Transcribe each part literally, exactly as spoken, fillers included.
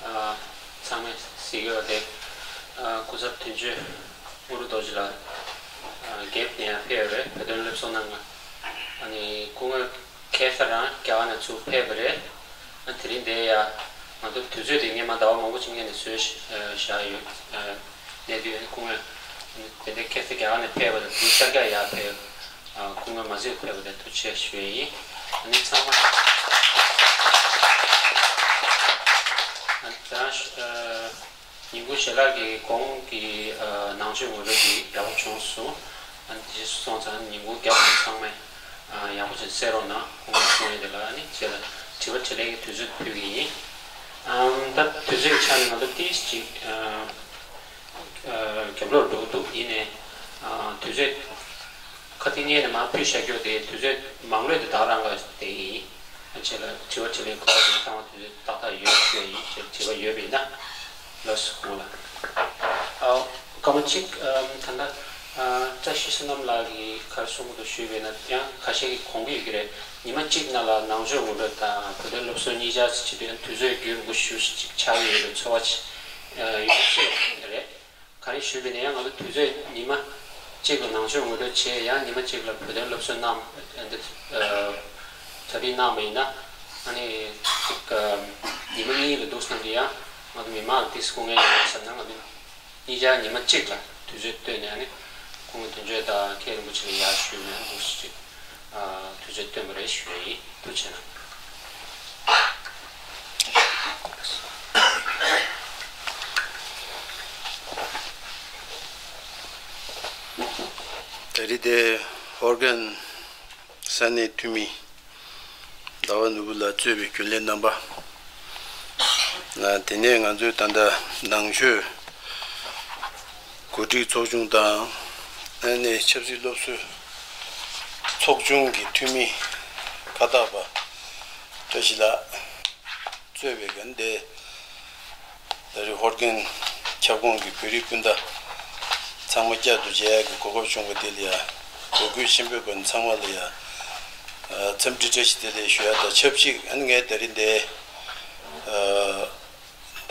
ཨ། ཚང་མས་གཟིགས་ཡོད་དེ། ཨ། སྐུ་ཚབ་དོན་གཅོད་དངོས་གྲུབ་རྡོ་རྗེ་ལགས། ཨ། རྒྱལ་ནས་ཡང་ཕེབས་ཡོད་རེད། བོད་དོན་སློབ་གསོ་གནང་ག་ཨ་ནི་སྐུ་ངོ་ཁ་སང་རང་རྒྱ་གར་ནས་ཚུར་ཕེབས་པ་རེད། ཨ། དེ་རིང་འདིར་ཡ་ང་ཚོ་དུས་ཚོད་དེ་སྔོན་མ་ཟླ་བ་མང་པོ་ཅིག་སྔོན་ནས་བཟོས་བཞག་ཡོད། ཨ། གནས་དུས་སྐུ་ངོ་དེ་འདྲའི་ཁ་སང་རྒྱ་གར་ནས་ཕེབས་པ་དང་དེ་རིང་ཤར་རྒྱག་ཡར་ཕེབས། ཨ། སྐུ་ངོ་མ་བཟོས་ཕེབས་པ་དེ་ཐུགས་རྗེ་ཆེ་ཞུ་ཡས་ཡིན། ཨ་ནི་ཚང་མ། ཨ། ད་རང་ཨ། ཉིན་གུང་ཞལ་ལག་གི་གོང་གི་ཨ། ནང་ཆོས་ངོ་སྤྲོད་དེ་ཡག་པོ་བྱུང་སོང་། ཨ་ནི་དེ་རྗེས་སུ་སོང་ཙང་ཉིན་གུང་རྒྱབ་ནས་ཚང་མས་ཨ། ཡག་པོ་བྱས་གསན་རོགས་གནང་། སྐུ་ངོ་གསུང་ཡས་དེ་ལ་ཨ་ནི་རྗེས་ལ་དྲི་བ་དྲིས་ལན་གྱི་དུས་ཚོད་ཕུལ་གྱི་ཡིན། ཨམ། ད་དུས་ཚོད་ཀྱི་ཆ་ནས་ང་ཚོ་ཏིས་ཅིག་ཨ། ཨ། རྒྱབ་ལོགས་འགྲོ་གི་འདུག་ཡིན་ནའི་ཨ། དུས་ཚོད་ཁ་སང་ཉིན་ནས་མར་ཕུལ་བཞག་རྒྱུ་དེ་དུས་ཚོད་མང་ལོས་དེ་བདག་རང་ག་དེ་ཡིན། ཨ། རྗེས་ལ་དྲི་བ་དྲིས་ལན་གོ་བ་དེ་ཚང་མ་དུས་ཚོད་ཏག་ཏག་ཡོད་ཞུ་ཡ་ཡིན། རྗེས་ལ་དྲི་བ་ཡོད་པ་ཡིན་ན། ལགས་སོ། སྐུ་ངོ་ལགས། ཨ། སྐར་མ་གཅིག་ཨམ། ད་ལྟ་ཨ། བཀྲ་ཤིས་བསོད་ནམས་ལགས་ཀྱིས་ག་རེ་གསུང་གི་འདུག་ཞུས་པ་ཡིན་ན་ཡང་ཁ་ཤས་ཀྱིས་དགོངས་ཀྱི་ཡོད་ཀྱི་རེད། ཉི་མ་གཅིག་ནང་ལ་ནང་ཆོས་ངོ་སྤྲོད་དང་བོད་དོན་སློབ་གསོ་གཉིས་ཆར་བྱེད་དུས་དུས་ཚོད་རྒྱུན་རིང་པོ་ཞེ་པོ་ཅིག་ཆགས་ཀྱི་ཡོད་པའི་ཚོར་བ་ཅིག་ཨ། ཡོང་སྲིད་པ་རེད། ག་རེ་ཞུས་པ་ཡིན་ན་ཡང་ང་ཚོ་དུས་ཚོད་ཉི་མ་གཅིག་ལ་ནང་ཆོས་ངོ་སྤྲོད་བྱས། ཡང་ཉི་མ་གཅིག་ལ་བོད་དོན་སློབ་གསོ་གནང་། ཨ། འདི་ཨ། གྲ་སྒྲིག་གནང་བ་ཡིན་ན། ཨ་ནི་ཅིག་ཨ། ཉི་མ་གཉིས་ལ་འདུག་སེ་གནང་དུས་ཡང་ང་ཚོ་མི་མང་ལ་ཏིས་སྐུ་ངལ་ཡོང་བསམ་ན་ང་ཚོ་གཉིས་ཆར་ཉི་མ་གཅིག་ལ་དུས་ཚོད་བཏོན་ནས། ཨ་ནི་སྐུ་ངོ་དོན་གཅོད་དང་མཁན་རིན་པོ་ཆེ་ལ་ཡར་ཞུས་ནས་འདུག་སེ་ཅིག་ཨ། དུས་ཚོད་བཏོན་པ་རེད་ཞུ་ཡ་ཡིན། ཐུགས་རྗེ་གནང་། ད་རེས་དེ་ཧོར་དགོན་ས་གནས་འཐུས་མི་ཟླ་བ་ནོར་བུ་ལགས་གཙོས་པའི་རྒྱུན་ལས་རྣམ་པ། ཨ། དེ་ནས་ང་ཚོའི་ད་ལྟ་ནང་ཆོས་གོ་སྒྲིག་ཚོགས་ཆུང་དང་། ཨ་ནི་ཆབ་སྲིད་སློབ་གསོའི་ཚོགས་ཆུང་གི་འཐུས་མི་ཁ་བཏགས་པ་བཀྲ་ཤིས་ལགས་གཙོས་པའི་འགན་དེ། ད་རེས་ཧོར་དགོན་ཁྱབ་ཁོངས་ཀྱི་བོད་རིགས་སྤུན་ཟླ་ཚང་མ་བསྐྱར་དུ་མཇལ་ཡག་གི་གོ་སྐབས་བྱུང་བ་དེ་ལ་ཡ། འབོད་སྐུལ་ཆེན་པོའི་སྒོ་ནས་ཚང་མ་ལ་ཡ། ཨ། འཚམས་འདྲི་བཀྲ་ཤིས་བདེ་ལེགས་ཞུ་ཡ་དང་ཆབས་ཅིག་ཨ་ནི་ངས་ད་རེས་འདི་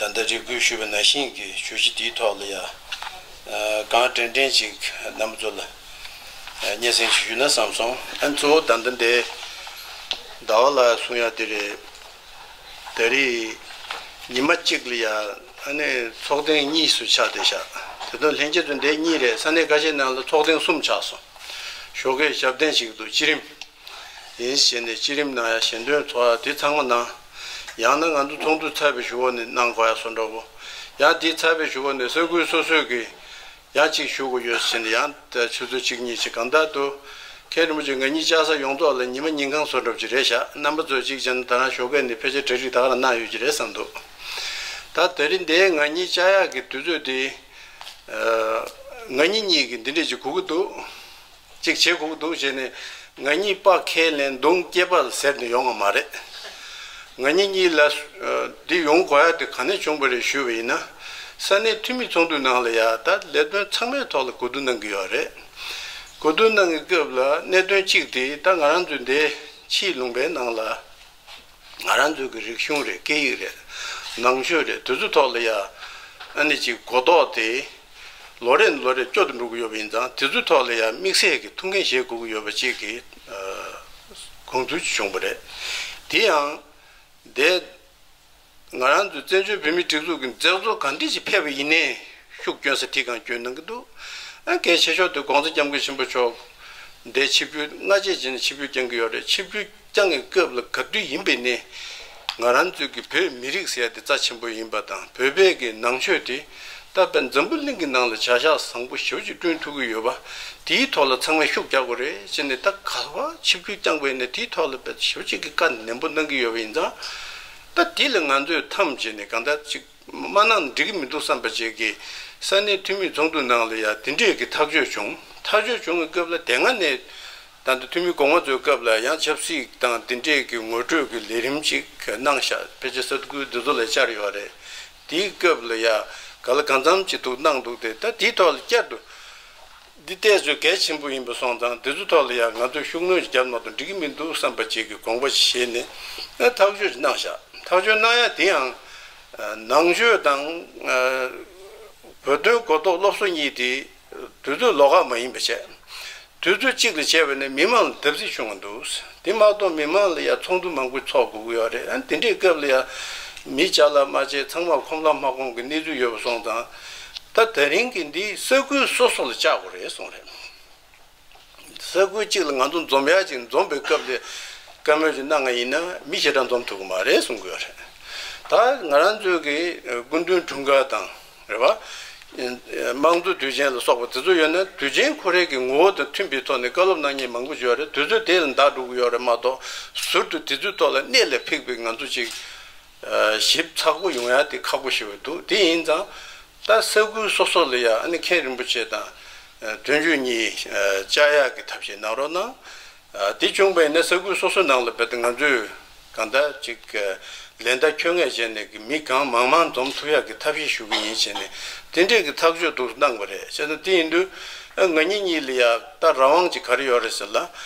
ཨ། ད་ལྟ་རེ་སྐུལ་ཞུས་པ་ནང་བཞིན་གྱི་བརྗོད་གཞི་འདིའི་ཐོག་ལ་ཡ། ཨ། གང་དྲན་དྲན་ཅིག་རྣམ་པ་ཚོ་ལ་སྙན་སེང་ཞིག་ཞུས་ན་བསམ་སོང་། ཨ་ནི་གཙོ་བོ་ད་ལྟ་འདི་ཟླ་བ་ལགས་གསུང་ཡ་དེ་རེད། ད་རེས་ཉི་མ་གཅིག་ལ་ཡ་ཨ་ནི་ཚོགས་ཐེངས་གཉིས་སུ་ཆགས་བསྡད་ཤག་དེ་དོན་ལྷན་རྒྱས་ཚོ་འདི་གཉིས་རེད། ས་གནས་ཁ་ཤས་ནང་ལ་ཚོགས་ཐེངས་གསུམ་ཆགས་སོང་། ཞོགས་ཀས་ཞབས་བརྟན་ཞིག་འདུག་སྤྱི་རིམ་ཡིན་ཟེར་ནས་སྤྱི་རིམ་ནང་ཡ་ཞལ་འདོན་ཚོགས་ཡ་དེ་ཚང་མ་གནང་། ཡང་ན་ང་ཚོ་ཚོགས་འདུ་ཚར་བའི་གཞུག་གུ་ནས་གནང་དགོས་ཡ་བཟོ་འདྲ་བོ། ཡང་དེ་ཚར་བའི་གཞུག་གུ་ནས་ས་ཁུལ་སོ་སོས་ཀྱི་ཡང་གཅིག་ཞུ་དགོས་ཡོད་ཟེར་ནས་ཡང་ཆུ་ཚོད་གཅིག་གཉིས་ཅིག་གང་ལྟར་དུ། མཁན་རིན་པོ་ཆེ་ང་གཉིས་བཅར་ས་ཡོངས་རྫོགས་ལ་ཉི་མ་ཉིན་གང་བཟོ་འདྲ་ཅིག་རེད་ཤག་རྣམ་པ་ཚོས་གཅིག་བྱས་ན་ད་རང་ཞོགས་ཀས་ནས་ཕལ་ཆེར་གྲ་སྒྲིག་ད་ག་རང་གནང་ཡོད་ཀྱི་རེད་བསམ་འདུག་ད་དེ་རིང་འདིའི་ང་གཉིས་བཅར་ཡག་གི་དུས་ཚོད་དེ། ཨ། ང་གཉིས་གཉིས་ཀྱིས་འདི་འདྲས་ཅིག་དགོས་ཀྱི་འདུག་གཅིག་བྱེད་དགོས་ཀྱི་འདུག་བྱས་ནས་ང་གཉིས་དཔའ་ཁས་ལེན་མདུང་སྐེད་པ་ལ་གཟེར་ནས་ཡོང་བ་མ་རེད། ང་གཉིས་གཉིས་ལ་ཨ། འདི་ཡོང་དགོས་ཡ་དེ་ག་ནས་བྱུང་བ་རེད་ཞུས་པ་ཡིན་ན། ས་གནས་འཐུས་མི་ཚོགས་འདུའི་ནང་ལ་ཡ་ད་ལས་དོན་ཚང་མའི་ཐོག་ལ་གོ་བསྡུར་གནང་གི་ཡོད་རེད། གོ་བསྡུར་གནང་གི་སྐབས་ལ་གནད་དོན་གཅིག་དེ་ད་ང་རང་ཚོའི་འདི་ཕྱིའི་ལུང་པའི་ནང་ལ། ང་རང་ཚོའི་གི་རིག་གཞུང་རེད། སྐད་ཡིག་རེད། ནང་ཆོས་རེད། དེ་ཚོ་ཐོག་ལ་ཡ་ཨ་ནི་ཅིག་གོ་རྟོགས་དེ་ལོ་རེ་ནས་ལོ་རེ་སྐྱོ་དུ་འགྲོ་གི་ཡོད་པ་ཡིན་ཙང་། དེ་ཚོའི་ཐོག་ལ་ཡ་དམིགས་བསལ་གྱི་ཐུགས་འགན་བཞེས་དགོས་ཀྱི་ཡོད་པ་ཅིག་གི་ཨ། དགོངས་ཚུལ་ཅིག་བྱུང་བ་རེད། དེ་ཡང་དེ་ང་རང་ཚོའི་བཙན་བྱོལ་བོད་མིའི་སྒྲིག་འཛུགས་ཀྱི་མཛད་གཙོ་ག་འདྲ་ཞིག་ཕེབས་པ་ཡིན་ནའི་ཤུགས་སྐྱོན་ས་དེ་གང་སྐྱོན་གནང་གི་འདུག་ཨ། གལ་ཆེ་ཤོས་དེ་༸གོང་ས་༸སྐྱབས་མགོན་ཆེན་པོ་མཆོག་འདིར་ཆིབས་བསྒྱུར་སྔ་རྗེས་ཀྱི་ནས་ཆིབས་བསྒྱུར་བསྐྱངས་ཀྱི་ཡོད་རེད། ཆིབས་བསྒྱུར་བསྐྱངས་ཀྱི་སྐབས་ལ་ག་དུས་ཡིན་པ་ཡིན་ནའི་ང་རང་ཚོའི་གི་བོད་མི་རིགས་ཟེར་ཡ་དེ་རྩ་ཆེན་པོ་ཡིན་པ་དང་། བོད་པའི་གི་ནང་ཆོས་དེ་ད་དཔེ་འཛམ་བུ་གླིང་གི་ནང་ལ་བྱ་གཞག་བཟང་པོ་ཞེ་པོ་ཅིག་བསྐྲུན་ཐུབ་ཀྱི་ཡོད་པ། དེའི་ཐོག་ལ་ཚང་མས་ཤུགས་རྒྱག་དགོས་རེད་ཅེས་ནས། ད་ག་པར་ཆིབས་བསྒྱུར་བསྐྱངས་པ་ཡིན་ནའི་དེའི་ཐོག་ལ་དཔེ་ཞེ་པོ་ཅིག་གི་བཀའ་ནན་པོ་གནང་གི་ཡོད་པ་ཡིན་ཙང་། ད་དེ་ལ་ང་ཚོས་ཐམས་ཅད་ནས་གང་ལྟར་ཅིག་མ་གནང་ན་འགྲིག་གི་མི་འདུག་བསམ་པ་ཅིག་གིས་ས་གནས་འཐུས་མི་ཚོགས་འདུ་ནང་ལ་ཡང་དེ་འདྲས་ཀྱི་ཐག་གཅོད་བྱུང་། ཐག་གཅོད་བྱུང་བའི་སྐབས་ལ་དེ་སྔ་ནས་ད་ལྟ་འཐུས་མི་གོང་མ་ཚོའི་སྐབས་ལ་ཡང་ཆབ་སྲིད་དང་དེ་འདྲས་ཀྱི་ངོ་སྤྲོད་ཀྱི་ལས་རིམ་ཅིག་གནང་ཤག་ཕལ་ཆེར་ས་ཁུལ་འདི་ཚོ་ལ་བཅར་ཡོད་རེད། དེའི་སྐབས་ལ་ཡང་ག་ལ་གང་འཚམ་ཅིག་འདུག་གནང་འདུག་སྟེ། ད་དེའི་ཐོག་ལ་བསྐྱར་དུ་འདི་ཏོག་ཙམ་གལ་ཆེན་པོ་ཡིན་པ་སོང་ཙང་། འདི་ཚོ་ཐོག་ལ་ཡང་ང་ཚོས་ཤུགས་སྣོན་ཞིག་བརྒྱབ་མ་གཏོགས་འགྲིག་གི་མི་འདུག་བསམ་པ་ཅིག་གི་དགོངས་པ་ཞིག་བཞེས་ནས་ཐག་གཅོད་ཅིག་གནང་ཤག་ཐག་གཅོད་གནང་ཡ་དེ་ཡང་ ནང་ཆོས་དང་བོད་དོན་གོ་རྟོགས་སློབ་གསོ་གཉིས་དེ་དུས་ཚོད་ལོགས་ཀ་མ་ཡིན་པ་བྱས། དུས་ཚོད་གཅིག་ལ་བྱས་པ་ནས་མི་མང་ལ་བརྡབ་གསིག་བྱུང་བ་འདུག་དེ་མ་གཏོགས་མི་མང་ལ་ཡང་ཚོགས་འདུ་མང་པོ་ཚོགས་དགོས་ཀྱི་ཡོད་རེད། ཨ་ནི་དེ་འདྲའི་སྐབས་ལ་ཡང་མི་བརྒྱ་ལ་མ་བྱས་ཚང་མ་ཁོམ་ལ་མ་ཁོམ་གྱི་གནས་ཚུལ་ཡོད་པ་སོང་ཙང་། ད་དེ་རིང་གི་འདི་ས་ཁུལ་སོ་སོ་ལ་བཅར་དགོས་རེད་གསུངས་རེད། ས་ཁུལ་གཅིག་ལ་ང་ཚོ་འཛོམས་ཡག་ཅིག་འཛོམས་པའི་སྐབས་ལ་བཀའ་མོལ་ཅིག་གནང་བ་ཡིན་ན་མི་ཞེ་དྲག་འཛོམས་ཐུབ་ཀྱི་མ་རེད་གསུང་གི་ཡོད་རེད། ད་ང་རང་ཚོའི་གི་སྐུ་མདུན་དྲུང་འགོ་དང་རེད་པ། དམངས་གཙོ་དུས་ཆེན་ལ་སོགས་པ་དེ་ཚོ་ཡོད་ན་དུས་ཆེན་ཁོ་རའི་གི་ངོ་བོ་དང་མཐུན་པའི་ཐོག་ནས་བཀའ་སློབ་གནང་མཁན་མང་པོ་ཞིག་ཡོད་རེད། དུས་ཚོད་དེ་ལ་འདའ་འགྲོ་གི་ཡོད་རེད་མ་གཏོགས་ཟུར་དུ་དེ་ཚོའི་ཐོག་ལ་གནད་ལ་འཕིགས་པའི་ང་ཚོ་ཅིག་ཞིབ་ཚགས་པོ་ཡོང་ཡ་དེ་ཁག་པོ་ཞིག་འདུག་དེ་ཡིན་ཙང་། ད་ས་ཁུལ་སོ་སོ་ལ་ཡ་ཨ་ནི་མཁན་རིན་པོ་ཆེ་དང་དོན་གཅོད་གཉིས་བཅར་ཡག་གི་ཐབས་ཤེས་གནང་རོགས་གནང་། དེ་བྱུང་བ་ཡིན་ན་ས་ཁུལ་སོ་སོའི་ནང་ལ་རྦད་དེ་ང་ཚོས་གང་ལྟར་ཅིག་ལན་བརྡ་འཁྱོལ་ངེས་བྱས་ནས་ཀྱི་མི་གང་མང་མང་འཛོམས་ཐུབ་ཡག་གི་ཐབས་ཤེས་ཞུ་གི་ཡིན་བྱས་ནས་དེ་འདྲས་ཀྱི་ཐག་གཅོད་འདུག་གནང་བ་རེད། བྱས་ཙང་དེ་ཡིན་དུས་ང་གཉིས་གཉིས་ལ་ཡ་ད་རང་དབང་ཅིག་ག་རེ་ཡོད་རེད་ཟེར་ལ།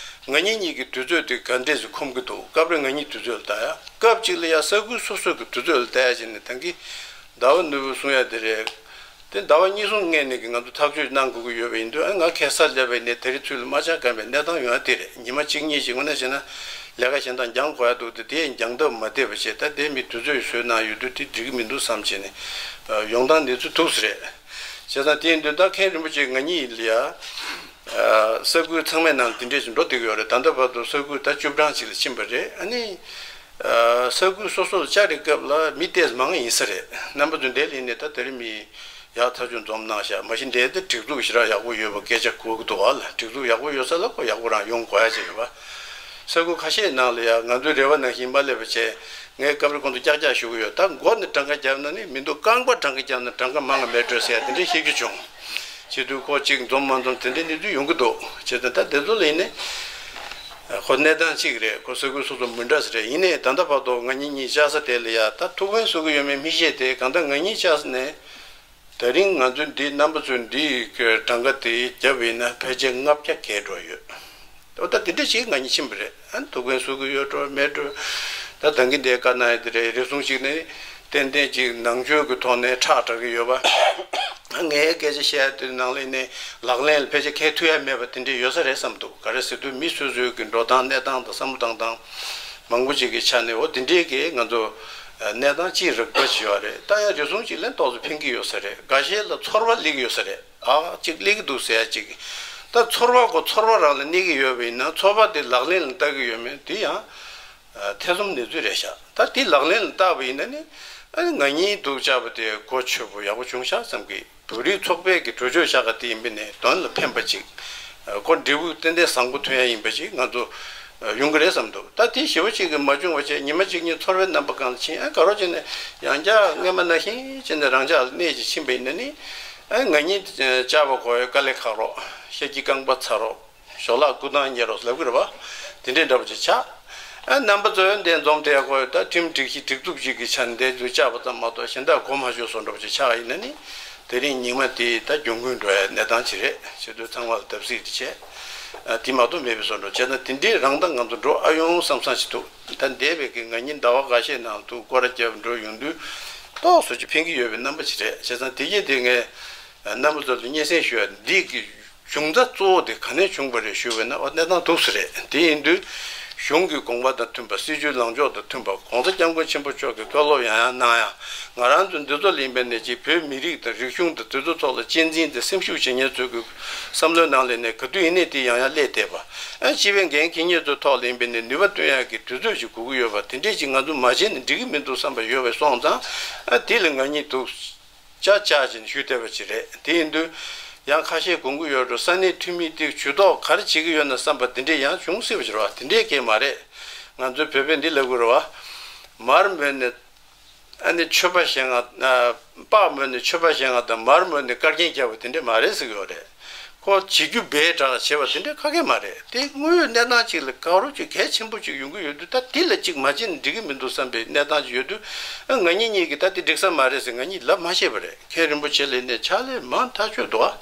ང་གཉིས་གཉིས་ཀྱི་དུས་ཚོད་དེ་ག་འདྲས་སུ་ཁོམ་གི་འདུག་སྐབས་རེ་ང་གཉིས་དུས་ཚོད་ལ་ལྟ་ཡ། སྐབས་གཅིག་ལ་ཡ་ས་ཁུལ་སོ་སོ་གི་དུས་ཚོད་ལ་ལྟ་ཡ་བྱས་ནས་ད་གི་ཟླ་བ་ནོར་བུ་གསུང་ཡ་དེ་རེད། དེ་ཟླ་བ་གཉིས་གསུམ་སྔོན་ནས་ཀྱི་ང་ཚོ་ཐག་གཅོད་གནང་དགོས་ཀྱི་ཡོད་པ་ཡིན་དུས་ཨ་ང་ཁ་སང་སླེབས་པ་ཡིན་ནའི་དེ་རིང་ཚུར་ལ་མ་བཅར་ག་མེད་གནས་སྟངས་ཡོང་ཡ་དེ་རེད། ཉི་མ་གཅིག་གཉིས་ཤིག་དངོས་གནས་བྱས་ན་ལས་ཀ་གཞན་དག་འགྱངས་དགོས་ཡ་འདུག་དེ་དེ་འགྱངས་ཐབས་མ་བསྡད་པ་བྱས། ད་དེ་མི་དུས་ཚོད་བཟོས་གནང་ཡོད་དུས་དེ་འགྲིག་གི་མི་འདུག་བསམ་བྱས་ནས་ཡོང་སྟངས་འདི་ཚོ་འདུག་སེ་རེད། བྱས་ཙང་དེ་ཡིན་དུས་ད་མཁན་རིན་པོ་ཆེ་ང་གཉིས་ལ་ཡ་ས་ཁུལ་ཚང་མའི་ནང་དེ་འདྲས་ཤིག་འགྲོ་བསྡད་ཀྱི་ཡོད་རེད། ད་ལྟ་བར་དུ་ས་ཁུལ་ད་བཅུ་གྲངས་ཅིག་ལ་ཕྱིན་པ་རེད། ཨ་ནི། ས་ཁུལ་སོ་སོ་ལ་བཅར་བའི་སྐབས་ལ་མི་ཏོག་ཙམ་མང་ཡིན་ས་རེད། རྣམ་པ་ཚོ་འདིར་སླེབས་ནས་ད་དེ་རིང་མི་ཡག་ཐག་ཆོད་འཛོམས་གནང་ཤག་མ་གཞི་འདིར་ད་སྒྲིག་འཛུགས་ཞེ་དྲག་ཡག་པོ་ཡོད་པ་སྐད་ཆ་གོ་གི་འདུག་བ་ལ། སྒྲིག་འཛུགས་ཡག་པོ་ཡོད་ས་ལ་ཁོ་ཡག་པོ་རང་ཡོང་དགོས་ཡ་ཅིག་རེད་བ། ས་ཁུལ་ཁ་ཤས་ནང་ལ་ཡ་ང་ཚོའི་རེ་བ་ནང་བཞིན་མ་སླེབས་པ་བྱས། ངས་སྐབས་རེ་ཁོང་ཚོ་ཀྱག་ཀྱག་ཞུ་གི་ཡོད། ད་མགོ་ནས་གྲངས་ཀ་བརྒྱབ་ན་ནི་མི་འདུག་རྐང་པ་གྲངས་ཀ་བརྒྱབ་ན་གྲངས་ཀ་མང་བ་མེད་འགྲོ་ཟེར་ཡ་དེ་འདྲའི་བཤད་རྒྱུ་བྱུང་། བྱེད་དུས་ཁོ་གཅིག་འཛོམས་མ་འཛོམས་དེ་འདྲའི་གནས་ཚུལ་ཡོང་གི་འདུག་བྱས་ཙང་ད་དེ་ཚོ་ལ་ཡིན་ནའི། ཁོ་གནས་སྟངས་གཅིག་རེད། ཁོ་ས་ཁུལ་སོ་སོ་མི་འདྲ་ས་རེད། ཡིན་ནའི་ད་ལྟ་བར་དུ་ང་གཉིས་གཉིས་བཅར་ས་དེ་ལ་ཡ་ད་ཐུགས་ཕན་གསོས་ཀྱི་ཡོད་མེད་མི་ཤེས་ཏེ། གང་ལྟར་ང་གཉིས་བཅར་ས་ནས་ད་རིང་ང་ཚོ་འདི་རྣམ་པ་ཚོས་འདི་གི་གྲངས་ཀ་དེ་བརྒྱབ་ཡིན་ན་ཕལ་ཆེར་ལྔ་བརྒྱ་བརྒལ་འགྲོ་ཡོད། འོ་ད་དེ་འདྲ་ཞིག་ང་གཉིས་ཕྱིན་པ་རེད། ཨ་ཐུགས་ཕན་གསོས་ཀྱི་ཡོད་འགྲོ་མེད་འགྲོ། ད་ད་གིན་དེ་བཀའ་གནང་ཡ་དེ་རེད། རེ་ཟུང་ཞིག་ནི་ཏན་ཏན་ཅིག་ནང་ཆོས་ཀྱི་ཐོག་ནས་ཁྲག་དྲག་གི་ཡོད་པ། ངའི་སྐད་ཆ་བཤད་ཡ་དེ་ནང་ལ་ནི་ལག་ལེན་ལ་ཕལ་ཆེར་འཁེལ་ཐུབ་ཡ་མེད་པ་དེ་འདྲ་ཡོད་ས་རེད་བསམ་འདུག་ག་རེ་ཟེར་དུས་མི་སོ་སོའི་གི་འགྲོ་སྟངས་གནས་སྟངས་དང་བསམ་བློ་བཏང་སྟངས་མང་པོ་ཅིག་གི་ཆ་ནས། འོ་དེ་འདྲའི་གི་ང་ཚོ་གནས་སྟངས་ཅིག་རིག་པ་ཞིག་ཡོད་རེད། ད་ཡང་རེ་ཟུང་ཅིག་ལ་ཏོག་ཙམ་ཕན་གྱི་ཡོད་ས་རེད། འགའ་ཤས་ལ་ཚོར་བ་སླེབས་ཀྱི་ཡོད་ས་རེད། ཨ་ཅིག་སླེབས་ཀྱི་འདུག་ཟེར་ཡ་ཅིག་ད་ཚོར་བ་གོ་ཚོར་བ་རང་ལ་གནས་ཀྱི་ཡོད་པ་ཡིན་ན་ཚོར་བ་དེ་ལག་ལེན་ལ་བསྟར་གྱི་ཡོད་མེད་དེ་ཡང་ཐེ་ཚོམ་གནས་ཚུལ་རེད་ཤག་ད་དེ་ལག་ལེན་ལ་བསྟར་བ་ཡིན་ན་ནི་ཨ་ནི་ང་གཉིས་འདུག་བཅར་བ་དེ་གོ་ཆོད་པོ་ཡག་པོ་བྱུང་ཤག་བསམ་གི། བོད་རིགས་ཚོགས་པའི་གི་གྲོས་ཆོད་བཞག་ག་དེ་ཡིན་པ་ནས་དོན་ལ་ཕན་པ་ཅིག་ཨ་ཁོ་འབྲས་བུ་ཏན་ཏན་བཟང་པོ་ཐོན་ཡ་ཡིན་པ་ཅིག་ང་ཚོ་ཨ་ཡོང་གི་རེད་བསམ་འདུག་ད་དེ་ཞེ་པོ་ཅིག་གི་མ་བྱུང་བ་བྱས་ཉི་མ་གཅིག་གཉིས་ཚོར་བའི་རྣམ་པ་གང་ལ་ཕྱིན། ཨ་ག་རོ་བྱས་ནས་ཡང་བསྐྱར་སྔོན་མ་ནང་བཞིན་བྱས་ནས་རང་ཅག་ལ་གནས་ཅིག་ཕྱིན་པ་ཡིན་ན་ནི་ཨ་ང་གཉིས་བཅར་བ་གོ་ཡ་དཀའ་ལས་ཁག་རོགས། ཤ་ཁྱི་རྐང་པ་ཚ་རོགས། ཞོ་ལག་སྐུ་ཐང་ཉེ་རོགས་ལབ་གི་རེད་བ། དེ་འདྲའི་འདྲ་པོ་ཅིག་ཆགས། ཨ་རྣམ་པ་ཚོ་འདིར་འཛོམས་བསྡད་དགོས་ཡོད། ད་ཁྲིམས་སྒྲིག་གཞི་སྒྲིག་འཛུགས་ཅིག་གི་ཆ་ནས་འདིར་ཚུར་བཅར་བ་ཙམ་མ་གཏོགས་གཞན་དག་གོ་མ་ཆོད་བཟོ་འདྲ་པོ་ཅིག་ཆགས་ཡིན་ན་ནི། དེ་རིང་ཉི་མ་དེ་ད་གྱོང་གུན་འགྲོ་ཡ་གནས་སྟངས་ཅིག་རེད། བྱེད་དུས་ཚང་མ་ལ་བརྡབ་གསིག་དེ་བྱས། ཨ་དེ་མ་གཏོགས་མེད་པའི་བཟོ་འདྲ་བྱས་ན་དེ་འདྲའི་རང་ད་ང་ཚོ་འགྲོ་ཨ་ཡོང་བསམ་བསམ་ཞིག་འདུག་ད་འདས་པའི་གི་ང་གཉིས་ཟླ་བ་འགའ་ཤས་ནང་དུ་སྐོར་ར་བརྒྱབ་འགྲོ་ཡོང་དུས་ཏོག་ཙམ་ཅིག་ཕན་གྱི་ཡོད་པའི་རྣམ་པ་ཅིག་རེད། བྱས་ཙང་དེ་གྱིས་དེ་ངས་རྣམ་པ་ཚོ་ལ་སྙན་སེང་ཞུ་ཡ་འདི་གི་གཞུང་རྩ་གཙོ་བོ་དེ་ག་ནས་བྱུང་བ་རེད་ཞུས་པ་ན། འོ་གནས་སྟངས་འདུག་སེ་རེད། དེ་ཡིན་དུས་གཞུང་གི་དགོངས་པ་དང་མཐུན་པ། སྲིད་བྱུས་ལངས་ཕྱོགས་དང་མཐུན་པ། ༸གོང་ས་༸སྐྱབས་མགོན་ཆེན་པོ་མཆོག་གིས་བཀའ་སློབ་ཡང་ཡང་གནང་ཡ། ང་རང་ཚོ་འདི་ཚོ་ལ་ཡིན་པ་ནས་ཀྱི་བོད་མི་རིགས་དང་རིག་གཞུང་དང་དེ་ཚོ་ཐོག་ལ་གཅེས་འཛིན་དང་སེམས་ཤུགས་བྱེད་མཁན་ཚོའི་གི་བསམ་བློའི་ནང་ལ་ནས་ག་དུས་ཡིན་ནའི་དེ་ཡང་ཡང་སླེབས་བསྡད་པ། ཨ་སྤྱི་པའི་འགན་འཁྱེར་མཁན་ཚོའི་ཐོག་ལ་ཡིན་པ་ནས་ནུས་པ་བཏོན་ཡག་གི་དུས་ཚོད་ཅིག་དགོས་ཀྱི་ཡོད་པ། དེ་འདྲས་ཅིག་ང་ཚོ་མ་བྱས་ན་འགྲིག་གི་མི་འདུག་བསམ་པ་ཡོད་པ་སོང་ཙང་། ཨ་དེ་ལ་ང་གཉིས་འདུག་ཅག་ཅག་ཅིག་ཞུས་བསྡད་པ་ཅིག་རེད། དེ་ཡིན་དུས་ཡང་ཁ་ཤས་དགོངས་ཀྱི་ཡོད་འགྲོ། ས་གནས་འཐུས་མི་དེ་ཇུས་གཏོགས་ག་རེ་བྱེད་ཀྱི་ཡོད་ན་བསམ་པ་དེ་འདྲས་ཡང་བྱུང་སྲིད་པ་ཅིག་རེད་བ། དེ་འདྲས་སྐད་མ་རེད། ང་ཚོའི་བོད་པས་འདི་ལབ་དགོས་རེད་བ། མར་མོས་ནས་ཨ་ནི་མཆོད་པ་བཞེངས་ང་། སྤགས་མོས་ནས་མཆོད་པ་བཞེངས་ང་དང་མར་མོས་ནས་དཀར་རྒྱན་རྒྱབ་པ་དེ་འདྲས་མ་རེད་ཟེར་གྱི་ཡོད་རེད། ཁོ་བྱེད་རྒྱུ་འབའ་དྲག་བྱེད་པ་དེ་འདྲ་ཁ་སྐད་མ་རེད། དེ་དངོས་ཡོད་གནས་སྟངས་ཅིག་ལ་ག་རེ་ཅིག་གལ་ཆེན་པོ་ཅིག་ཡོང་གི་ཡོད་དུས། ད་དེ་ལ་ཅིག་མ་བྱས་ན་འགྲིག་གི་མི་འདུག་བསམ་པའི་གནས་སྟངས་ཅིག་ཡོད་དུས། ཨ་ང་གཉིས་གཉིས་ཀྱིས་ད་དེ་འགྲིག་ས་མ་རེད་ཟེར་ང་གཉིས་ལབ་མ་ཤེས་པ་རེད། མཁན་རིན་པོ་ཆེ་ལ་ནས་ཕྱག་ལས་མང་ཐག་ཆོད་འདུག་ཨ།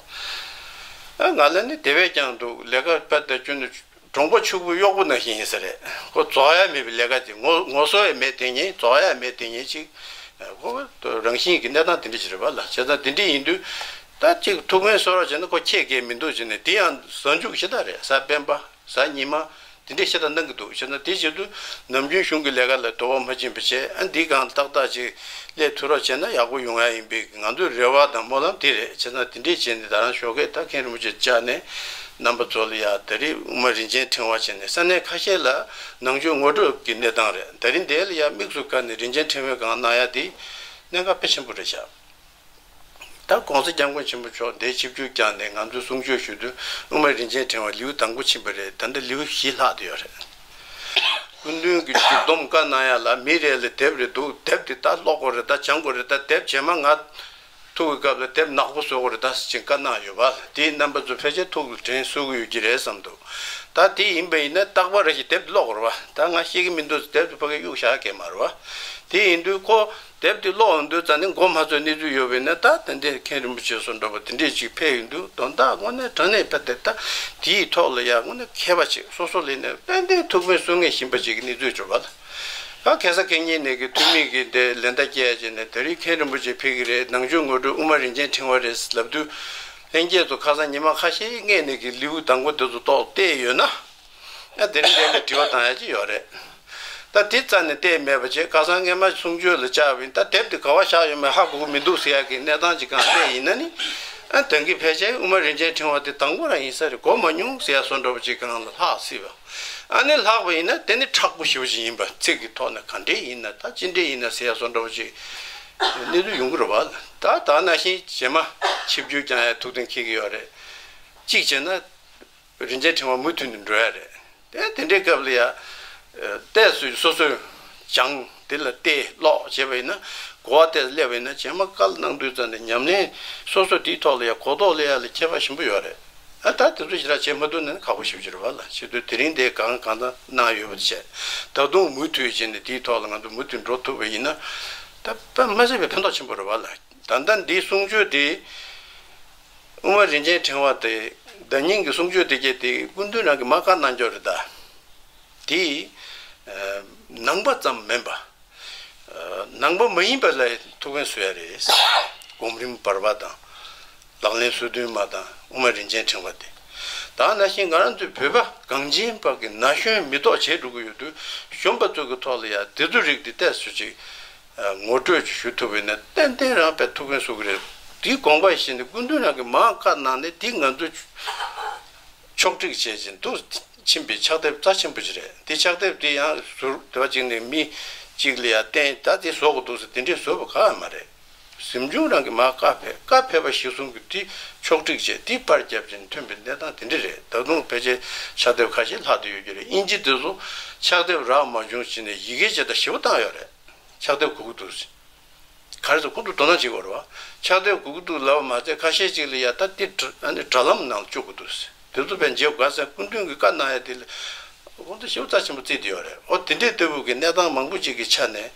ཨ་ང་ལ་ནི་དེ་བས་ཀྱང་འདུག་ལས་ཀ་དཔེ་ལྟ་རྒྱུ་ནི་གྲོང་པ་ཕྱུག་པོའི་གཡོག་པོ་ནང་བཞིན་ཡིན་ས་རེད། ཁོ་རྫོགས་ཡ་མེད་པའི་ལས་ཀ་ཅིག་ངོ་ངོ་སོ་ཡ་མེད་དེ་ཉིན་རྫོགས་ཡ་མེད་དེ་ཉིན་ཅིག་ཁོ་རང་བཞིན་གྱི་གནས་སྟངས་དེ་འདྲ་ཞིག་རེད་པ་ལ། བྱས་ཙང་དེ་འདྲ་ཡིན་དུས་ད་ཅིག་ཐུགས་ཕན་གསོས་རོགས་བྱས་ན་ཁོ་ཁྱད་གས་མི་འདུག་བྱས་ནས། དེ་ཡང་གཟའ་མཇུག་ཤ་སྟག་རེད། གཟའ་སྤེན་པ། གཟའ་ཉི་མ། དེ་འདྲས་ཤ་སྟག་གནང་གི་འདུག་བྱས་ན་དེ་བྱེད་དུས་ནམ་རྒྱུན་གཞུང་གི་ལས་ཀ་ལ་དོ་ཕོག་མ་ཕྱིན་པ་བྱས། ཨ། འདི་གང་ཏག་ཏག་ཅིག་སླེབས་ཐུབ་རོགས་བྱས་ན་ཡག་པོ་ཡོང་ཡ་ཡིན་པའི་ང་ཚོའི་རེ་བ་དང་སྨོན་ལམ་དེ་རེད། བྱས་ན་དེ་འདྲས་བྱས་ནས་ད་རང་ཞོགས་ཀས་ད་མཁན་རིན་པོ་ཆེ་བཅར་ནས་རྣམ་པ་ཚོ་ལ་ཡ་ད་རེས་དབུ་མ་རིན་ཆེན་ཕྲེང་བ་བྱས་ནས་ས་གནས་ཁ་ཤས་ལ་ནང་ཆོས་ངོ་སྤྲོད་ཀྱི་གནས་སྟངས་རེད། ད་རིང་འདི་ལ་ཡ་དམིགས་སུ་བཀར་ནས་རིན་ཆེན་ཕྲེང་བའི་སྒང་གནང་ཡ་དེ་གནད་འགག་དཔེ་ཆེན་པོ་རེད་ཤག་ད་༸གོང་ས་༸སྐྱབས་མགོན་ཆེན་པོ་མཆོག་འདིར་ཆིབས་བསྒྱུར་བསྐྱངས་ནས་ང་ཚོས་གསུང་ཆོས་ཞུ་དུས་དབུ་མ་རིན་ཆེན་ཕྲེང་བ་ལེའུ་དང་པོ་ཕྱིན་པ་རེད། ད་ལྟ་ལེའུ་བཞི་ལྷག་བསྡད་ཡོད་རེད། སྐུ་མདུན་གྱི་མཇུག་སྡོམ་བཀའ་གནང་ཡ་ལ་མི་རེ་ལ་དེབ་རེ་འདུག་དེབ་དེ་ད་ཀློག་དགོས་རེད། ད་སྦྱང་དགོས་རེད། ད་དེབ་རྗེས་མ་ང་ཐུག་གི་སྐབས་ལ་དེབ་ནག་པོ་བཟོ་དགོས་རེད་ད་ཟེར་བཀའ་གནང་ཡོད་པ། དེ་རྣམ་པ་ཚོ་ཕལ་ཆེར་ཐུགས་ལ་དྲན་གསོ་གི་ཡོད་ཀྱི་རེད་བསམ་འདུག་ད་དེ་ཡིན་པ་ཡིན་ན་རྟག་པར་རེ་ཞིག་དེབ་དེ་ཀློག་དགོས་རེད་པ། ད་ང་ཤེས་ཀྱི་མི་འདུག་དེབ་དེ་ཕ་གིར་གཡུག་བཞག་གི་མ་རེད་པ། དེ་ཡིན་དུས་ཁོ་དེབ་དེ་ཀློག་ཡོང་དུས་ཙང་ནས་མགོ་མ་ཚོས་གནས་ཚུལ་ཡོད་པས་ན། ད་ཏན་ཏན་མཁན་རིན་པོ་ཆེ་བཟོ་འདྲ་པོ་དེ་འདྲས་ཅིག་ཕེབས་ཡོང་དུས་དོན་དག་དངོས་གནས་དྲང་གནས་ཕེབས་ཏེ་ད་དེའི་ཐོག་ལ་ཡ་དངོས་གནས་མཁས་པ་ཅིག་སོ་སོ་ལ་ནས་ཏན་ཏན་ཐུགས་ཕན་གསོས་ངེས་ཤིག་ཡིན་པ་ཅིག་གི་གནས་ཚུལ་བྱུང་བ་ལ། ད་ཁ་སང་ཁ་ཉིན་ནས་ཀྱི་འཐུས་མི་གི་དེ་ལན་བརྡ་སྐྱེལ་བྱས་ནས་ད་རིང་མཁན་རིན་པོ་ཆེ་ཕེབས་ཀྱི་རེད། ནང་ཆོས་ངོ་སྤྲོད་དབུ་མ་རིན་ཆེན་ཕྲེང་བ་རེད་ལབ་དུས་ལྷན་རྒྱས་ཚོ་ཁ་སང་ཉི་མ་ཁ་ཤས་སྔས་ནས་ཀྱི་ལེའུ་དང་པོ་དེ་ཚོ་ཏོག་བལྟས་ཡོད་ན། ཨ། དེ་རིང་འདི་ལ་དྲི་བ་བཏང་ཡ་ཅིག་ཡོད་རེད། ད་དེ་རྩ་ནས་བལྟས་མེད་པ་བྱས། ཁ་སང་སྔས་མ་གསུང་ཆོས་ལ་བཅར་བ་ཡིན། ད་དེབ་དེ་ག་པར་བཞག་ཡོད་མེད་ཧ་གོ་གི་མི་འདུག་ཟེར་ཡ་གི་གནས་སྟངས་ཅིག་སྒང་སླེབས་ཡིན་ན་ནི། ཨ། ད་གིན་ཕལ་ཆེར་དབུ་མ་རིན་ཆེན་ཕྲེང་བ་དེ་དང་པོ་རང་ཡིན་ས་རེད། གོ་མ་མྱོང་ཟེར་ཡ་བཟོ་འདྲ་པོ་ཅིག་སྒང་ལ་ལྷག་སྲིད་པ། ཨ་ནི་ལྷག་པ་ཡིན་ན་དེ་ནི་མཁྲེགས་པོ་ཞེ་པོ་ཅིག་ཡིན་པ། ཚིག་གི་ཐོག་ནས་ག་འདྲས་ཡིན་ན། ད་ཅི་འདྲས་ཡིན་ན་ཟེར་ཡ་བཟོ་འདྲ་པོ་ཅིག་གནས་ཚུལ་ཡོང་གི་རེད་པ། ད་ད་ནང་བཞིན་རྗེས་མ་ཆིབས་བསྒྱུར་བསྐྱངས་ཡ་ཐུགས་གཏན་འཁེལ་གྱི་ཡོད་རེད། གཅིག་བྱས་ན། རིན་ཆེན་ཕྲེང་བ་མུ་མཐུད་ནས་འགྲོ་ཡ་རེད། དེ་དེ་འདྲའི་སྐབས་ལ་ཡ། ཨ། བལྟས་སོ་སོས་སྦྱངས། དེ་ལ་བལྟས་ཀློག་བྱས་པ་ཡིན་ན། གོ་བ་བལྟས་སླེབས་པ་ཡིན་ན། རྗེས་མ་བཀའ་གནང་དུས་ཙམ་ནས་ཉམས་ལེན་སོ་སོ་དེའི་ཐོག་ལ་ཡ་གོ་རྟོགས་སླེབས་ཡ་ལ་ཁྱད་པར་ཞེ་པོ་ཡོད་རེད། ཨ། ད་དེ་ཚོ་ཞེ་དྲག་བྱེད་མ་ཐུབ་ན་ནི་ཁག་པོ་ཞེ་པོ་ཅིག་རེད་པ་ལ། བྱེད་དུས་དེ་རིང་དེ་གང་གང་ལྟར་གནང་ཡོད་པ་དེ་བྱས། ད་དུང་མུ་མཐུད་བྱས་ནས་དེའི་ཐོག་ལ་ང་ཚོ་མུ་མཐུད་འགྲོ་ཐུབ་པ་ཡིན་ན། ད་དཔེ་མ་སྲིད་པའི་ཕན་ཐོགས་ཆེན་པོ་རེད་པ་ལ། ད་ལྟ་འདིའི་གསུང་ཆོས་དེ། དབུ་མ་རིན་ཆེན་ཕྲེང་བ་དེ། ཟླ་ཉིན་གྱི་གསུང་ཆོས་དེ་གྱད་དེ་སྐུ་མདུན་རང་གིས་མར་བཀའ་གནང་ཆོག་རེད་ད། དེ། ཨ། ནང་པ་ཙམ་མིན་པ། ཨ། ནང་པ་མ་ཡིན་པ་ལ་ཐུགས་ཕན་གསོས་ཡ་རེད། སྒོམ་རིམ་བར་པ་དང་། ལག་ལེན་སོ་བདུན་མ་དང་དབུ་མ་རིན་ཆེན་ཕྲེང་བ་དེ། ད་ནང་བཞིན་ང་རང་ཚོའི་བོད་པ་གངས་ཅན་པ་གི་ན་གཞོན་མི་ཐོག་བྱས་འགྲོ་གི་ཡོད་དུས། གཞོན་པ་ཚོ་གི་ཐོག་ལ་ཡ་དེ་ཚོ་རིགས་དེ་ཏོག་ཙམ་ཅིག་ངོ་སྤྲོད་ཅིག་ཞུ་ཐུབ་པ་ཡིན་ན་ཏན་ཏན་རང་དཔེ་ཐུགས་ཕན་གསོས་ཀྱི་རེད། དེའི་དགོངས་པ་བཞེས་ནས་སྐུ་མདུན་རང་གིས་མར་བཀའ་གནང་ནས། དེ་ང་ཚོ་ཕྱོགས་སྒྲིག་བྱས་བྱས་འདུག་ཕྱིན་པའི་ཕྱག་དེབ་རྩ་ཆེན་པོ་ཅིག་རེད། དེ་ཕྱག་དེབ་དེ་ཡང་ཟུར་དེ་བ་ཅིག་ནས་མི་གཅིག་ལ་ཡ་བསྟན། ད་དེ་བཟོ་དགོས་འདུག་ཟེར་དེ་འདྲས་བཟོས་པ་ག་ཡང་མ་རེད། གཟིམ་ཆུང་རང་གིས་མར་བཀའ་ཕེབས། བཀའ་ཕེབས་པ་གཞིར་བཟུང་གིས་དེ་ཕྱོགས་སྒྲིག་བྱས། དེ་པར་བརྒྱབ་བྱས་ནས་ཐོན་པའི་གནས་སྟངས་དེ་འདྲ་རེད། ད་དུང་ཕལ་ཆེར་ཕྱག་དེབ་ཁ་ཤས་ལྷག་བསྡད་ཡོད་ཀྱི་རེད། དབྱིན་ཇི་དེ་ཚོ་ཕྱག་དེབ་རག་མ་བྱུང་བྱས་ནས་ཡི་གེ་བྱས་ད་ཞེ་པོ་བཏང་ཡོད་རེད། ཕྱག་དེབ་དགོས་ཀྱི་འདུག་ཟེར། ག་རེ་ཟེར། ཁོང་ཚོ་དོ་སྣང་བྱེད་དགོས་རེད་པ། ཕྱག་དེབ་དགོས་ཀྱི་འདུག་ལབ་པ་མ་ཟད། ཁ་ཤས་ཅིག་ལ་ཡ་ད་དེ་དྲ་ཨ་ནི་དྲ་ལམ་ནང་ལ་བཅུག་དགོས་འདུག་ཟེར། དེ་ཚོ་དཔེ་མཇལ་དགོས་ཟེར། སྐུ་མདུན་གྱིས་བཀའ་གནང་ཡ་དེ་ལ་ཁོང་ཚོ་ཞེ་པོ་རྩ་ཆེན་པོ་བརྩིས་བསྡད་ཡོད་རེད། འོ་དེ་འདྲའི་ལྟ་བུ་གི་གནས་སྟངས་མང་པོ་ཅིག་གི་ཆ་ནས།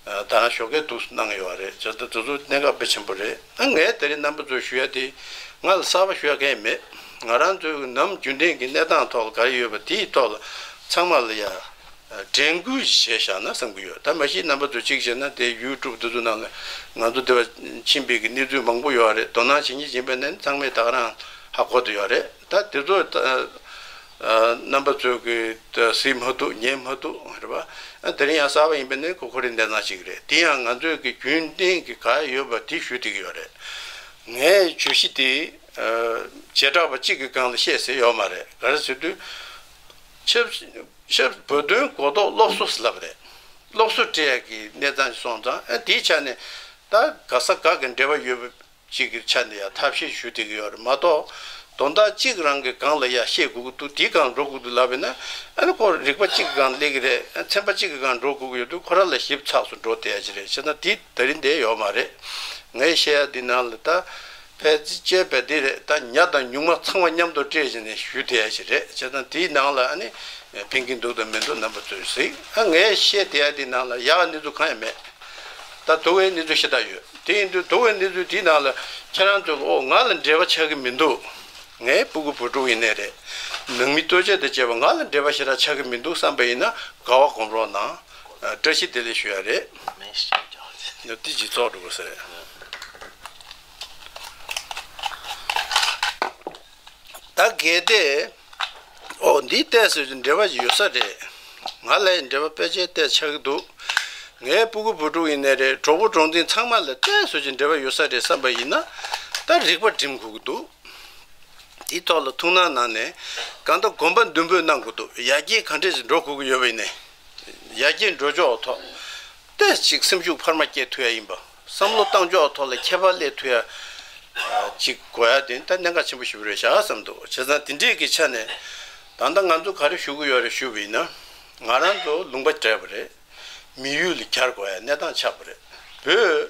ཨ། ད་རང་ཞོགས་ཀས་འདུག་གནང་ཡོད་རེད། བྱས་ཙང་དེ་ཚོ་གནད་འགག་དཔེ་ཆེན་པོ་རེད། ཨ། ངས་དེ་རིང་རྣམ་པ་ཚོར་ཞུ་ཡ་དེ། ང་ལ་གསར་པ་ཞུ་ཡ་གང་ཡང་མེད། ང་རང་ཚོའི་ནམ་རྒྱུན་ལྡན་གྱི་གནས་སྟངས་ཐོག་ལ་ག་རེ་ཡོད་པ་དེའི་ཐོག་ལ་ཚང་མ་ལ་ཡ། ཨ། དྲན་སྐུལ་བྱས་བཞག་ན་བསམ་གྱི་ཡོད། ད་མ་གཞི་རྣམ་པ་ཚོ་གཅིག་བྱས་ན་དེ་ཡུ་ཊུབ་དེ་ཚོ་ནང་ལ་ང་ཚོ་དེ་བ་ཕྱིན་པའི་གི་གནས་ཚུལ་མང་པོ་ཡོད་རེད། དོ་སྣང་བྱེད་མཁན་ཡིན་པ་ནི་ཚང་མས་ད་ག་རང་ཧ་གོ་བསྡད་ཡོད་རེད། ད་དེ་ཚོ་ད། ཨ། རྣམ་པ་ཚོས་གི་ད་གཟིགས་མ་ཐུབ་ཉན་མ་ཐུབ་རེད་པ། ཨ། དེ་རིང་ཡང་གསར་པ་ཡིན་པ་ནི་ཁོ་ཁོ་རའི་གནས་སྟངས་ཤིག་རེད། དེ་ཡང་ང་ཚོའི་གི་རྒྱུན་ལྡན་གྱི་ག་ཡོད་པ་དེ་ཞུ་བསྡད་ཀྱི་ཡོད་རེད། ངའི་བརྗོད་གཞི་དེ། ཨ། བྱེ་བྲག་པ་གཅིག་གི་སྒང་ལ་བཤད་ཟེར་ཡོད་མ་རེད། ག་རེ་ཟེར་དུས། ཆབ་ཆབ་བོད་དོན་གོ་རྟོགས་སློབ་གསོ་ཟེར་ལབ་རེད། སློབ་གསོ་སྤྲད་ཡག་གི་གནས་སྟངས་སོང་ཙང་། ཨ། དེའི་ཆ་ནས་ད་ག་ས་ག་གི་འབྲེལ་བ་ཡོད་པ་ཅིག་གི་ཆ་ནས་ཡང་ཐབས་ཤེས་ཞུ་བསྡད་ཀྱི་ཡོད་རེད་མ་གཏོགས། དོན་དག་གཅིག་རང་གི་སྒང་ལ་ཡ་བཤད་དགོས་ཀྱི་འདུག་དེའི་སྒང་འགྲོ་དགོས་འདུག་ལབ་པ་ཡིན་ན། ཨ་ནི་ཁོ་རིག་པ་གཅིག་གི་སྒང་སླེབས་ཀྱི་རེད། ཨ། ཚན་པ་གཅིག་གི་སྒང་འགྲོ་དགོས་ཀྱི་ཡོད་དུས་ཁོ་རང་ལ་ཞིབ་ཚགས་སུ་འགྲོ་བསྡད་ཡ་ཅིག་རེད། བྱས་ཙང་དེ་ད་རིང་འདིར་ཡོད་མ་རེད། ངས་བཤད་ཡ་འདི་ནང་ལ་ད། ཕལ་ཆེར་བྱས་པ་འདི་རེད། ད་ཉ་དང་སྨྱུག་མ་ཚང་མ་མཉམ་དུ་སྤྲད་བྱས་ནས་ཞུ་བསྡད་ཡ་ཞིག་རེད། བྱས་ཙང་དེའི་ནང་ལ་ཨ་ནི་ཕན་གྱི་འདུག་དང་མི་འདུག་རྣམ་པ་ཚོས་གཟིགས། ཨ། ངས་བཤད་བསྡད་ཡ་འདི་ནང་ལ་ཡག་གནས་ཚུལ་གང་ཡང་མེད། ད་སྡུག་པའི་གནས་ཚུལ་ཞེ་དྲག་ཡོད། དེ་ཡིན་དུས་སྡུག་པའི་གནས་ཚུལ་དེའི་ནང་ལ་ཁྱེད་རང་ཚོས། ཨོ། ང་ལ་འབྲེལ་བ་ཆགས་ཀྱི་མི་འདུག་ངའི་སྤུ་གུ་བུ་ཕྲུག་ཡིན་ནའི་རེད། ནང་མི་ལྟོ་ཆས་དང་བཅས་པ་ང་ལ་འབྲེལ་བ་ཞེ་དྲག་ཆགས་ཀྱི་མི་འདུག་བསམ་པ་ཡིན་ན་དགའ་བ་སྒོམ་རོགས་གནང་། ཨ། བཀྲ་ཤིས་བདེ་ལེགས་ཞུ་ཡ་རེད། འདི་ཇི་ཚོགས་འགྲོ་དགོས་ཟེར། ད་གལ་ཏེ། ཨོ་འདི་བལྟས་ཟེར་གྱི་འབྲེལ་བ་ཞིག་ཡོད་ས་རེད། ང་ལ་འབྲེལ་བ་ཕལ་ཆེར་བལྟས་ཆགས་ཀྱི་འདུག་ངའི་སྤུ་གུ་བུ་ཕྲུག་ཡིན་ནའི་རེད། གྲོགས་པོ་གྲོགས་འཛིན་ཚང་མ་ལ་བལྟས་ཟེར་གྱི་འབྲེལ་བ་ཡོད་ས་རེད་བསམ་པ་ཡིན་ན། ད་རིག་པ་སྒྲིམ་དགོས་ཀྱི་འདུག་དེའི་ཐོག་ལ་ཐུགས་སྣང་གནང་ནས། གང་ལྟར་གོམ་པ་མདུན་སྤོས་གནང་དགོས་འདུག་ཡར་རྒྱས་ག་འདྲས་ཞིག་འགྲོ་དགོས་ཀྱི་ཡོད་པ་ཡིན་ནའི། ཡར་རྒྱས་འགྲོ་ཕྱོགས་ཐོག་ཏོག་ཙམ་སེམས་ཤུགས་འཕར་མ་སྐྱེད་ཐུབ་ཡ་ཡིན་པ། བསམ་བློ་བཏང་ཕྱོགས་ཐོག་ལ་ཁྱད་པར་སླེབས་ཐུབ་ཡ་ཅིག་དགོས་ཡ་དེ་ད་གནད་འགག་ཆེན་པོ་ཞིག་རེད་ཤག་བསམ་འདུག་བྱས་ཙང་དེ་འདྲས་ཀྱི་ཆ་ནས། ད་ལྟ་ང་ཚོ་ག་རེ་ཞུ་གི་ཡོད་རེད་ཞུས་པ་ཡིན་ན། ང་རང་ཚོ་ལུང་པ་བྲལ་བ་རེད། མི་ཡུལ་ལ་གྱར་དགོས་ཡ་གནས་སྟངས་ཆགས་པ་རེད། བོད་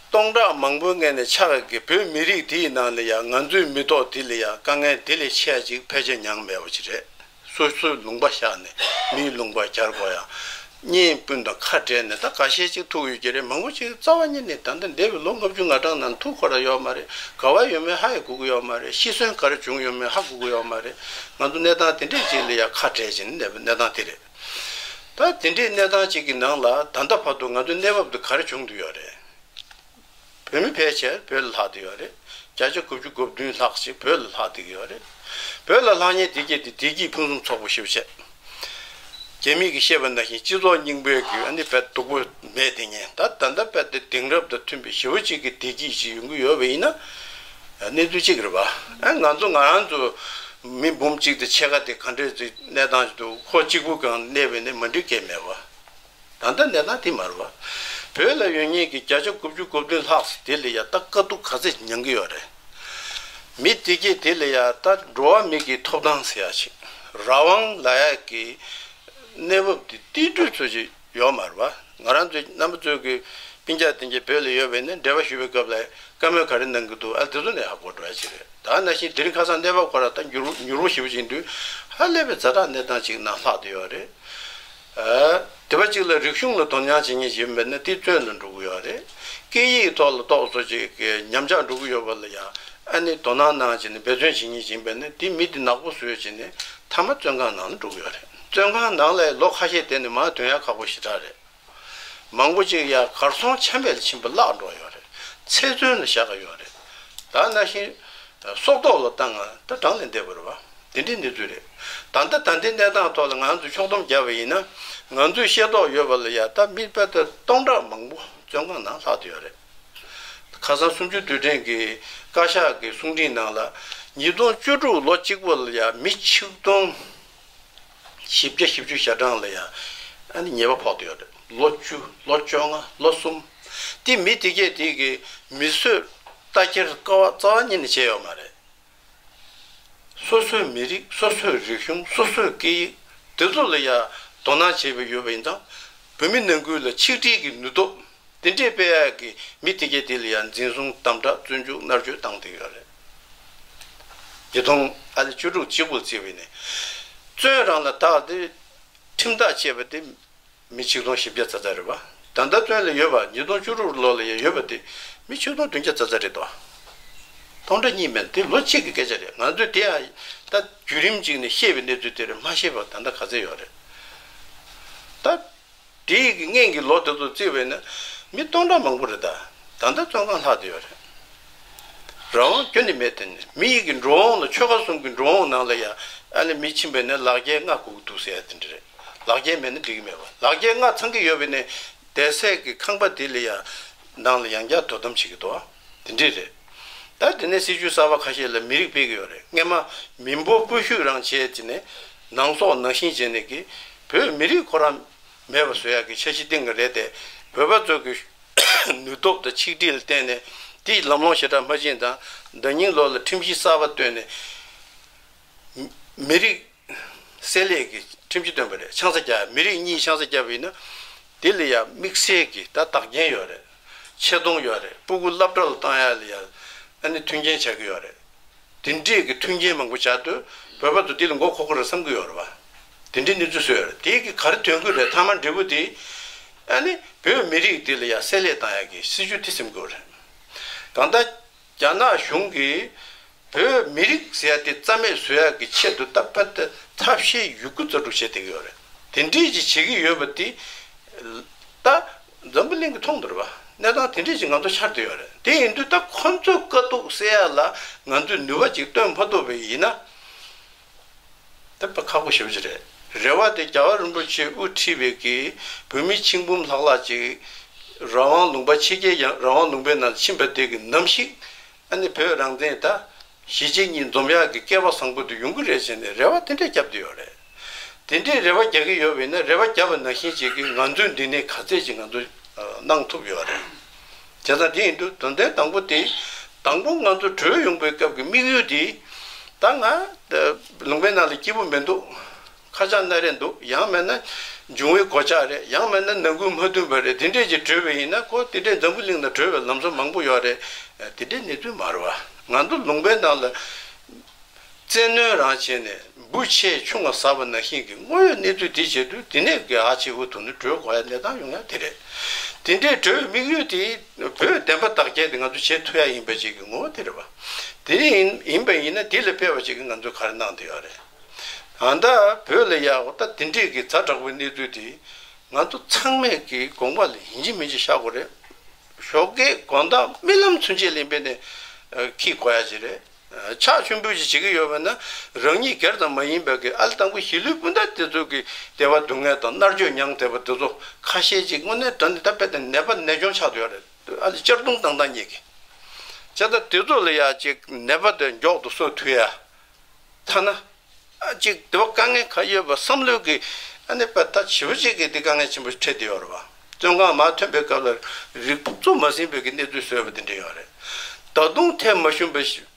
སྟོང་ཕྲག་མང་པོའི་སྔོན་ནས་ཆགས་ཡོད་ཀྱི་བོད་མི་རིགས་དེའི་ནང་ལ་ཡ་ང་ཚོའི་མི་ཐོག་དེ་ལ་ཡ་དཀའ་ངལ་དེ་ལས་ཆེ་བ་ཅིག་ཕལ་ཆེར་མྱངས་མེད་པ་ཅིག་རེད། སོ་སོའི་ལུང་པ་བཞག་ནས་མིའི་ལུང་པར་གྱར་དགོས་ཡ། གཉེན་སྤུན་དང་ཁ་བྲལ་ནས་ད་འགའ་ཤས་ཅིག་ཐུག་ཡོད་ཀྱི་རེད། མང་པོ་ཅིག་རྩ་བ་ཉིད་ནས་ད་ལྟ་འདས་པའི་ལོ་ལྔ་བཅུ་ང་གྲངས་ནང་ཐུག་ཁོ་ར་ཡོད་མ་རེད། ག་བ་ཡོད་མེད་ཧ་ཡང་གོ་གི་ཡོད་མ་རེད། ཤི་གསོན་ག་རེ་བྱུང་ཡོད་མེད་ཧ་གོ་གི་ཡོད་མ་རེད། ང་ཚོ་གནས་སྟངས་དེ་འདྲས་ཅིག་ལ་ཡ་ཁ་བྲལ་བྱས་ནས་གནས་པའི་གནས་སྟངས་དེ་རེད། ད་དེ་འདྲའི་གནས་སྟངས་ཅིག་གི་ནང་ལ་ད་ལྟ་བར་དུ་ང་ཚོའི་གནས་བབ་དེ་ག་རེ་བྱུང་བསྡད་ཡོད་རེད། བོད་མི་ཕལ་ཆེར་བོད་ལ་ལྷག་བསྡད་ཡོད་རེད། བརྒྱ་ཆ་དགུ་བཅུ་གོ་བདུན་ལྷག་ཅིག་བོད་ལ་ལྷག་བསྡད་ཀྱི་ཡོད་རེད། བོད་ལ་ལྷག་མཁན་དེ་གས་དེ་བདེ་སྐྱིད་ཕུན་སུམ་ཚོགས་པོ་ཞེ་པོ་བྱས། རྒྱ་མི་གིས་བཤད་པ་ནང་བཞིན་སྤྱི་ཚོགས་རྙིང་པའི་གི་ཨ་ནི་བོད་སྡུག་པོ་མེད་དེ་ཉན་ད་ད་ལྟ་བོད་དེ་དེང་རབས་དང་མཐུན་པའི་ཞེ་པོ་ཅིག་གི་བདེ་སྐྱིད་ཅིག་ཡོང་གི་ཡོད་པ་ཡིན་ན། གནས་ཚུལ་གཅིག་རེད་པ། ཨ་ང་ཚོ་ང་རང་ཚོ་མི་འབུམ་གཅིག་དང་ཕྱེད་ཀ་དེ་ག་འདྲས་ཅིག་གནས་སྟངས་ཅིག་འདུག་ཁོ་གཅིག་པུ་གང་གནས་པ་ཡིན་ན་མ་འགྲིག་གི་མེད་པ། ད་ལྟ་གནས་སྟངས་དེ་མ་རེད་པ། བོད་ལ་ཡོད་མཁན་གྱི་བརྒྱ་ཆ་དགུ་བཅུ་གོ་བདུན་ལྷག་ཙམ་དེ་ལ་ཡ་ད་དཀའ་སྡུག་ག་ཚད་མྱངས་ཀྱི་ཡོད་རེད། མི་དེ་གས་དེ་ལ་ཡ་ད་འགྲོ་བ་མི་གི་ཐོབ་ཐང་ཟེར་ཡ་ཞིག་རང་དབང་ལབ་ཡ་གི་གནས་བབ་དེ་ཏིལ་འབྲུ་ཚོད་ཅིག་ཡོད་མ་རེད་པ། ང་རང་ཚོའི་རྣམ་པ་ཚོའི་གི་སྤུན་ཀྱག་དེ་གས་བོད་ལ་ཡོད་པ་ཡིན་ན་འབྲེལ་བ་ཞུ་བའི་སྐབས་ལ་བཀའ་མོལ་ག་རེ་གནང་གི་འདུག་ཨ་དེ་ཚོ་ནས་ཧ་གོ་འགྲོ་ཡ་ཅིག་རེད། ད་ནང་བཞིན་དེ་རིང་ཁ་སང་གནས་བབ་ཁོ་ར་ད་འགྱུར་འགྱུར་བ་ཞེ་པོ་ཅིག་འདུག་ཧ་ལས་པའི་ཛ་དྲག་གནས་སྟངས་ཅིག་ནང་ལྷག་བསྡད་ཡོད་རེད། ཨ། དེ་བ་གཅིག་ལ་རིག་གཞུང་ལ་དོ་སྣང་བྱེད་མཁན་ཞིག་ཡིན་པ་ན་དེ་བཙོན་ལ་འགྲོ་གི་ཡོད་རེད། སྐད་ཡིག་ཐོག་ལ་ཏོག་ཙམ་ཅིག་གི་ཉམས་ཆག་འགྲོ་གི་ཡོད་པ་ལ་ཡང་ཨ་ནི་དོ་སྣང་གནང་བྱས་ནས་འབད་བརྩོན་བྱེད་མཁན་ཞིག་ཡིན་པ་ན་དེ་མི་དེ་ནག་པོ་བཟོས་བྱས་ནས་མཐའ་མ་བཙོན་ཁང་ནང་ལ་འགྲོ་གི་ཡོད་རེད། བཙོན་ཁང་ནང་ལ་ལོ་ཁ་ཤས་བསྡད་ནས་མར་ཐོན་ཡག་ཁག་པོ་ཞེ་དྲག་རེད། མང་པོ་ཅིག་ཡ་གར་སོང་ཆམ་པ་ལ་ཕྱིན་པ་བརླག་འགྲོ་ཡོད་རེད། ཚེ་བཙོན་ལ་བཞག་གི་ཡོད་རེད། ད་ནང་བཞིན་སྲོག་ཐོག་ལ་བཏང་ང་ད་གྲངས་ལས་འདས་པ་རེད་བ། དེ་འདྲའི་གནས་ཚུལ་རེད། ད་ལྟ་ད་ལྟའི་གནས་སྟངས་ཐོག་ལ་ང་ཚོས་ཕྱོགས་བསྡོམས་བརྒྱབ་པ་ཡིན་ན། ང་ཚོས་ཤེས་རྟོགས་ཡོད་པ་ལ་ཡ་ད་མི་དཔེ་ད་སྟོང་ཕྲག་མང་པོ་བཙོན་ཁང་ནང་ལྷག་བསྡད་ཡོད་རེད། ཁ་སང་གསུམ་བཅུའི་དུས་དྲན་གྱི་བཀའ་ཤག་གི་གསུང་འཕྲིན་ནང་ལ་ཉིས་སྟོང་བཅུ་དྲུག་ལོ་གཅིག་པོ་ལ་ཡ་མི་ཆིག་སྟོང་བཞི་བརྒྱ་བཞི་བཅུ་ཞེ་གྲངས་ལ་ཡང་ཨ་ནི་ཉེས་པ་ཕོག་བསྡད་ཡོད་རེད། ལོ་བཅུ་ལོ་བཅོ་ལྔ་ལོ་གསུམ། དེ་མི་དེ་གས་དེ་གི་མི་གསོད་རྟ་འཁྱེར་ཀ་བ་རྩ་བ་ཉིད་ནས་བྱས་ཡོད་མ་རེད། སོ་སོའི་མི་རིགས་སོ་སོའི་རིག་གཞུང་སོ་སོའི་སྐད་ཡིག་དེ་ཚོ་ལ་ཡང་དོ་སྣང་བྱས་པ་ཡོད་པ་ཡིན་ཙང་། བོད་མི་ནང་ཁུལ་ལ་ཆིག་སྒྲིལ་གྱི་ནུས་སྟོབས་དེ་འདྲས་སྤེལ་ཡག་གི་མི་དེ་གས་དེ་ལ་ཡང་འཛིན་བཟུང་དམ་དྲག་བཙོན་འཇུག་མནར་གཅོད་བཏང་བསྡད་ཡོད་རེད། ཉིས་སྟོང་ཨ་ལེ་བཅུ་དྲུག་གཅིག་པུར་བརྩིས་པ་ཡིན་ན། བཙོན་རང་ལ་བདག་དེ་ཁྲིམས་ཐག་བཅད་པ་དེ་མི་ཆིག་སྟོང་བཞི་བརྒྱ་ཙམ་ཙམ་རེད་པ། ད་ལྟ་བཙོན་ལ་ཡོད་པ་ཉིས་སྟོང་བཅུ་དྲུག་ལོ་ལ་ཡང་ཡོད་པ་དེ་མི་ཆིག་སྟོང་བདུན་བརྒྱ་ཙམ་ཙམ་རེད་དོ། སྟོང་ཕྲག་གཉིས་མིན་དེ་ལོ་གཅིག་གི་སྐད་ཆ་རེད། ང་ཚོས་དེ་ཡང་ད་བརྒྱུད་རིམ་གཅིག་ནས་ཤེས་པའི་གནས་ཚུལ་དེ་རེད། མ་ཤེས་པ་ད་ལྟ་ག་ཚད་ཡོད་རེད། ད། དེའི་གི་སྔོན་གྱི་ལོ་དེ་ཚོ་བརྩིས་པས་ན་མི་སྟོང་ཕྲག་མང་པོ་རེད། ད་ད་ལྟ་བཙོན་ཁང་ལྷག་བསྡད་ཡོད་རེད། རང་དབང་ཁྱོན་ནས་མེད་དེ་ནི་མི་ཡི་གི་འགྲོ་འོང་ལ་ཆོལ་ཁ་གསུམ་གྱི་འགྲོ་འོང་ནང་ལ་ཡང་ཨ་ནི་མི་ཕྱིན་པས་ན་ལག་འཁྱེར་ལྔ་དགོས་ཀྱི་འདུག་ཟེར་ཡ་དེ་འདྲ་རེད། ལག་འཁྱེར་མེད་ན་འགྲིག་གི་མེད་པ། ལག་འཁྱེར་ལྔ་ཚང་གི་ཡོད་པས་ན་བསྡད་སའི་གི་ཁང་པ་དེ་ལ་ཡང་ནང་ལ་ཡང་བསྐྱར་དོ་དམ་བྱེད་ཀྱི་འདུག་ཨ། དེ་འདྲས་རེད། ད་དེ་ནས་སྲིད་ཇུས་གསར་པ་ཁ་ཤས་ལ་མི་རིགས་སྤེལ་གྱི་ཡོད་རེད། སྔོན་མ་མི་འབོར་སྤོ་བཤུད་རང་བྱས་དེ་ནས་ནང་སྲོག་ནང་བཞིན་བྱས་ནས་ཀྱི་བོད་མི་རིགས་ཁོ་རང་མེད་པ་བཟོ་ཡག་གི་འཆར་གཞི་བཏིང་གི་རེད་དེ། བོད་པ་ཚོ་གི་ནུས་སྟོབས་དང་ཆིག་སྒྲིལ་ལ་བརྟེན་ནས་དེ་ལམ་ལྷོང་ཞེ་དྲག་མ་ཕྱིན་ཙང་། ཟླ་ཉིན་ལོ་ལ་ཁྲིམས་གཞི་གསར་པ་བཏོན་ནས་མི་རིགས་བསྲེ་ལྷད་ཀྱི་ཁྲིམས་གཞི་བཏོན་པ་རེད། ཆང་ས་རྒྱག་མི་རིགས་གཉིས་ཆང་ས་རྒྱག་པ་ཡིན་ན་དེ་ལ་ཡང་དམིགས་བསལ་གྱི་ད་བདག་རྐྱེན་ཡོད་རེད། ཆེ་མཐོང་ཡོད་རེད། སྤུ་གུ་སློབ་གྲྭ་ལ་བཏང་ཡག་ལ་ཡང་ཨ་ནི་མཐུན་རྐྱེན་བྱ་གི་ཡོད་རེད། དེ་འདྲས་ཀྱི་མཐུན་རྐྱེན་མང་པོ་བྱ་དུས་བོད་པ་ཚོ་འདི་ལ་མགོ་འཁོར་གི་རེད་བསམ་གི་ཡོད་རེད་བ། དེ་འདྲའི་གནས་ཚུལ་བཟོས་ཡོད་རེད། དེ་གི་ག་རེ་དོན་གི་རེད། ཐ་མ་འབྲས་བུ་དེ་ཨ་ནི་བོད་མི་རིགས་འདི་ལ་ཡང་བསྲེ་ལྷད་བཏང་ཡག་གི་སྲིད་ཇུས་དེ་སེམས་གི་རེད། གང་ལྟར་རྒྱ་ནག་གཞུང་གིས་བོད་མི་རིགས་ཟེར་ཡ་དེ་རྩ་མེད་བཟོ་ཡག་གི་ཆེད་དུ་ད་ཕར་ད་ཐབས་ཤེས་ཡོད་རྒུ་རྩལ་སྤྲུགས་བྱས་བསྡད་ཀྱི་ཡོད་རེད། དེ་འདྲས་ཅིག་བྱེད་ཀྱི་ཡོད་པ་དེ་ད་ འཛམ་བུ་གླིང་གིས་མཐོང་འདུག་རེད་པ། གནས་སྟངས་དེ་འདྲས་ཅིག་ང་ཚོ་ཤར་བསྡད་ཡོད་རེད། དེ་ཡིན་དུས་ད་ཁོ་ཚོའི་དཀའ་སྡུག་སེལ་ཡ་ལ་ང་ཚོས་ནུས་པ་ཅིག་བཏོན་མ་ཐུབ་པ་ཡིན་ན། ད་དཔེ་ཁག་པོ་ཞེ་པོ་ཅིག་རེད། རེ་བ་དེ་རྒྱལ་བ་རིན་པོ་ཆེས་དབུ་ཁྲིད་པའི་གི་བོད་མི་ཆིག་འབུམ་ལྷག་ལྷག་ཅིག་རང་དབང་ལུང་པ་ཕྱི་རྒྱལ་ཡང་རང་དབང་ལུང་པའི་ནང་ཕྱིན་པ་དེ་གི་ནམ་ཞིག་ཨ་ནི་བོད་རང་བཙན་ད་གཞིས་བྱེས་གཉིས་འཛོམས་ཡག་གི་སྐལ་བ་བཟང་པོ་དེ་ཡོང་གི་རེད་ཟེར་ནས་རེ་བ་དེ་འདྲས་བརྒྱབ་བསྡད་ཡོད་རེད། དེ་འདྲས་རེ་བ་རྒྱག་གི་ཡོད་པ་ཡིན་ན། རེ་བ་བརྒྱབ་པ་ནང་བཞིན་ཅིག་གིས་ང་ཚོའི་འདི་ནས་ག་ཚད་ཅིག་ང་ཚོ་གནང་ཐུབ་ཡོད་རེད། བྱས་ཙང་དེ་ཡིན་དུས་དོན་ཚན་དང་པོ་དེ། དང་པོ་ང་ཚོ་བྲོས་ཡོང་པའི་སྐབས་ཀྱི་དམིགས་ཡུལ་དེ། ད་ང་ལུང་པའི་ནང་ལ་སྐྱིད་པོ་མི་འདུག་ཁ་ཆག་སྣ་རལ་འདུག་ཡང་མིན་ན་འབྱུང་བའི་གོད་ཆག་རེད། ཡང་མིན་ན་ནང་ཁུལ་མ་མཐུན་པ་རེད། དེ་འདྲས་ཀྱིས་བྲོས་པ་ཡིན་ན། ཁོ་དེ་འདྲས་འཛམ་བུ་གླིང་ནང་བྲོས་པའི་ལམ་སྲོལ་མང་པོ་ཡོད་རེད། དེ་འདྲས་གནས་ཚུལ་མ་རེད་པ། ང་ཚོ་ལུང་པའི་ནང་ལ་བཙན་གནོན་རང་བྱས་ནས་འབུ་ཆེ་ཆུང་ང་ཟ་བ་ནང་བཞིན་གྱི་དངོས་ཡོད་གནས་ཚུལ་དེ་བྱེད་དུས། དེ་ནས་གི་ཨ་ཆེ་འུ་ཐུག་ནས་བྲོས་དགོས་ཡ་གནས་སྟངས་ཡོང་ཡ་དེ་རེད། དེ་འདྲའི་བྲོས་དམིགས་ཡུལ་དེ་བོད་བདེན་པ་བདག་རྐྱེན་དེ་ང་ཚོ་བྱེད་ཐུབ་ཡ་ཡིན་པ་ཅིག་གི་ངོ་བོ་དེ་རེད་པ། དེ་ཡིན་ཡིན་པ་ཡིན་ན། དེ་ལ་དཔེ་བ་ཅིག་གི་ང་ཚོས་ག་རེ་གནང་བསྡད་ཡོད་རེད། ད་ལྟ་བོད་ལ་ཡག་པོ་ད་དེ་འདྲས་ཀྱི་ཛ་དྲག་པོའི་གནས་ཚུལ་དེ་ང་ཚོ་ཚང་མས་ཀྱི་དགོངས་པ་ལ་ཡིན་གཅིག་མིན་གཅིག་བཞག་དགོས་རེད། ཞོགས་ཀས་དགོང་དག་རྨི་ལམ་ཚུན་ཆད་ལ་ཡིན་པས་ནས་འཁྱེར་དགོས་ཡ་ཅིག་རེད། ཕྱག་མཆོད་འབུལ་ཞིག་བྱེད་ཀྱི་ཡོད་པ་ན། རང་ཉིད་སྒེར་ཙམ་མ་ཡིན་པའི་གི་ཨ་ལས་དང་པོ་གཞིས་ལུས་སྤུན་ཟླ་དེ་ཚོ་གི་བདེ་བ་སྡུག་བསྔལ་དང་མནར་གཅོད་མྱངས་བསྡད་པ་དེ་ཚོ་ཁ་ཤས་ཅིག་དངོས་གནས་དྲང་གནས་ད་དཔེ་དེ་ནད་པ་ནད་གཅོང་ཆགས་བསྡད་ཡོད་རེད། ཨ་ལས་གཅར་རྡུང་བཏང་བཏང་ཉེས་ཀྱི། བྱས་ཙང་དེ་ཚོ་ལ་ཡ་ཅིག་ནད་པ་དེ་མགྱོགས་དུ་གསོ་ཐུབ་ཡ། ཐ་ན། ཨ་ཅིག་དེ་བ་དཀའ་ངལ་ག་ཡོད་པ་བསམ་བློའི་གི་ཨ་ནི་པ་ད་ཞེ་པོ་ཅིག་གི་དེ་དཀའ་ངལ་ཆེན་པོ་འཕྲད་བསྡད་ཡོད་རེད་པ། བཙོན་ཁང་མར་ཐོན་པའི་སྐབས་ལ་རིག་པ་གཙོ་མ་ཟིན་པའི་གི་གནས་ཚུལ་བཟོས་པ་དེ་འདྲ་ཡོད་རེད། ད་དུང་ཐེ་མ་ཞུམ་པའི་ཞུ།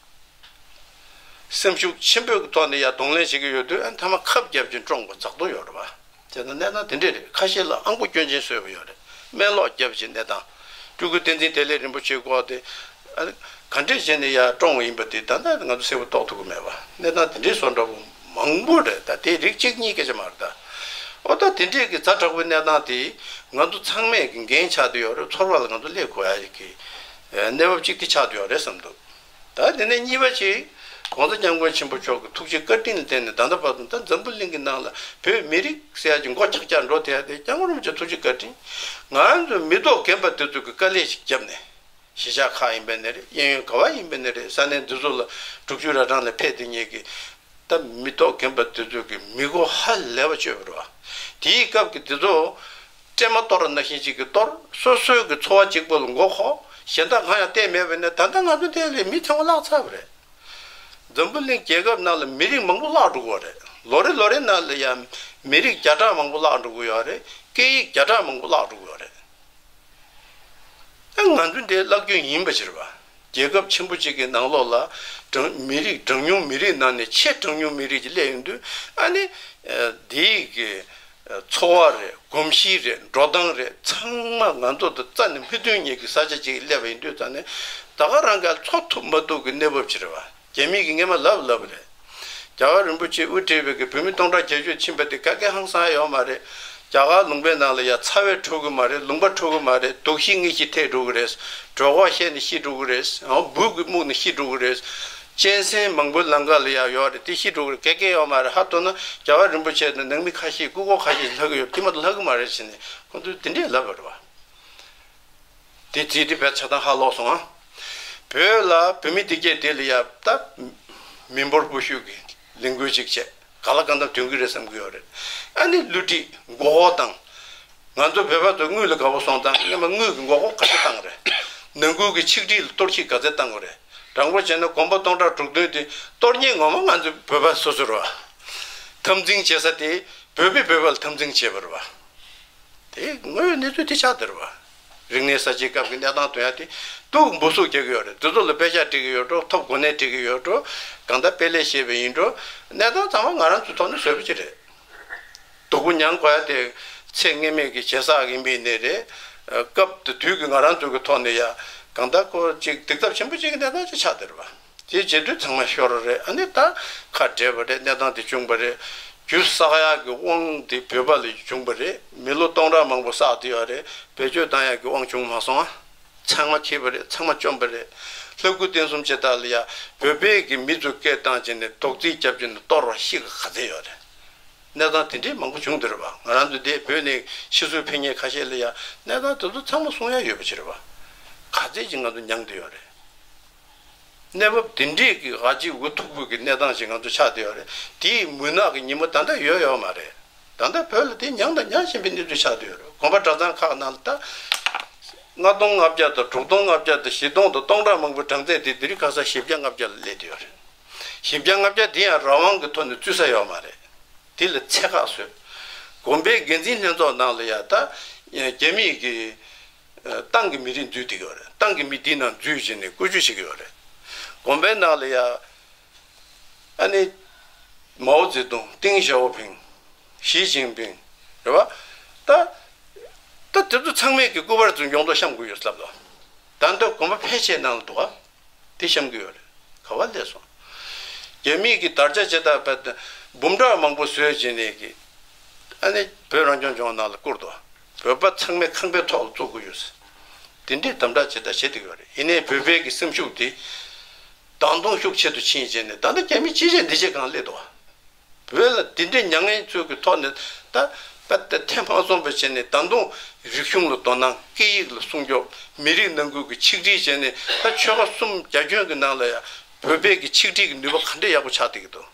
སེམས་ཤུགས་ཆེན་པོའི་གི་ཐོག་ནས་ཡ་གདོང་ལེན་བྱེད་ཀྱི་ཡོད་དུས། ཨ་ནི་མཐའ་མ་ཁབ་བརྒྱབ་ཅིང་བཀྲོངས་པ་ཛག་ཏུ་ཡོད་རེད་པ། བྱས་ཙང་གནས་སྟངས་དེ་འདྲས་རེད། ཁ་ཤས་ལ་ཨང་པོ་སྐྱོན་ཅན་བཟོས་པ་ཡོད་རེད། སྨན་སློག་བརྒྱབ་བྱས་གནས་སྟངས། སྤྲུལ་སྐུ་བསྟན་འཛིན་བདེ་ལེགས་རིན་པོ་ཆེ་སྐོར་དེ། ཨ་ནི་ག་འདྲས་བྱས་ནས་ཡར་བཀྲོངས་པ་ཡིན་པ་དེ་ད་ལྟ་ང་ཚོ་གསལ་པོ་རྟོགས་ཐུབ་ཀྱི་མེད་པ། གནས་སྟངས་དེ་འདྲས་བཟོ་འདྲ་པོ་མང་པོ་རེད། ད་དེ་རིགས་གཅིག་གཉིས་སྐད་ཆ་མ་རེད་ད། ཨོ་ད་དེ་འདྲས་ཀྱི་ཛ་དྲག་པོའི་གནས་སྟངས་དེ་ང་ཚོ་ཚང་མས་ཀྱི་འགན་ཆགས་བསྡད་ཡོད་རེད། ཚོར་བ་ལ་ང་ཚོ་སླེབས་དགོས་ཡ་ཡི་གི་གནས་བབ་གཅིག་དེ་ཆགས་བསྡད་ཡོད་རེད་བསམ་འདུག་ད་དེ་ནས་གཉིས་པ་ཅིག་༸གོང་ས་༸སྐྱབས་མགོན་ཆེན་པོ་མཆོག་གི་ཐུགས་རྗེ་བཀའ་དྲིན་ལ་བརྟེན་ནས་ད་ལྟ་བར་དུ་ད་འཛམ་བུ་གླིང་གི་ནང་ལ་བོད་མི་རིགས་ཟེར་ཡ་ཅིག་མགོ་ཆག་ཆག་འགྲོ་བསྡད་ཡ་དེ་༸སྐྱབས་མགོན་རིན་པོ་ཆེ་ཐུགས་རྗེ་བཀའ་དྲིན། ང་ཚོ་མི་ཐོག་རྒན་པ་དེ་ཚོ་གི་དཀའ་ལས་ཤིག་བརྒྱབ་ནས། གཞིས་ཆགས་ཁག་ཡིན་པ་ནི་རེད། གཡས་གཡོན་ག་བ་ཡིན་པ་ནི་རེད། ས་གནས་འདི་ཚོ་ལ་དྲུག་ཅུ་ར་གྲངས་ལ་ཕེབས་བསྡད་མཁན་གྱི་ད་མི་ཐོག་རྒན་པ་དེ་ཚོ་གི་མི་མགོ་ཧ་ལས་པ་གཅོད་པ་རེད་པ། དེའི་སྐབས་ཀྱི་དེ་ཚོ་སྲན་མ་གཏོར་ནང་བཞིན་ཅིག་གི་གཏོར། སོ་སོའི་གི་འཚོ་བ་གཅིག་པོ་ལ་མགོ་འཁོར། གཞན་དག་གང་ཡང་བལྟས་མེད་པ་ནས། ད་ལྟ་ང་ཚོ་འདི་ལ་མི་ཚང་མ་བརླག་ཚར་བ་རེད། འཛམ་བུ་གླིང་རྒྱལ་ཁབ་ནང་ལ་མི་རིགས་མང་པོ་བརླག་འགྲོ་གི་ཡོད་རེད། ལོ་རེ་ལོ་རེ་ནང་ལ་ཡང་མི་རིགས་བརྒྱ་ཕྲག་མང་པོ་བརླག་འགྲོ་གི་ཡོད་རེད། སྐད་ཡིག་བརྒྱ་ཕྲག་མང་པོ་བརླག་འགྲོ་གི་ཡོད་རེད། ཨ་ང་ཚོ་འདི་བརླག་རྒྱུ་ཡིན་པ་ཕྱིར་བ། རྒྱལ་ཁབ་ཆེན་པོ་གཅིག་གི་ནང་ལོགས་ལ་གྲངས་མི་རིགས་གྲངས་ཉུང་མི་རིགས་ནང་ནས་ཆེས་གྲངས་ཉུང་མི་རིགས་ཀྱི་སླེབས་ཡོང་དུས། ཨ་ནི་འདིའི་གི་འཚོ་བ་རེད། གོམས་གཤིས་རེད། འགྲོ་སྟངས་རེད། ཚང་མ་ང་ཚོ་དང་རྩ་ནས་མི་མཐུན་མཁན་གྱི་ས་ཆ་གཅིག་སླེབས་པ་ཡིན་དུས། རྩ་ནས་ད་ག་རང་ག་འཚོ་ཐུབ་མ་ཐུབ་ཀྱི་གནས་བབ་ཕྱིར་བ། རྒྱ་མི་གིས་སྔས་མ་ལབ་ལབ་རེད། རྒྱལ་བ་རིན་པོ་ཆེས་དབུ་ཁྲིད་པའི་གི་བོད་མི་སྟོང་ཕྲག་བརྒྱད་ཅུ་ཕྱིན་པ་དེ་ག་གེ་ཧང་སང་ཡོད་མ་རེད། རྒྱ་གར་ལུང་པའི་ནང་ལ་ཡ་ཚ་བས་འཁྲུག་གི་མ་རེད། ལུང་པ་འཁྲུག་གི་མ་རེད། དུག་ཤི་དངོས་ཤི་ཐེབས་འགྲོ་གི་རེད། གྲོད་ཁོག་བཤལ་ནས་ཤི་འགྲོ་གི་རེད། འོ་འབུ་གིས་རྨུགས་ནས་ཤི་འགྲོ་གི་རེད། གཅན་གཟན་མང་པོ་ལམ་ཁ་ལ་ཡ་ཡོད་རེད། དེ་ཤི་འགྲོ་གི་རེད། ག་གེ་ཡོད་མ་རེད། ཧ་མཐོང་ན་རྒྱལ་བ་རིན་པོ་ཆེ་དང་ནང་མི་ཁ་ཤས་སྐུ་འཁོར་ཁ་ཤས་ལྷག་གི་ཡོད། དེ་མ་གཏོགས་ལྷག་གི་མ་རེད་ཟེར་ནས་ཁོང་ཚོས་དེ་འདྲས་ལབ་པ་རེད་བ། དེ་རྩིས་དེ་བས་ཆ་ཚང་ཧ་ལོག་སོང་ཨ། བོད་ལ་བོད་མི་སྡེ་བརྒྱད་དེ་ལ་ཡ་ད་མི་འབོར་སྤོ་ཤུགས་ཀྱི་ལས་འགུལ་ཅིག་བྱས། ག་ལ་གང་འཚམ་ཐོན་གྱི་རེད་བསམ་གྱི་ཡོད་རེད། ཨ་ནི་བསླུ་བྲིད་མགོ་སྐོར་བཏང་། ང་ཚོ་བོད་པ་ཚོ་དངུལ་ལ་དགའ་པོ་སོང་ཙང་། སྔོན་མ་དངུལ་གྱི་མགོ་སྐོར་ག་ཚོད་བཏང་རེད། ནང་ཁུལ་གྱི་ཆིག་སྒྲིལ་ལ་གཏོར་བཤིག་ག་ཚོད་བཏང་གི་རེད། དྲང་པོ་བྱས་ན་དགོན་པ་སྟོང་ཕྲག་དྲུག་བདུན་དེ་གཏོར་མཁན་ངོ་མ་ང་ཚོ་བོད་པ་སོ་སོ་རེད་བ། འཐབ་འཛིང་བྱེད་ས་དེ་བོད་པས་བོད་པ་ལ་འཐབ་འཛིང་བྱས་པ་རེད་བ། དེ་དངོས་ཡོད་གནས་ཚུལ་དེ་ཆགས་བསྡད་རེད་བ། རིག་གནས་གསར་བརྗེའི་སྐབས་ཀྱི་གནས་སྟངས་དང་ཡང་དེ་འདུག་འབུ་སུག་རྒྱག་གི་ཡོད་རེད། འདི་ཚོ་ལ་དཔེ་ཆ་སྤྲད་ཀྱི་ཡོད་འགྲོ། ཐོབ་གོ་གནས་སྤྲད་ཀྱི་ཡོད་འགྲོ། གང་ལྟར་དཔེ་ལས་བཤད་པ་ཡིན་འགྲོ། གནས་སྟངས་ཚང་མ་ང་རང་ཚོའི་ཐོག་ནས་བཟོས་པ་ཅིག་རེད། སྡུག་པོ་མྱངས་དགོས་ཡ་དེ་ཚེ་སྔོན་མའི་གི་བྱས་བསགས་ཡིན་པའི་ནི་རེད། སྐབས་དེ་དུས་ཀྱི་ང་རང་ཚོ་གི་ཐོག་ནས་ཡ་གང་ལྟར་ཁོ་ཅིག་སྡིག་ཚབས་ཆེན་པོ་ཅིག་གི་གནས་སྟངས་ཅིག་ཆགས་བསྡད་རེད་བ། དེ་བྱེད་དུས་ཚང་མ་ཤོར་བ་རེད། ཨ་ནི་ད་ཁ་བྲལ་བ་རེད། གནས་སྟངས་དེ་བྱུང་བ་རེད། རྒྱུ་བསགས་ཡག་གི་དབང་དེ་བོད་པ་ལ་བྱུང་བ་རེད། མི་ལོ་སྟོང་ཕྲག་མང་པོ་བསགས་བསྡད་ཡོད་རེད། བེད་སྤྱོད་བཏང་ཡག་གི་དབང་བྱུང་མ་སོང་ཨ། ཚང་མ་འཁྱེར་བ་རེད། ཚང་མ་བཅོམ་པ་རེད། ལྷ་སྐུ་རྟེན་གསུམ་ཅིག་དག་ལ་ཡ་བོད་པའི་གི་མི་ཚོ་སྐད་བཏང་བྱས་ནས་རྡོག་རྫིས་བརྒྱབ་བྱས་ནས་གཏོར་བ་ཤི་ག་ག་ཚད་ཡོད་རེད། གནས་སྟངས་དེ་འདྲའི་མང་པོ་བྱུང་བསྡད་རེད་པ། ང་རང་ཚོ་འདིར་བོད་ནས་ཕྱི་སོར་ཕེབས་མཁན་ཁ་ཤས་ལ་ཡང་གནས་སྟངས་དེ་ཚོ་ཚང་མ་གསུང་ཡ་ཡོད་པ་ཅིག་རེད་པ། ག་ཚད་ཅིག་ང་ཚོ་མྱངས་བསྡད་ཡོད་རེད། གནས་བབ་དེ་འདྲའི་གི་ག་ཅིག་འུ་ཐུག་པོ་གི་གནས་སྟངས་ཤིག་ང་ཚོ་ཆགས་བསྡད་ཡོད་རེད། དེའི་མུན་ནག་གི་ཉི་མ་ད་ལྟ་ཡོད་ཡོད་མ་རེད། ད་ལྟ་བོད་ལ་དེ་མྱངས་དང་མྱང་བཞིན་པའི་གནས་ཚུལ་ཆགས་བསྡད་ཡོད་རེད། དགོན་པ་གྲྭ་ཚང་ཁག་ནང་ལ་ད་ལྔ་སྟོང་ལྔ་བརྒྱ་དང་དྲུག་སྟོང་ལྔ་བརྒྱ་དང་བཞི་སྟོང་དང་སྟོང་ཕྲག་མང་པོའི་གྲངས་ཚད་དེ་དེ་རིང་ཁ་སང་བཞི་བརྒྱ་ལྔ་བརྒྱ་ལ་སླེབས་བསྡད་ཡོད་རེད། བཞི་བརྒྱ་ལྔ་བརྒྱ་དེ་ཡང་རང་དབང་གི་ཐོག་ནས་བཙུད་ས་ཡོད་མ་རེད། དེ་ལ་ཚད་བཀག་བཟོས། དགོན་པའི་འགན་འཛིན་ལྷན་ཚོགས་ནང་ལ་ཡང་ད་རྒྱ་མིས་ཀྱི་ཏང་གི་མི་རིགས་འཛུལ་བསྡད་ཡོད་རེད། ཏང་གི་མི་དེ་ནང་འཛུལ་བྱས་ནས་བཀོལ་སྤྱོད་བྱེད་ཀྱི་ཡོད་རེད། དགོན་པའི་ནང་ལ་ཡང་ཨ་ནི་མའོ་ཙེ་ཏུང་། ཏེང་ཞའོ་ཕིང་། ཞི་ཅིན་ཕིང་། རེད་བ། ད་ད་དེ་ཚོ་ཚང་མས་ཀྱི་སྐུ་པར་ཚོ་ཡོངས་རྫོགས་བཤམས་དགོས་ཡོད་ལབ་ལ། ད་ལྟ་དགོན་པ་ཕལ་ཆེར་ནང་ལ་འདུག་ག་དེ་བཤམས་ཀྱི་ཡོད་རེད། ག་བ་སླེབས་སོང་། རྒྱ་མིས་ཀྱི་དར་ཆ་བྱེད་སྟངས་བར་དུ་འབུམ་ཕྲག་མང་པོ་བཟོས་བྱས་ནས་ཀྱི་ཨ་ནི་བོད་རང་སྐྱོང་ལྗོངས་ནང་ལ་བསྐུར་ཏོ། བོད་པ་ཚང་མས་ཁང་པའི་ཐོག་ལ་བཙུགས་དགོས་ཡོད་ཟེར། དེ་འདྲའི་དམ་དྲག་བྱེད་སྟངས་བྱེད་བསྡད་ཀྱི་ཡོད་རེད། ཡིན་ནའི་བོད་པའི་གི་སེམས་ཤུགས་དེ་ད་དུང་ཤུགས་ཆེ་རུ་ཕྱིན་བྱས་ནས་ད་ལྟ་རྒྱ་མི་ཅི་བྱས་འདི་བྱས་གང་སླེབས་འདུག་བ། བོད་ལ་དེ་འདྲའི་མྱ་ངན་ཚུལ་གྱི་ཐོག་ནས་ད་དཔེ་དེ་ཐེ་མ་སོང་བ་བྱས་ནས་ད་དུང་རིག་གཞུང་ལ་དོ་སྣང་། སྐད་ཡིག་ལ་སྲུང་སྐྱོབ། མི་རིགས་ནང་ཁུལ་གྱི་ཆིག་སྒྲིལ་བྱས་ནས་ད་ཆོལ་ཁ་གསུམ་རྒྱ་ཁྱོན་གྱི་ནང་ལ་ཡང་བོད་པའི་གི་ཆིག་སྒྲིལ་གྱི་ནུས་པ་ག་འདྲ་ཡག་པོ་ཆགས་བསྡད་ཀྱི་འདུག་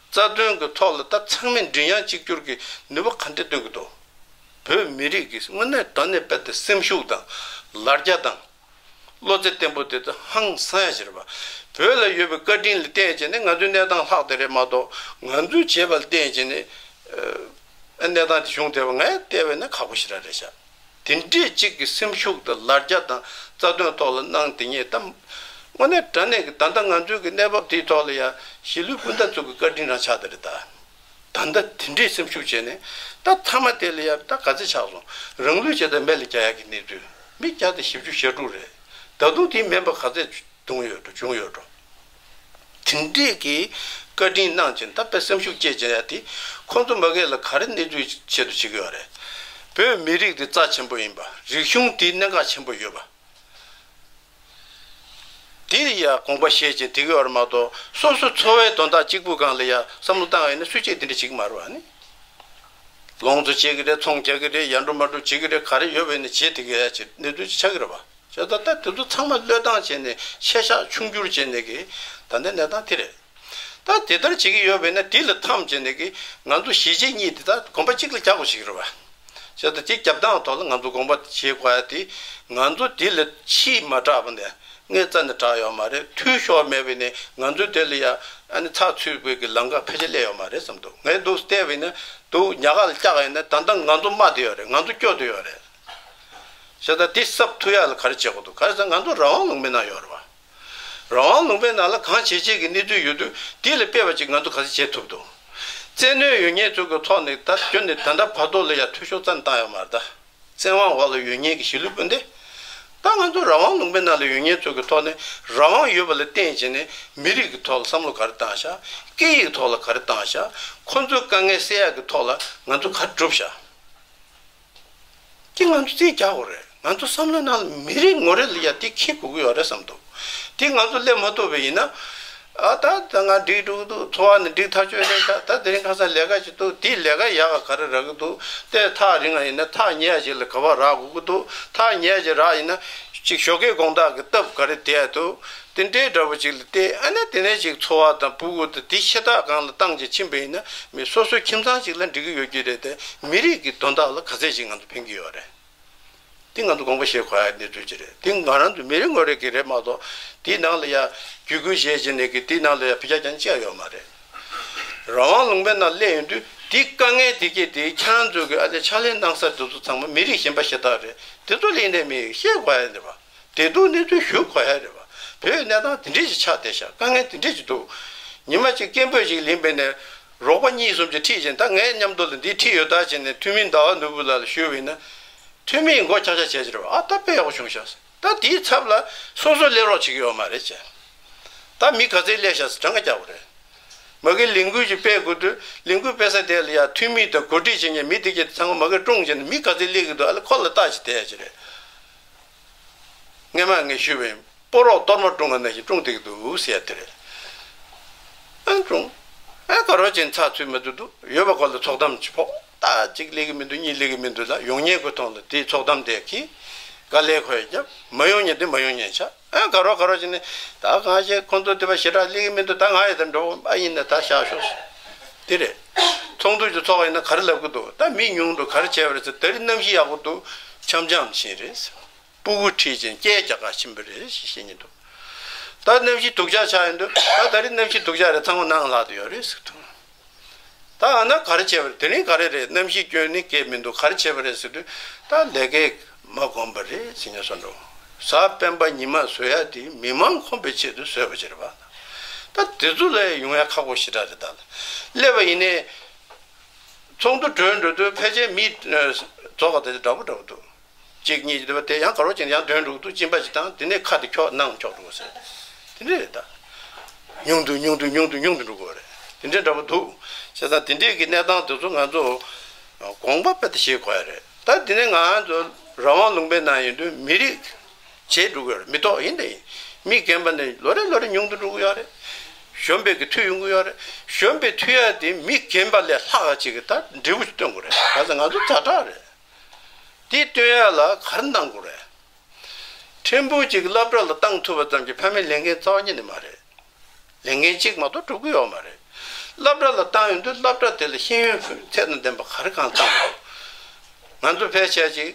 རྩ་དོན་གྱི་ཐོག་ལ་ད་ཚང་མས་མགྲིན་དབྱངས་གཅིག་གྱུར་གྱི་ནུས་པ་ག་འདྲ་སྟོན་གྱི་འདུག་བོད་མི་རིགས་ཀྱི་དངོས་གནས་དྲང་གནས་དཔེ་དེ་སེམས་ཤུགས་དང་། ལར་རྒྱ་དང་། བློ་རྩེ་བརྟན་པོ་དེ་ཚོ་ཧང་སང་ཡ་ཞིག་རེད་པ། བོད་ལ་ཡོད་པའི་བཀའ་དྲིན་ལ་བརྟེན་བྱས་ནས་ང་ཚོའི་གནས་སྟངས་ལྷག་བསྡད་རེད་མ་གཏོགས། ང་ཚོས་བྱས་པ་ལ་བརྟེན་བྱས་ནས་ཨ་གནས་སྟངས་དེ་བྱུང་བསྡད་པ་ངས་བལྟས་པ་ཡིན་ན་ཁག་པོ་ཞེ་དྲག་རེད་ཤག་དེ་འདྲས་གཅིག་གི་སེམས་ཤུགས་དང་ལར་རྒྱ་དང་རྩ་དོན་ཐོག་ལ་གནང་དེ་ཉིད་དམ། དངོས་གནས་དྲང་གནས་ཀྱི་ད་ལྟ་ང་ཚོའི་གི་གནས་བབ་དེའི་ཐོག་ལ་ཡ་གཞིས་ལུས་སྤུན་ཟླ་ཚོ་གི་བཀའ་དྲིན་རང་ཆགས་བསྡད་རེད་ད། ད་ལྟ་དེ་འདྲའི་སེམས་ཤུགས་བྱས་ནས་ད་མཐའ་མ་དེ་ལ་ཡ་ད་ག་ཚད་ཆགས་སོང་། རང་ལུས་བྱས་ད་མེ་ལ་རྒྱག་ཡག་གི་གནས་ཚུལ། མི་བརྒྱ་དང་བཞི་བཅུ་ཞེ་དྲུག་རེད། ད་དུང་དེ་མིན་པ་ག་ཚད་བྱུང་ཡོད་འགྲོ། བྱུང་ཡོད་འགྲོ། དེ་འདྲས་ཀྱི་བཀའ་དྲིན་གནང་བྱས་ད་དཔེ་སེམས་ཤུགས་སྐྱེད་བྱས་ཡ་དེ་ཁོང་ཚོ་མ་གི་ལ་ག་རེ་གནས་ཚུལ་ཆེད་དུ་བྱེད་ཀྱི་ཡོད་རེད། བོད་མི་རིགས་དེ་རྩ་ཆེན་པོ་ཡིན་པ། རིག་གཞུང་དེ་གནད་འགག་ཆེན་པོ་ཡོད་པ། དེ་ལ་ཡ་དགོངས་པ་བཞེས་བྱས་དེ་གི་བར་མ་གཏོགས་སོ་སོ་འཚོ་བའི་དོན་དག་གཅིག་པུ་སྒང་ལ་ཡ་བསམ་བློ་བཏང་བ་ཡིན་ན་སུས་ཅིག་དེ་འདྲ་བྱེད་ཀྱི་མ་རེད་བ་ནི། ལོངས་སུ་སྤྱད་ཀྱི་རེད། ཚོང་རྒྱག་གི་རེད། ཡར་འགྲོ་མར་འགྲོ་བྱེད་ཀྱི་རེད། ག་རེ་ཡོད་པ་ཡིན་ན་བྱེད་དེ་གི་ཡ་བྱེད་གནས་ཚུལ་ཅིག་ཆགས་ཀྱི་རེད་བ། བྱས་ཙང་ད་དེ་ཚོ་ཚང་མ་བློས་བཏང་བྱས་ནས་ཆེ་བཞག་ཆུང་འགྱུར་བྱས་ནས་གི་ད་ལྟའི་གནས་སྟངས་དེ་རེད། ད་དེ་ལྟར་བྱེད་ཀྱི་ཡོད་པས་ན་དེ་ལ་འཐམ་བྱས་ནས་ཀྱི་ང་ཚོ་གཞིས་བྱེས་གཉིས་དེ་ད་གོམ་པ་གཅིག་ལ་རྒྱག་དགོས་ཞིག་རེད་བ། བྱས་ཙང་དེ་རྒྱབ་སྟངས་ཐོག་ལ་ང་ཚོ་དགོངས་པ་བཞེས་དགོས་ཡ་དེ། ང་ཚོ་དེ་ལ་ཕྱིས་མ་དྲགས་པ་ནས་སྔས་རྩ་ནས་དྲགས་ཡོད་མ་རེད། འཐུས་ཤོར་མེད་པས་ནས་ང་ཚོ་དེ་ལ་ཡ་ཨ་ནི་ཚགས་ཚུད་པའི་གི་ལམ་ཁ་ཕལ་ཆེར་སླེབས་ཡོད་མ་རེད་བསམ་འདུག་ངས་འདུག་བལྟས་པས་ན་འདུག་ཉག་ག་ལ་བཀྱག་ཡོད་ན་ད་ལྟ་ང་ཚོ་རྨ་བསྡད་ཡོད་རེད། ང་ཚོ་སྐྱོ་བསྡད་ཡོད་རེད། བྱས་ཙང་དེ་གསབ་ཐུབ་ཡ་ལ་ག་རེ་བྱེད་དགོས་འདུག་ག་རེ་ཟེར་ང་ཚོ་རང་དབང་ལུང་པའི་ནང་ཡོད་རེད་བ། རང་དབང་ལུང་པའི་ནང་ལ་གང་བྱེད་བྱེད་ཀྱི་གནས་ཚུལ་ཡོད་དུས་དེ་ལ་དཔེ་བ་ཅིག་ང་ཚོ་ག་ཚོད་བྱེད་ཐུབ་འདུག་བཙན་གནོན་ཡོད་མཁན་ཚོ་གི་ཐོག་ནས་ད་ཁྱོན་ནས་ད་ལྟ་བར་དུ་ལ་ཡ་འཐུས་ཤོར་རྩ་ནས་བཏང་ཡོད་མ་རེད་ད། བཙན་དབང་འོག་ལ་ཡོད་མཁན་གྱི་གཞིས་ལུས་སྤུན་ཟླ། ད་ང་ཚོ་རང་དབང་ལུང་པའི་ནང་ལ་ཡོད་མཁན་ཚོ་གི་ཐོག་ནས་རང་དབང་ཡོད་པ་ལ་བརྟེན་བྱས་ནས་མི་རིགས་ཀྱི་ཐོག་ལ་བསམ་བློ་ག་རེ་བཏང་ཤག་སྐད་ཡིག་ཐོག་ལ་ག་རེ་བཏང་ཤག་ཁོ་ཚོའི་དཀའ་ངལ་སེལ་ཡག་གི་ཐོག་ལ་ང་ཚོ་ག་རེ་བསྒྲུབས་ཤག་དེ་ང་ཚོ་རྩིས་རྒྱག་དགོས་རེད། ང་ཚོ་བསམ་བློའི་ནང་ལ་མི་རེ་ངོ་རེ་ལ་ཡ་དེ་འཁྱེར་དགོས་ཀྱི་ཡོད་རེད་བསམ་འདུག་དེ་ང་ཚོ་སླེབས་མ་ཐུབ་པ་ཡིན་ན། ཨ་ད་ད་ང་འགྲིག་འགྲོ་གི་འདུག་འཚོ་བ་ནི་འགྲིག་ཐག་ཆོད་རེད་ཤག་ད་དེ་རིང་ཁ་སང་ལས་ཀ་ཅིག་འདུག་དེ་ལས་ཀ་ཡག་ག་ག་རེ་རག་གི་འདུག་དེ་ཐག་རིང་བ་ཡིན་ན་ཐག་ཉེ་བ་ཅིག་ལ་ག་པར་རག་དགོས་ཀྱི་འདུག་ཐག་ཉེ་བ་ཅིག་རག་ཡིན་ན་ཅིག་ཞོགས་ཀའི་དགོང་དག་གི་སྟབས་ག་རེ་བསྡད་འདུག་དེ་འདྲའི་འདྲ་པོ་ཅིག་ལ་བལྟས། ཨ་ནི་དེ་ནས་ཅིག་འཚོ་བ་དང་ཕྲུ་གུ་དང་དེ་ཤ་སྟག་སྒང་ལ་བཏང་བྱས་ཕྱིན་པ་ཡིན་ན་མི་སོ་སོའི་ཁྱིམ་ཚང་ཅིག་ལ་འགྲིག་གི་ཡོད་ཀྱི་རེད་དེ། མི་རིགས་ཀྱི་དོན་དག་ལ་ག་ཚད་ཅིག་ང་ཚོ་ཕན་གྱི་ཡོད་རེད། དེ་ང་ཚོ་དགོངས་པ་བཞེས་དགོས་ཡ་གནས་ཚུལ་ཅིག་རེད། དེ་ང་རང་ཚོ་མི་རེ་ངོ་རེ་གི་རེད་མ་གཏོགས་དེའི་ནང་ལ་ཡ་བརྒྱུད་སྐུལ་བྱས་བྱས་ནས་གི་དེའི་ནང་ལ་ཡ་བེད་སྤྱོད་ཀྱང་བྱས་ཡོད་མ་རེད། རང་དབང་ལུང་པའི་ནང་སླེབས་ཡོང་དུས་དེའི་དཀའ་ངལ་དེ་གས་དེ་ཁྱེད་རང་ཚོ་གི་ཨ་ལས་ཕྱག་ལས་གནང་ས་དེ་ཚོ་ཚང་མ་མི་རིགས་གཞན་པ་ཤ་སྟག་རེད། དེ་ཚོ་ལ་ཡིན་ནའི་མི་ཤེས་དགོས་ཡ་རེད་པ། བདེ་སྡུག་གནས་ཚུལ་ཞུ་དགོས་ཡ་རེད་པ། བོད་གནས་སྟངས་དེ་འདྲས་ཞིག་ཆགས་བསྡད་ཤག་དཀའ་ངལ་དེ་འདྲས་ཞིག་འདུག་ཉི་མ་གཅིག་སྐད་འབོད་ཅིག་ལེན་པས་ནས་རོགས་པ་གཉིས་གསུམ་ཅིག་ཁྲིད་བྱས་ད་ངའི་མཉམ་དུ་ལ་འདི་ཁྲིད་ཡོད་ད་བྱས་ནས་འཐུས་མི་ཟླ་བ་ནོར་བུ་ལགས་ལ་ཞུས་པ་ཡིན་ན། འཐུས་མིས་མགོ་ཆག་ཆག་བྱས་ཀྱི་རེད་པ། ཨ་ད་དཔེ་ཡག་པོ་བྱུང་ཤག་ད་དེའི་ཚབ་ལ་སོ་སོ་སླེབས་རོགས་བྱེད་ཀྱི་ཡོད་མ་རེད་ཅེས། ད་མི་ག་ཚོད་སླེབས་ཤག་ཟེར་གྲངས་ཀ་རྒྱག་དགོས་རེད། མ་གི་ལས་འགུལ་ཅིག་སྤེལ་དགོས་དུས་ལས་འགུལ་སྤེལ་ས་དེ་ལ་ཡ་འཐུས་མི་དང་གོ་སྒྲིག་བྱེད་མཁན་མི་དེ་གས་ཚང་མ་མ་གི་བཀྲོངས་བྱས་ནས་མི་ག་ཚོད་སླེབས་ཀྱི་འདུག་ཨ་ལས་ཁོ་ལ་བལྟ་ཞིག་བསྡད་ཡ་ཅིག་རེད། སྔས་མ་ངས་ཞུས་པ་ཡིན། སྤོ་རོགས་གཏོར་མ་བཀྲོངས་པ་ནང་བཞིན་བཀྲོངས་བསྡད་ཀྱི་འདུག་ཟེར་ཡ་དེ་རེད། ཨ་བཀྲོངས། ཨེ་ག་རོ་ཅན་ཚགས་ཚུད་མི་འདུག་འདུག་ཡོད་པ་ཁོ་ལ་ཚོགས་གཏམ་ཅིག་ཕོག་ད་ཅིག་ལེགས་ཀྱི་མི་འདུག་གཉིས་ལེགས་ཀྱི་མི་འདུག་ལ་ཡོང་ཉེན་ཁོ་མཐོང་ལ་དེའི་ཚོགས་གཏམ་དེ་གིས་དཀའ་ལས་ཁོ་ཡ་རྒྱབ་མ་ཡོང་ཉེན་དེ་མ་ཡོང་ཉེན་ཆགས། ཨ་ག་རོ་ག་རོ་བྱས་ནས་ད་གང་བྱས་ཁོང་ཚོ་དེ་བ་ཞེ་དྲག་སླེབས་ཀྱི་མི་འདུག་ད་ང་ཡི་དང་འགྲོ་ཨ་ཡིན་ན་ད་བཞག་ཤོག་དེ་རེད། ཚོགས་འདུ་ཅིག་ཚོགས་ཡིན་ན་ག་རེ་ལབ་ཀྱི་འདུག་ད་མི་ཉུང་འདུག་ག་རེ་བྱས་པ་རེད་ཟེར། ད་རེས་གནམ་གཤིས་ཡག་པོ་འདུག་འཆམ་འཆམ་བཞིན་རེད། སྤུ་གུ་ཁྲིད་ཅིང་སྐད་རྒྱག་ག་ཕྱིན་པ་རེད་ཞེས་བཤད་ཀྱི་འདུག་ད་གནམ་གཤིས་སྡུག་ཅག་ཆགས་ཡོང་དུས་ད་ད་རེས་གནམ་གཤིས་སྡུག་ཅག་རེད། ཚང་མ་ནང་ལྷག་ཏུ་ཡོད་རེད་ཟེར་འདུག་ད་ཨ་ན་ག་རེ་བྱས་པ་རེད། དེ་རིང་ག་རེ་རེད། གནམ་གཤིས་སྐྱོན་ནི་སྐད་མི་འདུག་ག་རེ་བྱས་པ་རེད་ཟེར་དུས་ད་ལས་ཀའི་མ་གོམས་པ་རེད་ཟེར་ཉན་སོང་འགྲོ། གཟའ་སྤེན་པ་ཉི་མ་བཟོ་ཡ་དེ་མི་མང་ཁོམ་པའི་ཆེད་དུ་བཟོས་པ་ཅིག་རེད་པ། ད་དེ་ཚོ་ལས་ཡོང་ཡ་ཁག་པོ་ཞེ་དྲག་རེད། ད་སླེབས་པ་ཡིན་ནའི་ཚོགས་འདུ་གྲོལ་འགྲོ་དུས་ཕལ་ཆེར་མི་རྫོགས་པ་དེ་འདྲ་པོ་འདྲ་པོ་འདུག་གཅིག་གཉིས་ཀྱི་དེ་ཡང་ག་རོ་ཅན་ཡང་དོན་འགྲུག་འདུག་གཅིན་པ་ཅིག་དང་དེ་ནས་ཁ་དེ་འཁྱོག་ནང་འཁྱོག་འགྲོ་ཟེར། དེ་འདྲས་རེད་ད། ཉུང་དུ་ཉུང་དུ་ཉུང་དུ་ཉུང་དུ་འགྲོ་དགོས་རེད། དེ་འདྲས་འདྲ་པོ་འདུག་བྱས་ཙང་དེ་འདྲས་ཀྱི་གནས་སྟངས་དེ་ཚོ་ང་ཚོ་དགོངས་པ་དཔེ་ད་བཞེས་དགོས་ཡ་རེད། ད་དེ་ནས་ང་ཚོ་རང་དབང་ལུང་པའི་ནང་ཡིན་དུས་མི་རིགས་བྱེད་འགྲོ་དགོས་རེད། མི་ཐོག་ཡིན་དེ་ཡིན། མི་རྒན་པ་ནས་ལོ་རེ་ལོ་རེ་ཉུང་དུ་འགྲོ་གི་ཡོད་རེད། གཞོན་པའི་གི་མཐུ་ཡོང་གི་ཡོད་རེད། གཞོན་པའི་མཐུ་ཡ་དེ་མི་རྒན་པ་ལས་ལྷག་ཅིག་གི་ད་འབྲས་བུ་ཞིག་སྟོན་དགོས་རེད། ག་ཚ་ང་ཚོ་ཛ་དྲག་རེད། དེ་སྟོན་ཡ་ལ་ག་རེ་གནང་དགོས་རེད། ཕྲན་བུ་གཅིག་སློབ་གྲྭ་ལ་བཏང་ཐུབ་པ་ཙམ་གྱིས་ཕ་མའི་ལས་འགན་རྩ་བ་ཉིད་ནས་མ་རེད། ལས་འགན་གཅིག་མ་གཏོགས་འགྲུབ་ཀྱི་ཡོད་མ་རེད། སློབ་གྲྭ་ལ་བཏང་ཡོང་དུས་སློབ་གྲྭ་དེ་ལ་ཤེས་ཡོན་ཚད་དང་ལྡན་པ་ག་རེ་གང་བཏང་དགོས། ང་ཚོ་ཕལ་ཆེར་ཅིག་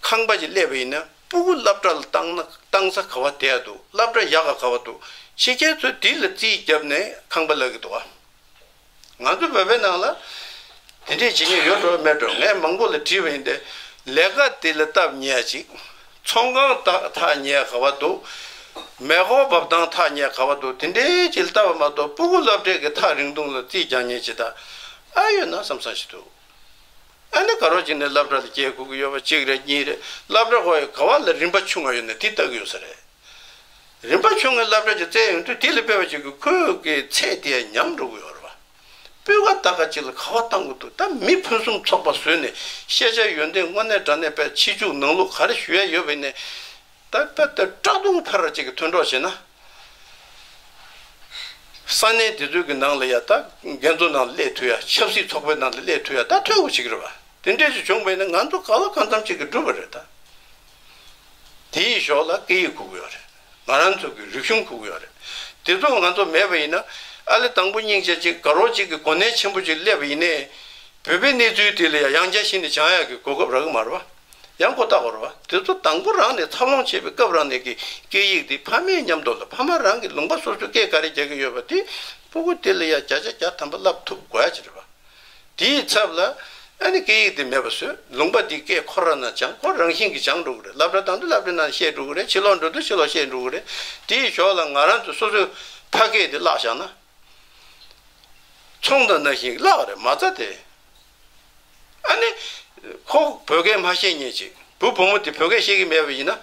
ཁང་པ་ཅིག་སླེབས་པ་ཡིན་ན་སྤུ་གུ་སློབ་གྲྭ་ལ་བཏང་ན་བཏང་ས་ག་བ་བསྡད་འདུག་སློབ་གྲྭ་ཡག་ག་ག་བ་འདུག་ཕྱི་རྒྱལ་ཚོས་དེ་ལ་རྩིས་བརྒྱབ་ནས་ཁང་པ་གླ་གི་འདུག་ག་ང་ཚོ་བོད་པའི་ནང་ལ་དེ་འདྲས་བྱེད་མཁན་ཡོད་འགྲོ་མེད་འགྲོ། ངས་མང་པོ་ལ་དྲིས་པ་ཡིན་ཏེ། ལས་ཀ་དེ་ལ་སྟབས་ཉེས་ཅིག་ཚོང་ཁང་ཐག་ཐག་ཉེས་ག་བ་འདུག་མེ་འཁོར་འབབ་ཐང་ཐག་ཉེས་ག་བ་འདུག་དེ་འདྲས་ཅིག་ལ་ལྟ་བ་མ་གཏོགས་སྤུ་གུ་སློབ་གྲྭའི་གི་ཐག་རིང་ཐུང་ལ་རྩིས་རྒྱག་མཁན་ཅིག་ད་ཨ་ཡོད་ན་བསམ་བསམ་ཞིག་འདུག་ཨ་ནི་ག་རོ་ཅིག་ནས་སློབ་གྲྭ་ལ་སྐྱེལ་དགོས་ཀྱི་ཡོད་པ་གཅིག་རེད། གཉིས་རེད། སློབ་གྲྭ་ཁོ་ཡི་ག་བ་ལ་རིན་པ་ཆུང་བ་ཡོད་ན་དེ་ལྟ་གི་ཡོད་ས་རེད། རིན་པ་ཆུང་ངའི་སློབ་གྲྭ་ཅིག་བཙལ་ཡོང་དུས་དེ་ལ་དཔེ་བ་ཅིག་གི་ཁོས་ཀྱི་ཚད་དེ་ཉམས་འགྲོ་གི་ཡོད་རེད་བ། སྤུས་ཀ་ད་ག་ཅིག་ལ་ག་བ་བཏང་གི་འདུག་ད་མི་ཕུན་སུམ་ཚོགས་པ་བཟོས་ནས་ཤེས་བྱ་ཡོན་ཏན་དངོས་གནས་དྲང་གནས་དཔེ་ཕྱི་འཇུག་ནང་ལུགས་ག་རེ་ཞུ་ཡ་ཡོད་པ་ཡིན་ནའི། ད་དཔེ་ད་སྐྲག་སྡུག་ཕར་ཅིག་གི་ཐོན་གྲོགས་བྱས་ན། ས་གནས་དེ་ཚོའི་གི་ནང་ལ་ཡ་ད་འགན་གཙོ་ནང་ལ་སླེབས་ཐུབ་ཡ། ཆབ་སྲིད་ཚོགས་པའི་ནང་ལ་སླེབས་ཐུབ་ཡ་ད་ཐོན་དགོས་ཅིག་རེད་བ། དེ་འདྲས་ཅིག་བྱུང་བ་ཡིན་ན་ང་ཚོ་ག་ལ་གང་འཚམ་ཅིག་གི་འགྲུབ་པ་རེད་ད། དེའི་ཞོར་ལ་སྐད་ཡིག་དགོས་ཀྱི་ཡོད་རེད། ང་རང་ཚོ་གི་རིག་གཞུང་དགོས་ཀྱི་ཡོད་རེད། དེ་ཚོ་ང་ཚོ་མེད་པ་ཡིན་ན་ཨ་ལེ་དང་པོ་སྙིང་རྗེ་ཅིག་དགའ་རོགས་ཅིག་གི་གོ་གནས་ཆེན་པོ་ཅིག་སླེབས་པ་ཡིན་ནའི། བོད་པའི་གནས་ཚུལ་དེ་ལ་ཡང་ཡང་བསྐྱར་ཞིག་ནས་སྦྱང་ཡག་གི་གོ་སྐབས་རག་གི་མ་རེད་བ། ཡང་ཁོ་ལྟ་དགོས་རེད་བ། དེ་ཚོ་དང་པོ་རང་ནས་འཚར་ལོངས་བྱེད་པའི་སྐབས་རང་ནས་ཀྱི་སྐད་ཡིག་དེ་ཕ་མའི་མཉམ་དུ་ལ་ཕ་མ་རང་གི་ལུང་པ་སོ་སོའི་སྐད་ག་རེ་རྒྱག་གི་ཡོད་པ་དེ་སྤུ་གུ་དེ་ལ་ཡང་བརྒྱ་ཆ་བརྒྱ་ཐམ་པ་བསླབ་ཐུབ་དགོས་ཡ་ཅིག་རེད་བ། དེའི་ཚབ་ལ་ཨ་ནི་སྐད་ཡིག་དེ་མེད་པ་བཟོས། ལུང་པ་དེའི་སྐད་ཁོ་རང་ནས་སྦྱང་། ཁོ་རང་བཞིན་གྱིས་སྦྱང་འགྲོ་གི་རེད། སློབ་གྲྭ་བཏང་དུས་སློབ་གྲྭའི་ནང་བཤད་འགྲོ་གི་རེད། ཕྱི་ལོགས་འགྲོ་དུས་ཕྱི་ལོགས་བཤད་འགྲོ་གི་རེད། དེའི་ཞོར་ལ་ང་རང་ཚོ་སོ་སོའི་ཕ་སྐད་དེ་བརླག་བཞག་ན། ཚོང་དང་ནང་བཞིན་བརླག་རེད་མ་རྩ་དེ། ཨ་ནི། ཁོ་བོད་སྐད་མ་བཤད་མཁན་ཅིག་བུ་བུ་མོ་དེ་བོད་སྐད་བཤད་ཀྱི་མེད་པ་ཡིན་ན།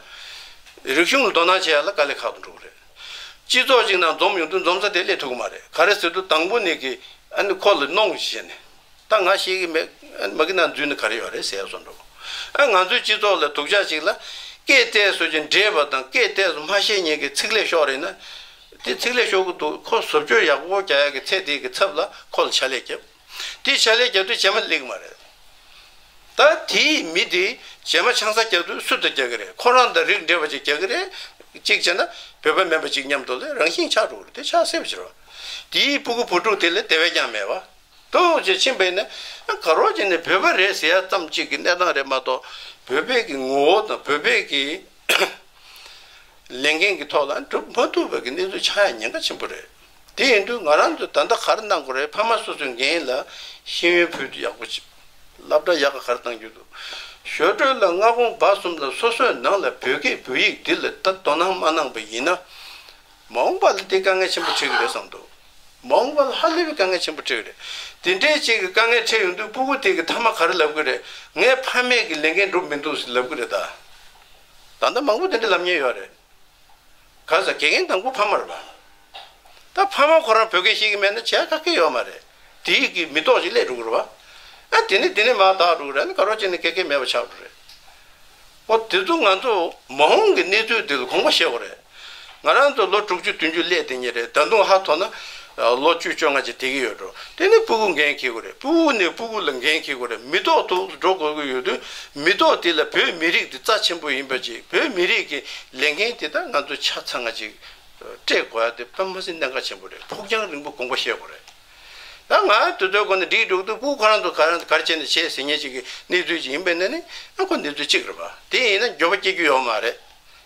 རིག་གཞུང་ལ་དོ་སྣང་བྱེད་ཡ་ལ་དཀའ་ལས་ཁག་ཏུ་འགྲོ་གི་རེད། སྤྱི་ཚོགས་ཅིག་ནང་འཛོམས་ཡོང་དུས་འཛོམས་ས་དེ་སླེབས་ཐུབ་ཀྱི་མ་རེད། ག་རེ་ཟེར་དུས་དང་པོ་ནས་ཀྱི་ཨ་ནི་ཁོ་ལ་གནོང་བྱས་ནས། ད་ང་བཤད་ཀྱི་མེད། ཨ་ནི་མ་གི་ནང་འཛུལ་ན་ག་རེ་ཡོད་རེད་ཟེར་ཡ་བཟོ་འགྲོ། ཨ་ང་ཚོའི་སྤྱི་ཚོགས་ལ་སྡུག་ཅག་ཅིག་ལ་སྐད་བལྟས་སོ་ཅིག་འདྲེས་པ་དང་སྐད་བལྟས་སོ་མ་བཤད་མཁན་གྱི་ཚིག་ལས་ཤོར་རེད་ན། དེ་ཚིག་ལས་ཤོར་གི་འདུག་ཁོ་བཟོ་བཅོས་ཡག་པོ་རྒྱག་ཡ་གི་ཚད་དེ་གི་ཚབ་ལ་ཁོ་ལ་ཕྱག་ལས་བརྒྱབ། དེ་ཕྱག་ལས་རྒྱབ་དུས་རྗེས་མ་སླེབས་ཀྱི་མ་རེད། ད་དེའི་མི་དེ་རྗེས་མ་ཆང་ས་རྒྱག་དུས་སུ་དང་རྒྱག་གི་རེད། ཁོ་རང་དང་རིགས་འདྲེས་པ་ཅིག་རྒྱག་གི་རེད། གཅིག་བྱས་ན་བོད་པ་མིན་པ་ཅིག་མཉམ་དུ་ལ་རང་བཞིན་ཆགས་འགྲོ་གི་རེད། དེ་ཆགས་སྲིད་པ་ཅིག་རེད་བ། དེའི་སྤུ་གུ་བུ་ཕྲུག་དེ་ལ་དེ་བས་ཀྱང་མེད་བ། དུ་ཅེས་ཕྱིན་པས་ན་ག་རོ་ཅིག་ནས་བོད་པ་རེད་ཟེར་ཡ་ཙམ་གཅིག་གི་གནས་སྟངས་རེད་མ་གཏོགས་བོད་པའི་གི་ངོ་བོ་དང་བོད་པའི་གི་ལས་འགན་གྱི་ཐོག་ལ་འགྲུབ་མ་ཐུབ་པའི་གི་གནས་ཚུལ་ཆགས་ཡ་ཉེན་ཁ་ཆེན་པོ་རེད། དེ་ཡིན་དུས་ང་རང་ཚོས་ད་ལྟ་ག་རེ་གནང་དགོས་རེད། ཕ་མ་སོ་སོའི་འགན་ལ་ཤེས་ཡོན་ཕུལ་དུས་ཡག་པོ་ཅིག་སློབ་གྲྭ་ཡག་ག་ག་རེ་གཏང་རྒྱུ་འདུག་ཞོར་འཕྲོས་ལ་སྔ་དགོང་བར་གསུམ་ལ་སོ་སོའི་ནང་ལ་བོད་སྐད་བོད་ཡིག་འདི་ལ་ད་དོ་སྣང་མ་གནང་པ་ཡིན་ན། མ་འོངས་པ་ལ་དེ་དཀའ་ངལ་ཆེན་པོ་འཕྲད་ཀྱི་རེད་བསམ་འདུག་མ་འོངས་པ་ལ་ཧ་ལས་པའི་དཀའ་ངལ་ཆེན་པོ་འཕྲད་ཀྱི་རེད། དེ་འདྲའི་ཅིག་གི་དཀའ་ངལ་འཕྲད་ཡོང་དུས་སྤུ་གུ་དེ་གི་མཐའ་མ་ག་རེ་ལབ་ཀྱི་རེད། ངའི་ཕ་མེས་ཀྱི་ལས་འགན་འགྲུབ་མི་འདུག་ཟེར་ལབ་ཀྱི་རེད་ད། ད་ལྟ་མང་པོ་དེ་འདྲ་ལབ་མཁན་ཡོད་རེད། ག་ས་དགེ་རྒན་དང་པོ་ཕ་མ་རེད་པ། ད་ཕ་མ་ཁོ་རང་བོད་སྐད་ཤེས་ཀྱི་མེད་ན་བྱས་ཁག་གི་ཡོད་མ་རེད། དེ་ཡིག་གི་མི་ཐོག་ཅིག་སླེབས་འགྲོ་གི་རེད་པ། ཨ་དེ་ནས་དེ་ནས་མར་དག་འགྲོ་གི་རེད། ཨ་ནི་ག་རོ་ཅིག་ནས་ཀེ་ཀེ་མེད་པ་ཆགས་འགྲོ་རེད། ཨོ་དེ་ཚོ་ང་ཚོ་མ་འོངས་ཀྱི་གནས་ཚུལ་དེ་ལ་དགོངས་པ་བཞེས་དགོས་རེད། ང་རང་ཚོ་ལོ་དྲུག་ཅུ་བདུན་ཅུ་སླེབས་དེ་ཉིད་རེད། ད་དུང་ཧ་ཐོ་ན། ལོ་བཅུ་བཅོ་ལྔ་ཅིག་བསྡད་ཀྱི་ཡོད་འགྲོ། དེ་ནས་སྤུ་གུ་འགན་འཁྱེར་དགོས་རེད། སྤུ་གུ་ནས་སྤུ་གུ་ལ་འགན་འཁྱེར་དགོས་རེད། མི་ཐོག་ཐོག་འགྲོ་དགོས་ཀྱི་ཡོད་དུས། མི་ཐོག་དེ་ལ་བོད་མི་རིགས་དེ་རྩ་ཆེན་པོ་ཡིན་པ་ཅིག་བོད་མི་རིགས་ཀྱི་ལས་འགན་དེ་དག་ང་ཚོ་ཆ་ཚང་ང་ཅིག་སྤྲད་དགོས་ཡ་དེ་དཔེ་མི་སྲིད་གནད་འགག་ཆེན་པོ་རེད། ཕུགས་རྒྱང་རིང་པོ་དགོངས་པ་བཞེས་དགོས་རེད། ད་ང་དེ་ཚོའི་སྒོ་ནས་འགྲིག་འགྲོ་གི་འདུག་སྤུ་གུ་ཁོ་རང་ཚོ་ག་རང་ག་རེ་བྱས་ནས་བྱས་ཟེར་མཁན་ཅིག་གི་གནས་ཚུལ་ཅིག་ཡིན་པའི་ནང་ནས། ཨ་ཁོ་གནས་ཚུལ་གཅིག་རེད་པ། དེ་ཡིན་ན་འགྱོད་པ་སྐྱེ་རྒྱུ་ཡོད་མ་རེད།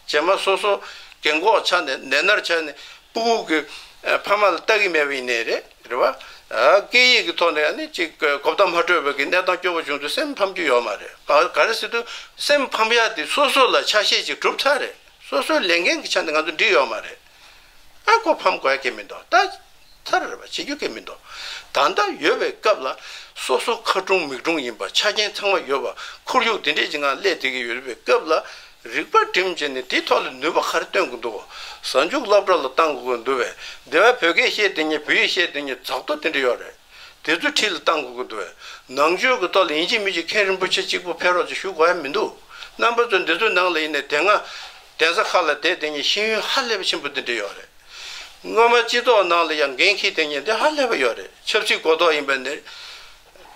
རྗེས་མ་སོ་སོ་རྒན་གོག་ཆགས་ནས་ནད་མནར་ཆགས་ནས་སྤུ་གུ་གི་ཨ་ཕ་མ་ལ་ལྟ་གི་མེད་པ་ཡིན་ནའི་རེད། རེད་པ། ཨ་སྐད་ཡིག་གི་ཐོག་ནས་ཨ་ནི་ཅིག་གོ་བརྡ་མ་འཕྲོད་པའི་གི་གནས་སྟངས་སྐྱོ་པོ་བྱུང་དུས་སེམས་ཕམ་རྒྱུ་ཡོད་མ་རེད། ག་ག་རེ་ཟེར་དུས་སེམས་ཕམ་ཡ་དེ་སོ་སོ་ལ་ཆ་ཤས་ཅིག་གྲུབ་ཚར་རེད། སོ་སོའི་ལས་འགན་གྱི་ཆ་ནས་ང་ཚོ་འགྲིག་ཡོད་མ་རེད། ཨ་ཁོ་ཕམ་དགོས་ཡ་གང་མི་འདུག་ད་ཚར་རེད་པ། བྱེད་རྒྱུ་གང་མི་འདུག་ད་ལྟ་ཡོད་པའི་སྐབས་ལ་སོ་སོ་ཁ་གྲུང་མིག་གྲུང་ཡིན་པ། ཆ་རྐྱེན་ཚང་མ་ཡོད་པ། ཁོར་ཡུག་དེ་འདྲས་ཀྱི་ངང་སླེབས་བསྡད་ཀྱི་ཡོད་པའི་སྐབས་ལ། རིག་པ་སྒྲིམ་བྱས་ནས་དེའི་ཐོག་ལ་ནུས་པ་ག་རེ་བཏོན་དགོས་འདུག་གཟའ་མཇུག་སློབ་གྲྭ་ལ་བཏང་དགོས་ཀྱི་འདུག་པས། འདི་བ་བོད་སྐད་བཤད་བསྡད་མཁན། བོད་ཡིག་བཤད་བསྡད་མཁན་རྫོགས་མདོག་དེ་འདྲ་ཡོད་རེད། དེ་ཚོའི་འཁྲིས་ལ་བཏང་དགོས་ཀྱི་འདུག་པས། ནང་ཆོས་ཀྱི་ཐོག་ལ་ཡིན་གཅིག་མིན་གཅིག་མཁན་རིན་པོ་ཆེ་གཅིག་པུ་ཕེབས་རོགས་ཅེས་ཞུ་དགོས་ཡ་མི་འདུག་རྣམ་པ་ཚོ་འདི་ཚོའི་ནང་ལ་ཡིན་ནའི་དེ་སྔ་གདན་ས་ཁག་ལ་བསྡད་བསྡད་མཁན་ཤེས་ཡོན་ཧ་ལས་པ་ཆེན་པོ་འདི་འདྲ་ཡོད་རེད། སྔོན་མ་སྤྱི་ཚོགས་ནང་ལ་ཡང་འགན་འཁྱེར་བསྡད་མཁན་འདི་ཧ་ལས་པ་ཡོད་རེད། ཆབ་སྲིད་གོ་རྟོགས་ཡིན་པ་ནས།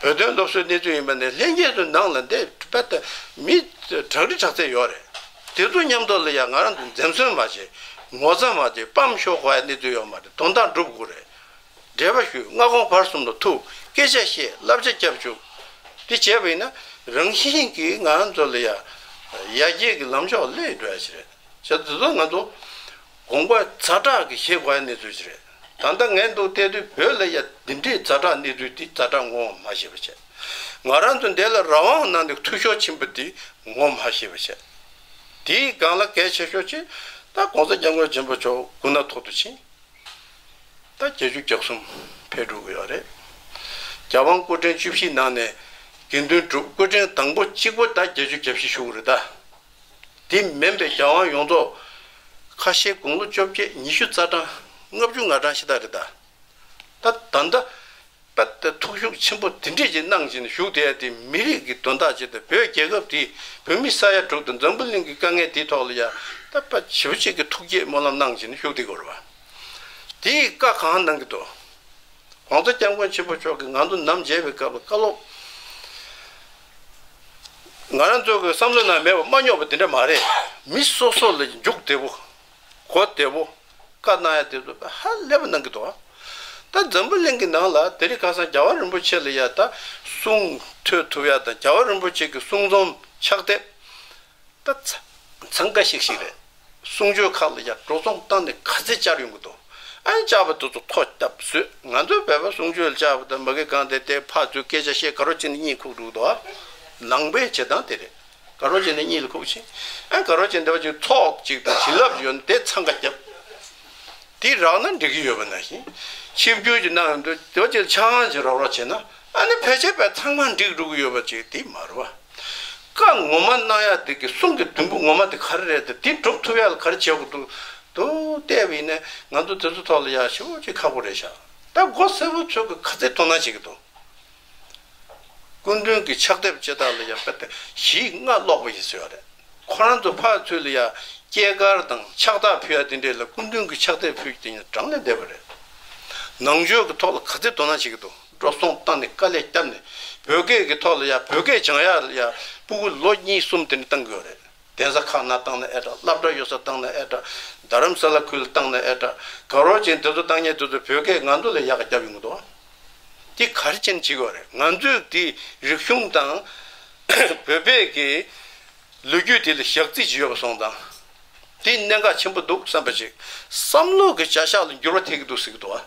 བོད་དོན་སློབ་གསོའི་གནས་ཚུལ་ཡིན་པ་ནས། ལྷན་རྒྱས་ཚོའི་ནང་ལ་འདི་དཔེ་ལྟ་མི་དྲག་རི་དྲག་ཚད་ཡོད་རེད། དེ་ཚོ་མཉམ་དུ་ལ་ཡང་ང་རང་ཚོ་འཛེམ་ཟོན་མ་བྱེད། ངོ་ཚ་མ་བྱེད། སྤམ་ཤོར་དགོས་ཡ་གནས་ཚུལ་ཡོད་མ་རེད། དོན་དག་འགྲུབ་དགོས་རེད། འབྲེལ་བ་ཞུ། སྔ་དགོང་བར་གསུམ་ལ་ཐུག་སྐད་ཆ་བཤད། བསླབ་བྱ་རྒྱབ་བཅུག་དེ་བྱས་པ་ཡིན་ན་རང་བཞིན་གྱིས་ང་རང་ཚོ་ལ་ཡ་ཡར་རྒྱས་ཀྱི་ལམ་ཕྱོགས་སླེབས་འགྲོ་ཡ་ཞིག་རེད། བྱས་ཙང་ང་ཚོ་དགོངས་པ་ཛ་དྲག་གི་བཞེས་དགོས་ཡ་གནས་ཚུལ་ཞིག་རེད། ད་ལྟ་ངས་འདུག་བལྟས་དུས་བོད་ལ་ཡ་འདི་འདྲའི་ཛ་དྲག་གནས་ཚུལ་འདི་ཛ་དྲག་ངོ་མ་ཤེས་པ་བྱས། ང་རང་ཚོ་འདི་ལ་རང་དབང་གནང་ནས་འཐུས་ཤོར་ཕྱིན་པ་འདི་ངོ་མ་ཤེས་པ་བྱས། དེའི་སྒང་ལ་གལ་ཆེ་ཤོས་ཅིག་ད་༸གོང་ས་༸སྐྱབས་མགོན་ཆེན་པོ་མཆོག་སྐུ་ན་ཐོག་ཏུ་ཕྱིན། ད་བརྒྱད་ཅུ་གྱ་གསུམ་ཕེབས་འགྲོ་གི་ཡོད་རེད། རྒྱལ་དབང་སྐུ་ཕྲེང་བཅུ་བཞིའི་ནང་ནས་དགེ་འདུན་གྲུབ་སྐུ་ཕྲེང་དང་པོ་གཅིག་པོ་ད་བརྒྱད་ཅུ་གྱ་བཞི་བཞུགས་རེད་ད། དེ་མིན་པའི་རྒྱལ་དབང་ཡོངས་རྫོགས་ཁ་ཤས་དགུང་ལོ་བཅོ་བརྒྱད། ཉི་ཤུ་རྩ་གྲངས། ལྔ་བཅུ་ང་གྲངས་ཤིག་ད་རེད་ད། ད་ད་ལྟ་པད་ཐུགས་ཤུགས་ཆེན་པོ་དེ་འདྲས་ཀྱི་གནང་བཞིན་བཞུགས་བསྡད་ཡ་དེ་མི་རིགས་ཀྱི་དོན་དག་ཆེད་དུ། བོད་རྒྱལ་ཁབ་དེ་བོད་མི་ས་ཡ་དྲུག་དང་འཛམ་བུ་གླིང་གི་དཀའ་ངལ་དེའི་ཐོག་ལ་ཡ་ད་པད་ཞེ་པོ་ཅིག་གི་ཐུགས་བསྐྱེད་སྨོན་ལམ་གནང་བཞིན་བཞུགས་བསྡད་ཡོད་རེད་བ། དེས་བཀའ་གང་གནང་གི་འདུག ༸གོང་ས་༸སྐྱབས་མགོན་ཆེན་པོ་མཆོག་གིས་ང་ཚོ་ནམ་མཇལ་བའི་སྐབས་ལ་བཀའ་སློབ། ང་རང་ཚོ་གི་བསམ་བློ་ནང་མེད་པ་མ་རྙོག་པ་དེ་འདྲ་མ་རེད། མི་སོ་སོ་ལ་འཇུག་བདེ་པོ། གོ་བདེ་པོ། བཀའ་གནང་ཡ་དེ་ཚོ་ཧ་ལས་པ་གནང་གི་འདུག་ད་འཛམ་བུ་གླིང་གི་ནང་ལ་དེ་རིང་ཁ་སང་རྒྱལ་བ་རིན་པོ་ཆེ་ལ་ཡ་ད་གསུང་ཐོས་ཐུབ་ཡ་དང་། རྒྱལ་བ་རིན་པོ་ཆེ་གི་གསུང་རྩོམ་ཕྱག་དེབ་ད་ཚ་འཚང་ཁ་ཤིག་ཤིག་རེད། གསུང་ཆོས་ཁག་ལ་ཡ་འགྲོ་སོང་བཏང་ནས་ག་ཚད་བཅར་ཡོང་གི་འདུག་ཨ་ནི་བཅར་བ་དེ་ཚོ་ཐོ་བཏབ་བཟོས། ང་ཚོའི་བོད་པ་གསུང་ཆོས་ལ་བཅར་བ་དང་མ་གི་གང་དེ་དེ་ཕར་ཚུར་སྐད་ཆ་བཤད། ག་རོ་ཅིག་ནི་གཉིད་ཁུག་འགྲོ་གི་འདུག་ཨ་ནང་པའི་བྱེད་སྟངས་དེ་རེད། ག་རོ་བྱས་ནས་གཉིད་ལ་ཁུག་ཕྱིན། ཨ་ག་རོ་བྱས་འདི་བ་ཅིག་ཚོགས་ཅིག་དང་བྱིན་རླབས་ཅིག་ཡོད་ན་དེ་འཚང་ཁ་བརྒྱབ། དེ་རག་ན་འགྲིག་གི་ཡོད་པ་ནང་བཞིན། ཆིབས་བསྒྱུར་གྱི་གནང་ཡོང་དུས་འདི་བ་ཅིག་ལ་ཆང་ཧང་ཅིག་རོགས་རོགས་བྱས་ན། ཨ་ནི་ཕལ་ཆེར་བས་ཚང་མ་འགྲིག་འགྲོ་གི་ཡོད་པ་ཅིག་དེ་མ་རེད་བ། བཀའ་ངོ་མ་གནང་ཡ་དེ་གི་གསུང་གི་དུམ་བུ་ངོ་མ་དེ་ག་རེ་རེད་དེ། དེ་སྒྲུབ་ཐུབ་ཡ་ལ་ག་རེ་བྱེད་དགོས་འདུག་འདུག་བལྟས་པ་ཡིན་ན། ང་ཚོ་དེ་ཚོ་ཐོག་ལ་ཡ་ཞེ་པོ་ཅིག་ཁག་པོ་རེད་ཤག་ད་མགོ་སེར་པོ་ཚོས་གི་ག་ཚད་དོ་སྣང་བྱེད་ཀྱི་འདུག་སྐུ་མདུན་གྱི་ཕྱག་དེབ་ཅིག་དག་ལ་ཡང་དཔེ་དེ་གཞི་ལྔ་ཀློག་པ་ཡིན་ཟེར་བ་རེད། ཁོ་རང་ཚོ་ཕར་ཚུར་ལ་ཡང་སྐྱེས་སྐར་དང་ཕྱག་རྟགས་ཕུལ་ཡ་དེ་འདྲས་ལ་སྐུ་མདུན་གྱི་ཕྱག་དེབ་ཕུལ་རྒྱུ་དེ་ཡང་གྲངས་ལས་འདས་པ་རེད། ནང་ཆོས་ཀྱི་ཐོག་ལ་ག་ཚད་དོ་སྣང་བྱེད་ཀྱི་འདུག་འགྲོ་སོང་བཏང་ནས་དཀའ་ལས་བརྒྱབ་ནས་བོད་སྐད་ཀྱི་ཐོག་ལ་ཡང་བོད་སྐད་སྦྱང་ཡ་ལ་ཡང་སྤུ་གུ་ལོ་གཉིས་གསུམ་དེ་འདྲ་བཏང་གི་ཡོད་རེད། གདན་ས་ཁག་ནང་བཏང་ན་ཨེ་དྲག་སློབ་གྲྭ་ཡོད་ས་བཏང་ན་ཨེ་དྲག་རྡ་རམ་ས་ལ་ཁུལ་ལ་བཏང་ན་ཨེ་དྲག་ག་རོ་ཅན་དེ་ཚོ་བཏང་མཁན་དེ་ཚོ་བོད་སྐད་ང་ཚོ་ལས་ཡག་ག་རྒྱབ་ཡོང་གི་འདུག་དེ་ག་རེ་བྱས་ནས་བྱེད་དགོས་རེད། ང་ཚོས་དེ་རིག་གཞུང་དང་བོད་པའི་གི་ལོ་རྒྱུས་དེ་ལ་ཞག་རྩིས་ཅིག་ཡོད་པ་སོང་ཙང་། དེ་གནད་འགག་ཆེན་པོ་འདུག་བསམ་པ་ཅིག་བསམ་བློ་གི་བྱ་གཞག་ལ་འགྱུར་བ་ཐེབས་ཀྱི་འདུག་ཟེར་གྱི་འདུག་བ།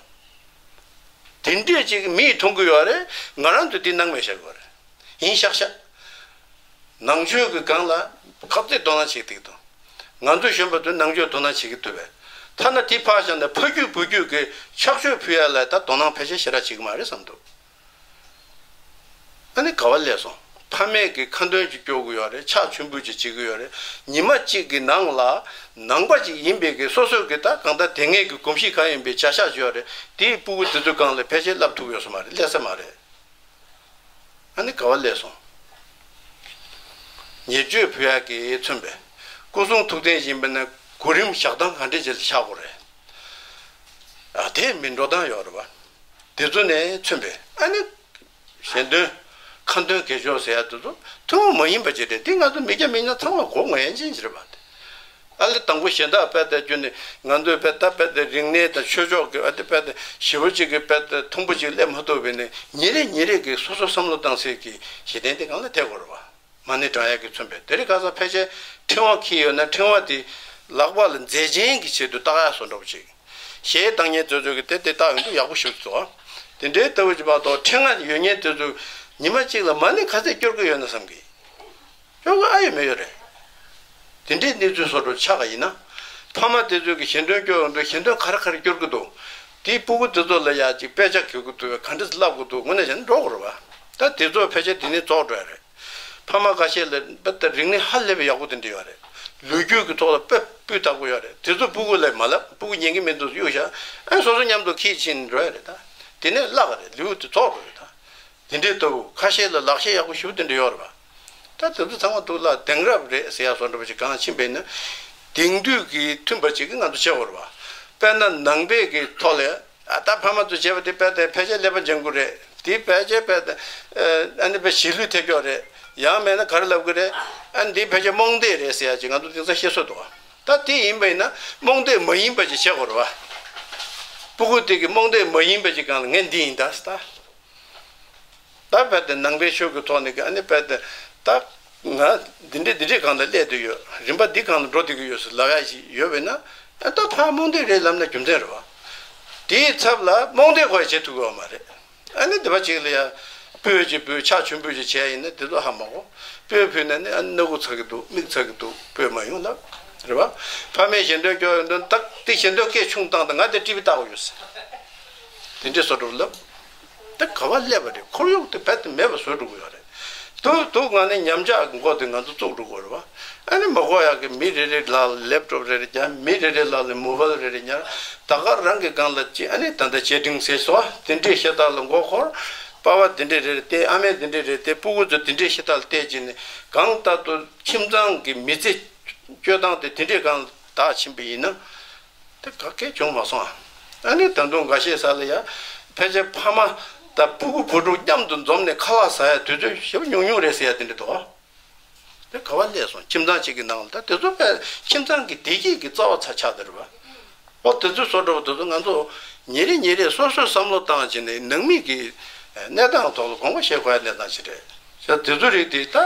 དེ་འདྲས་ཅིག་མིས་མཐོང་གི་ཡོད་རེད། ང་རང་ཚོས་དེ་སྣང་མེད་བྱ་དགོས་རེད། ཡིན་ཤག་ཤག་ནང་ཆོས་ཀྱི་སྒང་ལ་ག་ཚོད་དོ་སྣང་བྱེད་ཀྱི་འདུག་ང་ཚོ་གཞོན་པ་ཚོས་ནང་ཆོས་དོ་སྣང་བྱེད་ཀྱི་འདུག་པས། ཐ་ན་དེ་ཕར་བཞག་ནས་ཕ་རྒྱུད་བུ་རྒྱུད་ཀྱི་ཕྱག་མཆོད་ཕུལ་ཡ་ལ་ད་དོ་སྣང་ཕལ་ཆེར་ཞེ་དྲག་བྱེད་ཀྱི་མ་རེད་བསམ་འདུག་ཨ་ནི་ག་བ་སླེབས་སོང་། ཕ་མས་ཀྱི་ཁ་འདོན་ཅིག་སྐྱོར་གྱི་ཡོད་རེད། ཕྱག་མཆོད་འབུལ་ཅིག་བྱེད་ཀྱི་ཡོད་རེད། ཉི་མ་གཅིག་གི་ནང་ལ་ནང་པ་ཅིག་ཡིན་པའི་གི་སོ་སོའི་གི་ད་གང་ལྟར་དེ་སྔའི་གི་གོམས་གཤིས་གང་ཡིན་པའི་བྱ་གཞག་ཅིག་ཡོད་རེད། དེའི་སྤུ་གུ་དེ་ཚོའི་སྒང་ལ་ཕལ་ཆེར་བསླབ་ཐུབ་ཡོད་ས་མ་རེད། སླེབས་ས་མ་རེད། ཨ་ནི་ག་བ་སླེབས་སོང་། ཉེས་སྤྱོད་ཕུད་ཡག་གིས་མཚོན་པའི་སྐུ་གསུང་ཐུགས་རྟེན་ཡིན་པ་ན་གོ་རིམ་བཞག་སྟངས་ག་འདྲས་ཅིག་ལ་བཞག་དགོས་རེད། ཨ་དེ་མི་འགྲོ་སྟངས་ཡོད་རེད་བ། དེ་ཚོ་ནས་མཚོན་པའི་ཨ་ནི་ཞལ་འདོན། ཁ་འདོན་དགེ་སྦྱོར་ཟེར་ཡ་དེ་ཚོ་ཐུན་མོང་མ་ཡིན་པ་ཅིག་རེད། དེ་ང་ཚོ་མི་སྐྱ་མི་སྐྱ་ཚང་མ་གོ་ངེས་ཅན་ཅིག་རེད་བ། དེ་ཨ་ལེ་དང་པོ་གཞན་དག་དཔེ་དེ་བརྒྱུད་ནས་ང་ཚོས་དཔེ་ད་དཔེ་དེ་རིག་གནས་དང་ཆོས་ཕྱོགས་ཀྱི་ཨ་དེ་དཔེ་དེ་ཞེ་པོ་ཅིག་གི་དཔེ་དེ་མཐོན་པོ་ཅིག་སླེབས་མ་ཐུབ་པས་ནས། ཉིན་རེ་ཉིན་རེ་གི་སོ་སོ་བསམ་བློ་བཏང་སའི་གི་གཞི་རྟེན་དེ་གང་ལ་ཐེག་དགོས་རེད་བ། མ་ཎི་བགྲང་ཡག་གིས་མཚོན་པའི་དེ་རིང་ཁ་སང་ཕལ་ཆེར་ཕྲེང་བ་འཁྱེར་ཡོད་ན་ཕྲེང་བ་དེ་ལག་པ་ལ་མཛེས་ཆེན་གྱི་ཆེད་དུ་བཏགས་ཡག་བཟོ་འདྲ་པོ་ཅིག་གཞས་བཏང་མཁན་དེ་ཚོ་གིས་དེ་དེ་བཏགས་ཡོང་དུས་ཡག་པོ་ཞིག་འདུག་དེ་འདྲའི་ལྟ་བུ་ཅིག་མ་གཏོགས་ཕྲེང་བ་ཡོད་མཁན་དེ་ཚོ་ཉི་མ་གཅིག་ལ་མ་ཎི་ག་ཚད་སྐྱོར་གི་ཡོད་ན་བསམ་གི། སྐྱོར་གི་ཨ་ཡོད་མེད་ཡོད་རེད། དེ་འདྲའི་གནས་ཚུལ་བཟོ་འདྲ་ཆགས་པ་ཡིན་ན། ཕ་མ་དེ་ཚོ་གིས་ཞལ་འདོན་སྐྱོར་ཡོང་དུས་ཞལ་འདོན་ག་རེ་ག་རེ་སྐྱོར་གི་འདུག་དེའི་སྤུ་གུ་དེ་ཚོ་ལ་ཡག་ཅིག་དཔེ་ཆ་གྱོན་གི་འདུག་ག་འདྲ་བསླབ་གི་འདུག་དངོས་གནས་བྱས་ན་འགྲོ་དགོས་རེད་བ། ད་དེ་ཚོ་ཕལ་ཆེར་དེ་ནས་རྫོགས་འགྲོ་ཡ་རེད། ཕ་མ་ཁ་ཤས་ལ་དཔེ་ལྟ་རིག་གནས་ཧ་ལས་པའི་ཡག་པོ་དེ་འདྲ་ཡོད་རེད། ལོ་རྒྱུས་ཀྱི་ཐོག་ལ་དཔེ་སྤུས་དག་པོ་ཡོད་རེད། དེ་ཚོ་སྤུ་གུ་ལ་མ་བསླབ། སྤུ་གུ་ཉན་གི་མི་འདུག་གཡུག་བཞག་ཨ་སོ་སོ་མཉམ་དུ་ཁྱེར་ཕྱིན་འགྲོ་ཡ་རེད། ད་དེ་ནས་བརླག་གི་རེད། ལེའུ་དེ་རྫོགས་འགྲོ་རེད་ད། དེ་འདྲའི་ལྟ་བུ་ཁ་ཤས་ལ་ལག་ཤེས་ཡག་པོ་ཞེ་པོ་དེ་འདྲ་ཡོད་རེད་བ། ད་དེ་ཚོ་ཚང་མ་འདུག་ལ་དེང་རབས་རེད་ཟེར་ཡ་བཟོ་འདྲ་པོ་ཅིག་གང་ཕྱིན་པས་ན། དེང་དུས་ཀྱི་མཐུན་པ་ཅིག་གི་ང་ཚོ་བྱེད་དགོས་རེད་བ། དཔེར་ན་ནང་པའི་གི་ཐོག་ལ། ཨ་ད་ཕ་མ་ཚོ་བྱས་པ་དེ་དཔེ་དེ་ཕལ་ཆེར་ཀླད་པ་འཇམ་པོ་རེད། དེ་ཕལ་ཆེར་དཔེ་དེ་ཨ་ནི་དཔེ་གཞིས་ལུས་ཐེབས་ཀྱོག་རེད། ཡང་མེད་ན་ག་རེ་ལབ་གི་རེད། ཨ་ནི་འདི་ཕལ་ཆེར་རྨོངས་དད་རེད་ཟེར་ཡ་ཅིག་ང་ཚོ་དེང་སང་བཤད་སྲོལ་འདུག་བ། ད་དེ་ཡིན་པ་ཡིན་ན་རྨོངས་དད་མ་ཡིན་པ་ཅིག་བྱེད་དགོས་རེད་བ། སྤུ་གུ་དེ་གི་རྨོངས་དད་མ་ཡིན་པ་ཅིག་སྒང་ལ་ངས་འདི་ཡིན་ད་ཟེར་ད། ད་དཔེ་དེ་ནང་པའི་ཆོས་ཀྱི་ཐོག་ནས་ཀྱི་ཨ་ནི་དཔེ་དེ་ད་ང་འདི་འདྲས་འདི་འདྲས་སྒང་ལ་སླེབས་བསྡད་ཡོད། རིམ་པ་འདི་སྒང་ལ་འགྲོ་བསྡད་ཀྱི་ཡོད་ཟེར་ལབ་ཡ་ཞིག་ཡོད་པས་ན། ཨ་ད་ཕར་རྨོངས་དད་རེད་ལབ་ན་རྒྱུ་མཚན་རེད་བ། དེའི་ཚབ་ལ་རྨོངས་དད་ཁོ་ཡ་བྱེད་ཐུབ་ཀྱི་ཡོད་མ་རེད། ཨ་ནི་འདི་པ་ཅིག་ལ་ཡ་སྤོས་ཀྱི་སྤོས་ཕྱག་མཆོད་འབུལ་ཅིག་བྱས་ཡིན་ན་དེ་ཚོ་ཧ་མ་གོ། སྤོས་ཕུལ་ན་ནི་ཨ་ནི་སྣ་ཁུག་ཚ་གི་འདུག་མིག་ཚ་གི་འདུག་སྤོས་མ་ཡོང་ལབ་རེད་བ། ཕ་མས་ཞལ་འདོན་སྐྱོར་ཡོང་དོན་དག་དེ་ཞལ་འདོན་སྐད་ཆུང་བཏང་དང་ང་དེ་ཀྲི་བི་བཏགས་ཡོད་ཟེར། དེ་འདྲས་བཟོ་འགྲོ་ལབ། དེ་ག་བ་སླེབས་པ་རེད། ཁོར་ཡུག་དེ་རྦད་དེ་མེད་པ་བཟོ་འགྲོ་གི་ཡོད་རེད། དུ་དུ་ང་ནི་ཉམས་ཆག་གི་མགོ་དེ་ང་ཚོ་བཙུགས་འགྲོ་གི་རེད་བ། ཨ་ནི་མ་གོ་ཡག་གི་མི་རེ་རེ་ལག་ལ་ལེབ་ཊོབ་རེ་རེ་རྒྱག་མི་རེ་རེ་ལག་ལ་མོ་བལ་རེ་རེ་ཉར། ད་ག་རང་གི་སྒང་ལ་ཅི་ཨ་ནི་ད་ལྟ་བྱེད་འབྲིང་ཟེར་སོ་དེ་འདྲས་ཤ་སྟག་ལ་མགོ་འཁོར། པ་ཕ་དེ་འདྲས་རེ་རེ་བལྟས། ཨ་མས་དེ་འདྲས་རེ་བལྟས། སྤུ་གུ་ཚོ་དེ་འདྲས་ཤ་སྟག་ལ་བལྟས་བྱས་ནས་གང་ལྟར་དུ་ཁྱིམ་ཚང་གི་མི་ཚེ་སྐྱོད་སྟངས་དེ་དེ་འདྲས་སྒང་ལ་བདག་ཕྱིན་པ་ཡིན་ན། དེ་ག་གེ་བྱུང་མ་སོང་ཨ། ཨ་ནི་ད་དུང་འགའ་ཤས་ས་ལ་ཡ། ཕལ་ཆེར་ཕ་མ་དང་སྤུ་གུ་བུ་ཕྲུག་མཉམ་དུ་འཛོམས་ནས་ཁ་ལག་ཟ་ཡ་དུས་ཚོད་ཞེ་པོ་ཉུང་ཉུང་རེད་ཟེར་ཡ་དེ་འདྲ་འདུག་ཨ། དེ་ག་བ་སླེབས་སོང་། ཁྱིམ་ཚང་གཅིག་གི་ནང་ལ་ད་དེ་ཚོ་དཔེ་ཁྱིམ་ཚང་གི་བདེ་སྐྱིད་ཀྱི་རྩ་བ་ཚ་ཆགས་བསྡད་རེད་བ། ཨོ་དེ་ཚོ་བཟོ་འདྲ་བ་དེ་ཚོ་ང་ཚོ་ཉིན་རེ་ཉིན་རེ་སོ་སོས་བསམ་བློ་བཏང་བྱས་ནས་ནང་མི་གི་གནས་སྟངས་ཐོག་ལ་དགོངས་པ་བཞེས་དགོས་ཡ་གནས་སྟངས་ཅིག་རེད། ད་དེ་ཚོ་རིགས་དེ་ད་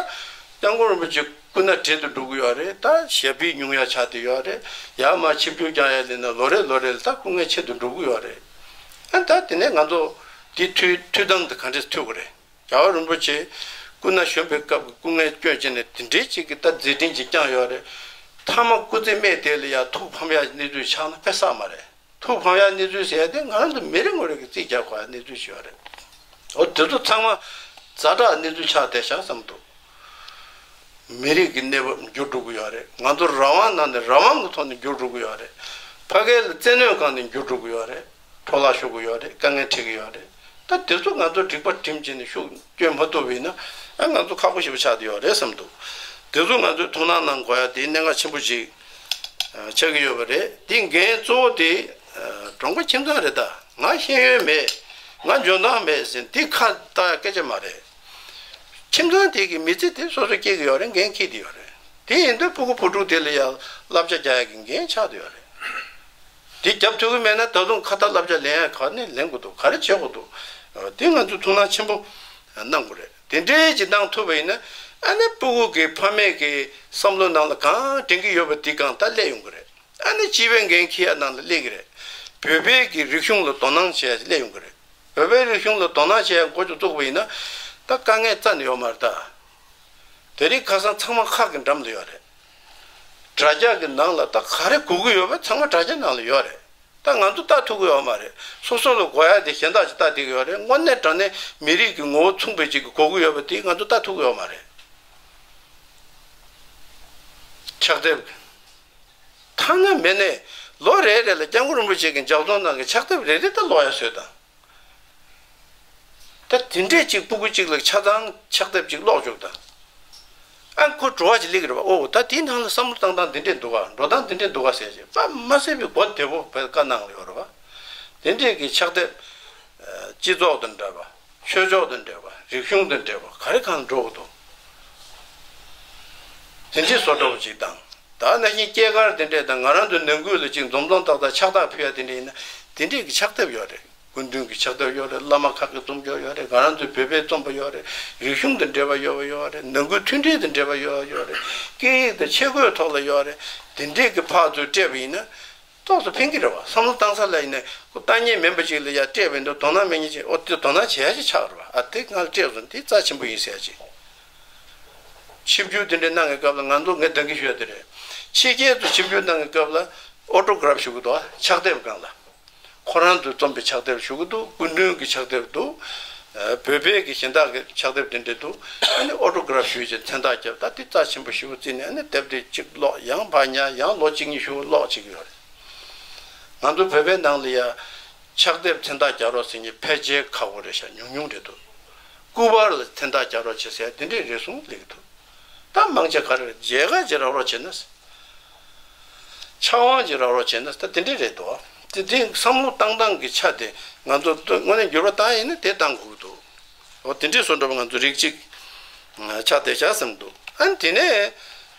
སྐྱབས་མགོན་རིན་པོ་ཆེ་སྐུ་ན་བགྲེས་སུ་འགྲོ་གི་ཡོད་རེད། ད་ཞབས་པད་ཉུང་ཡ་ཆགས་བསྡད་ཡོད་རེད། ཡར་མར་ཆིབས་བསྒྱུར་བསྐྱངས་ཡ་ལས་ན་ལོ་རེ་ལོ་རེ་ལ་ད་སྐུ་ངལ་ཆེ་དུ་འགྲོ་གི་ཡོད་རེད། ཨ་ད་དེ་ནས་ང་ཚོ་དེ་འཐུས་འཐུས་སྟངས་དེ་ག་འདྲས་འཐུས་དགོས་རེད། རྒྱལ་བ་རིན་པོ་ཆེ་སྐུ་ན་གཞོན་པའི་སྐབས་ཀྱི་སྐུ་ངལ་སྐྱོན་བྱས་ནས་དེ་འདྲའི་ཅིག་གི་ད་མཛད་འཕྲིན་ཅིག་བསྐྱངས་ཡོད་རེད། མཐའ་མ་སྐུ་ཚེ་སྨད་དེ་ལ་ཡང་ཐུགས་ཕམ་ཡག་གནས་ཚུལ་ཆགས་ན་དཔེ་བསགས་མ་རེད། ཐུགས་ཕམ་ཡག་གནས་ཚུལ་ཟེར་ཡ་དེ་ང་རང་ཚོ་མི་རེ་ངོ་རེ་གི་རྩིས་རྒྱག་དགོས་ཡག་གནས་ཚུལ་ཞིག་ཡོད་རེད། འོ་དེ་ཚོ་ཚང་མ་ཛ་དྲག་གནས་ཚུལ་ཆགས་བསྡད་ཤག་བསམ་འདུག་མི་རིགས་ཀྱི་གནས་བབ་འགྱུར་འགྲོ་གི་ཡོད་རེད། ང་ཚོ་རང་དབང་ནང་ནས་རང་དབང་གི་ཐོག་ནས་འགྱུར་འགྲོ་གི་ཡོད་རེད། ཕ་གི་ལ་བཙན་གནོན་སྒང་ནས་འགྱུར་འགྲོ་གི་ཡོད་རེད། འཕྲོ་བརླག་ཤོར་གི་ཡོད་རེད། དཀའ་ངལ་འཕྲད་ཀྱི་ཡོད་རེད། ད་དེ་ཚོ་ང་ཚོ་སྒྲིག་པ་སྒྲིམ་བྱས་ནས་ཤུགས་སྐྱོན་མ་ཐུབ་པ་ཡིན་ན་ཨ་ང་ཚོ་ཁག་པོ་ཞེ་པོ་ཆགས་བསྡད་ཡོད་རེད་བསམ་འདུག་དེ་ཚོ་ང་ཚོས་ཐུགས་སྣང་གནང་དགོས་ཡ་དེ་གནད་འགག་ཆེན་པོ་ཞིག་ཆགས་ཀྱི་ཡོད་པ་རེད། དེ་འགན་གཙོ་བོ་དེ་གྲོང་པ་ཁྱིམ་ཚང་རེད། ད་ང་ཤེས་ཡོན་མེད། ང་འཇོན་ཐང་མེད་ཟེར་འདི་ཁ་བཏགས་ཡ་སྐད་ཆ་མ་རེད། ཁྱིམ་ཚང་དེ་གི་མི་ཚེ་དེ་སོ་སོ་སྐྱེལ་གྱི་ཡོད་རེད། འགན་འཁྱེར་གྱི་ཡོད་རེད། དེ་ཡིན་དུས་སྤུ་གུ་བུ་ཕྲུག་དེ་ལ་ཡང་བསླབ་བྱ་རྒྱག་ཡག་གི་འགན་ཆགས་བསྡད་ཡོད་རེད། དེ་རྒྱབ་ཐུབ་ཀྱི་མེད་ན་ད་དུང་ཁ་ཏ་བསླབ་བྱ་ལེན་ཡག་ག་ནས་ལེན་དགོས་འདུག་ག་རེ་བྱེད་དགོས་འདུག་དེ་ང་ཚོས་ཐུགས་སྣང་ཆེན་པོ་གནང་དགོས་རེད། དེ་འདྲའི་ཅིག་གནང་ཐུབ་པ་ཡིན་ན་ཨ་ནི་སྤུ་གུ་གི་ཕ་མེས་ཀྱི་བསམ་བློ་ནང་ལ་གང་དྲན་གྱི་ཡོད་པ་དེ་གང་ལྟར་སླེབས་ཡོང་གི་རེད། ཨ་ནི་སྤྱི་པའི་འགན་འཁྱེར་ཡག་ནང་ལ་སླེབས་ཀྱི་རེད། བོད་པའི་གི་རིག་གཞུང་ལ་དོ་སྣང་བྱེད་ཡག་སླེབས་ཡོང་གི་རེད། བོད་པའི་རིག་གཞུང་ལ་དོ་སྣང་བྱེད་ཡག་འགོ་ཅིག་བཙུགས་པ་ཡིན་ན། ད་དཀའ་ངལ་རྩ་ནས་ཡོད་མ་རེད་ད། དེ་རིང་ཁ་སང་ཚང་མ་ཁག་གི་འགྲམ་ལ་ཡོད་རེད། དྲ་རྒྱ་གི་ནང་ལ་ད་ག་རེ་དགོས་ཀྱི་ཡོད་པ་ཚང་མ་དྲ་རྒྱ་ནང་ལ་ཡོད་རེད། ད་ང་ཚོ་ལྟ་ཐུབ་ཀྱི་ཡོད་མ་རེད། སོ་སོ་ལ་དགོས་ཡག་དེ་གཞན་དག་ཅིག་ལྟ་བསྡད་ཀྱི་ཡོད་རེད། དངོས་གནས་དྲང་གནས་མི་རིགས་ཀྱི་ངོ་བོ་མཚུངས་པའི་ཅིག་གི་དགོས་ཀྱི་ཡོད་པ་དེ་ང་ཚོ་ལྟ་ཐུབ་ཀྱི་ཡོད་མ་རེད། ཕྱག་དེབ། ཐ་ན་མེད་ནས་ལོ་རེ་རེ་ལ་སྐྱབས་མགོན་རིན་པོ་ཆེ་གི་ལྗགས་རྩོམ་ནང་གི་ཕྱག་དེབ་རེ་རེ་ད་ཀློག་ཡག་བཟོས་དང་། ད་དེ་འདྲས་གཅིག་སྤུ་གུ་གཅིག་ལ་ཆ་ཚང་ཕྱག་དེབ་གཅིག་ཀློག་བཅུག་དང་། ཨ་ཁོ་བྲོ་བ་ཅིག་སླེབས་ཀྱི་རེད་བ། ཨོ་ད་དེའི་ནང་ལ་བསམ་བློ་བཏང་སྟངས་འདི་འདྲས་འདུག་ག་འགྲོ་སྟངས་འདི་འདྲས་འདུག་ག་ཟེར་ཞེས་པ་མ་ཟད་པའི་གོ་བདེ་པོ་བཀའ་གནང་ཡོད་རེད་བ། དེ་འདྲས་ཀྱི་ཕྱག་དེབ། སྤྱི་ཚོགས་དང་འབྲེལ་བ། ཆོས་ཕྱོགས་དང་འབྲེལ་བ། རིག་གཞུང་དང་འབྲེལ་བ་ག་རེ་གང་འགྲོ་གི་འདུག་དེ་འདྲས་བཟོ་འདྲ་བོ་ཅིག་དང་། ད་ནང་བཞིན་སྐྱེས་སྐར་དེ་འདྲས་དང་། ང་རང་ཚོའི་ནང་ཁུལ་ལ་ཅིག་འཛོམས་འཛོམས་ཏག་ཏག་ཕྱག་རྟགས་ཕུལ་ཡ་དེ་འདྲས་ཡིན་ན། དེ་འདྲས་ཀྱི་ཕྱག་དེབ་ཡོད་རེད། སྐུ་མདུན་གྱི་ཕྱག་དེབ་ཡོད་རེད། བླ་མ་ཁག་གིས་རྩོམ་རྒྱུ་ཡོད་རེད། ང་རང་ཚོའི་བོད་པས་རྩོམ་པ་ཡོད་རེད། རིག་གཞུང་དང་འབྲེལ་བ་ཡོད་པ་ཡོད་རེད། ནང་ཁུལ་མཐུན་སྒྲིལ་དང་འབྲེལ་བ་ཡོད་ཡོད་རེད། སྐད་ཡིག་དང་ཆས་གོས་ཐོག་ལ་ཡོད་རེད། དེ་འདྲས་ཀྱི་ཕར་ཚུར་སྤྲད་པ་ཡིན་ན། ཏོག་ཙམ་ཕན་གྱི་རེད་བ། བསམ་བློ་བཏང་ས་ལ་ཡིན་ནའི་ཁོ་ལྟ་མཁན་མིན་པ་ཅིག་ལ་ཡ་སྤྲད་པ་ཡིན་དུས་དོ་སྣང་མེད་མཁན་ཅིག་ཨོ་དེ་དོ་སྣང་བྱེད་ཡ་ཅིག་ཆགས་རེད་བ། ཨ་དེ་ང་ལ་སྤྲད་སོང་། དེ་རྩ་ཆེན་པོ་ཡིན་ཟེར་ཡ་ཅིག་ཆིབས་བསྒྱུར་དེ་འདྲ་གནང་བའི་སྐབས་ལ་ང་ཚོ་ངས་འདང་གི་ཞུ་ཡ་དེ་རེད། ཕྱི་རྒྱལ་དུ་ཆིབས་བསྒྱུར་གནང་བའི་སྐབས་ལ་ཨོ་ཊོ་གྷ་རབ་ཞུ་གི་འདུག་ཕྱག་དེབ་སྒང་ལ། ཁོ་རང་ཚོས་རྩོམ་པའི་ཕྱག་དེབ་ཞུ་གི་འདུག་སྐུ་མདུན་གྱི་ཕྱག་དེབ་འདུག་བོད་པའི་གི་གཞན་དག་གི་ཕྱག་དེབ་དེ་འདྲ་འདུག་ཨ་ནི་ཨོ་ཊོ་གྷ་རབ་ཞུས་བྱས་མཚན་རྟགས་བརྒྱབ། ད་དེ་རྩ་ཆེན་པོ་ཞེ་པོ་བརྩིས་ནས། ཨ་ནི་དེབ་དེ་གཅིག་ཀློག་ཡང་ཕར་ཉར། ཡང་ལོ་གཅིག་གཉིས་ཞུ་ཀློག་བྱེད་ཀྱི་ཡོད་རེད། ང་ཚོ་བོད་པའི་ནང་ལ་ཡ་ཕྱག་དེབ་མཚན་རྟགས་རྒྱག་རོགས་ཟེར་མཁན་ཕལ་ཆེར་ཁག་པོ་རེད་ཤག་ཉུང་ཉུང་རེད་འདུག་སྐུ་པར་ལ་མཚན་རྟགས་རྒྱག་རོགས་བྱེད་ཟེར་དེ་འདྲས་རེ་ཟུང་སླེབས་ཀྱི་འདུག་ད་མང་ཆེ་ག་རེ་རེད། མཇལ་ཁ་ཅིག་རག་རོགས་བྱེད་ན། ཕྱག་དབང་ཅིག་རག་རོགས་བྱེད་ན། ད་དེ་འདྲས་རེད་འདུག་དེ་དེ་བསམ་བློ་བཏང་སྟངས་ཀྱི་ཆ་དེ་ང་ཚོ་དངོས་གནས་འགྱུར་བ་བཏང་ཡིན་ན་དེ་བཏང་དགོས་ཀྱི་འདུག་འོ་དེ་འདྲས་བཟོ་འདྲ་བ་ང་ཚོ་རིགས་གཅིག་ཆགས་བསྡད་ཤག་བསམ་འདུག་ཨ་ནི་དེ་ནས་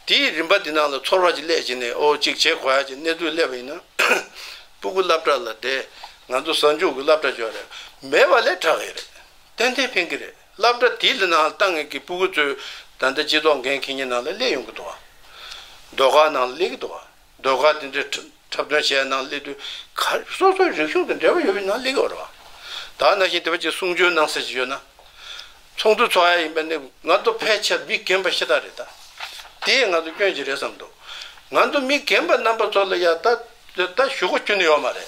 དེའི་རིམ་པ་འདི་ནང་ལ་ཚོར་བ་ཅིག་སླེབས་བྱས་ནས། ཨོ་གཅིག་བྱེད་དགོས་ཡ་ཅིག་གནས་ཚུལ་སླེབས་པ་ཡིན་ན། སྤུ་གུ་སློབ་གྲྭ་ལ་བསྡད། ང་ཚོ་གཟའ་མཇུག་གི་སློབ་གྲྭ་ཅིག་ཡོད་རེད། མེད་པ་ལས་དྲག་གི་རེད། ཏན་ཏན་ཕན་གྱི་རེད། སློབ་གྲྭ་དེའི་ནང་ལ་བཏང་མཁན་གྱི་སྤུ་གུ་ཚོས་ད་ལྟ་སྤྱི་ཚོགས་འགན་འཁྱེར་མཁན་ནང་ལ་སླེབས་ཡོང་གི་འདུག་བ། ཟློས་གར་ནང་ལ་སླེབས་ཀྱི་འདུག་བ། ཟློས་གར་དེ་འདྲའི་འཁྲབ་འཁྲབ་སྟོན་བྱས་ནང་སླེབས་དུས། ག་སོ་སོའི་རིག་གཞུང་དང་འབྲེལ་བ་ཡོད་པའི་ནང་སླེབས་ཀྱི་ཡོད་རེད་བ། ད་ནང་བཞིན་དེ་བ་ཅིག་གསུང་ཆོས་གནང་ས་ཅིག་ཡོད་ན། ཚོགས་འདུ་ཚོགས་ཡ་ཡིན་པ་ནི་ང་ཚོ་ཕལ་ཆེར་མི་རྒན་པ་ཤ་སྟག་རེད་ད། དེ་ང་ཚོ་སྐྱོན་ཅིག་རེད་བསམ་འདུག་ང་ཚོ་མི་རྒན་པ་རྣམ་པ་ཚོ་ལ་ཡ་ད་ད་ཞུ་སྒོ་ཁྱོན་ནས་ཡོད་མ་རེད།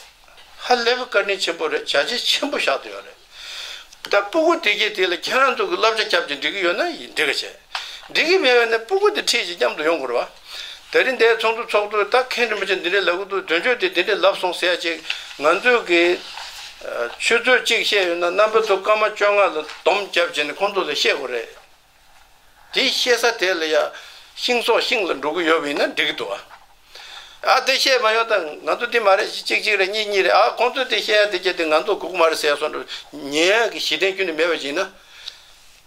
ཧ་ལས་པའི་བཀའ་དྲིན་ཆེན་པོ་རེད། བྱས་རྗེས་ཆེན་པོ་བཞག་བསྡད་ཡོད་རེད། ད་སྤུ་གུ་དེ་གས་དེ་ལ་ཁྱེད་རང་ཚོ་གི་བསླབ་བྱ་བརྒྱབ་ཅིང་འགྲིག་གི་ཡོད་ན་ཡིན། འགྲིག་གི་བྱས། འགྲིག་གི་མེད་པ་ན་སྤུ་གུ་དེ་ཁྲིད་ཅིག་མཉམ་དུ་ཡོང་དགོས་རེད་བ། དེ་རིང་འདིར་ཚོགས་འདུ་ཚོགས་དུས་ད་མཁན་རིན་པོ་ཆེ་འདི་འདྲས་ལབ་གི་འདུག་དོན་གཅོད་དེ་འདི་འདྲས་ལབ་སོང་ཟེར་ཡ་ཅིག་ང་ཚོས་གི་ཆུ་ཚོད་གཅིག་བཤད་ཡོད་ན། རྣམ་པ་ཚོ་སྐར་མ་བཅོ་ལྔ་ལ་སྡོམ་བརྒྱབ་བྱས་ནས་ཁོང་ཚོ་ལ་བཤད་དགོས་རེད། དེ་བཤད་ས་དེ་ལ་ཡ་ཤིང་སོགས་ཤིང་ལ་འགྲོ་གི་ཡོད་པ་ཡིན་ན་འགྲིག་གི་འདུག་བ། ཨ་དེ་བཤད་མ་ཡོང་། ད་ང་ཚོ་འདི་མ་རེད། གཅིག་གཅིག་རེད། གཉིས་གཉིས་རེད། ཨ་ཁོང་ཚོས་དེ་བཤད་ཡ་དེ་བྱས་ཏེ་ང་ཚོ་དགོས་ཀྱི་མ་རེད་ཟེར་ཡ་སོགས་འགྲོ་ཉན་ཡ་གི་གཞི་རྟེན་ཁྱོན་ནས་མེད་པ་ཡིན་ན།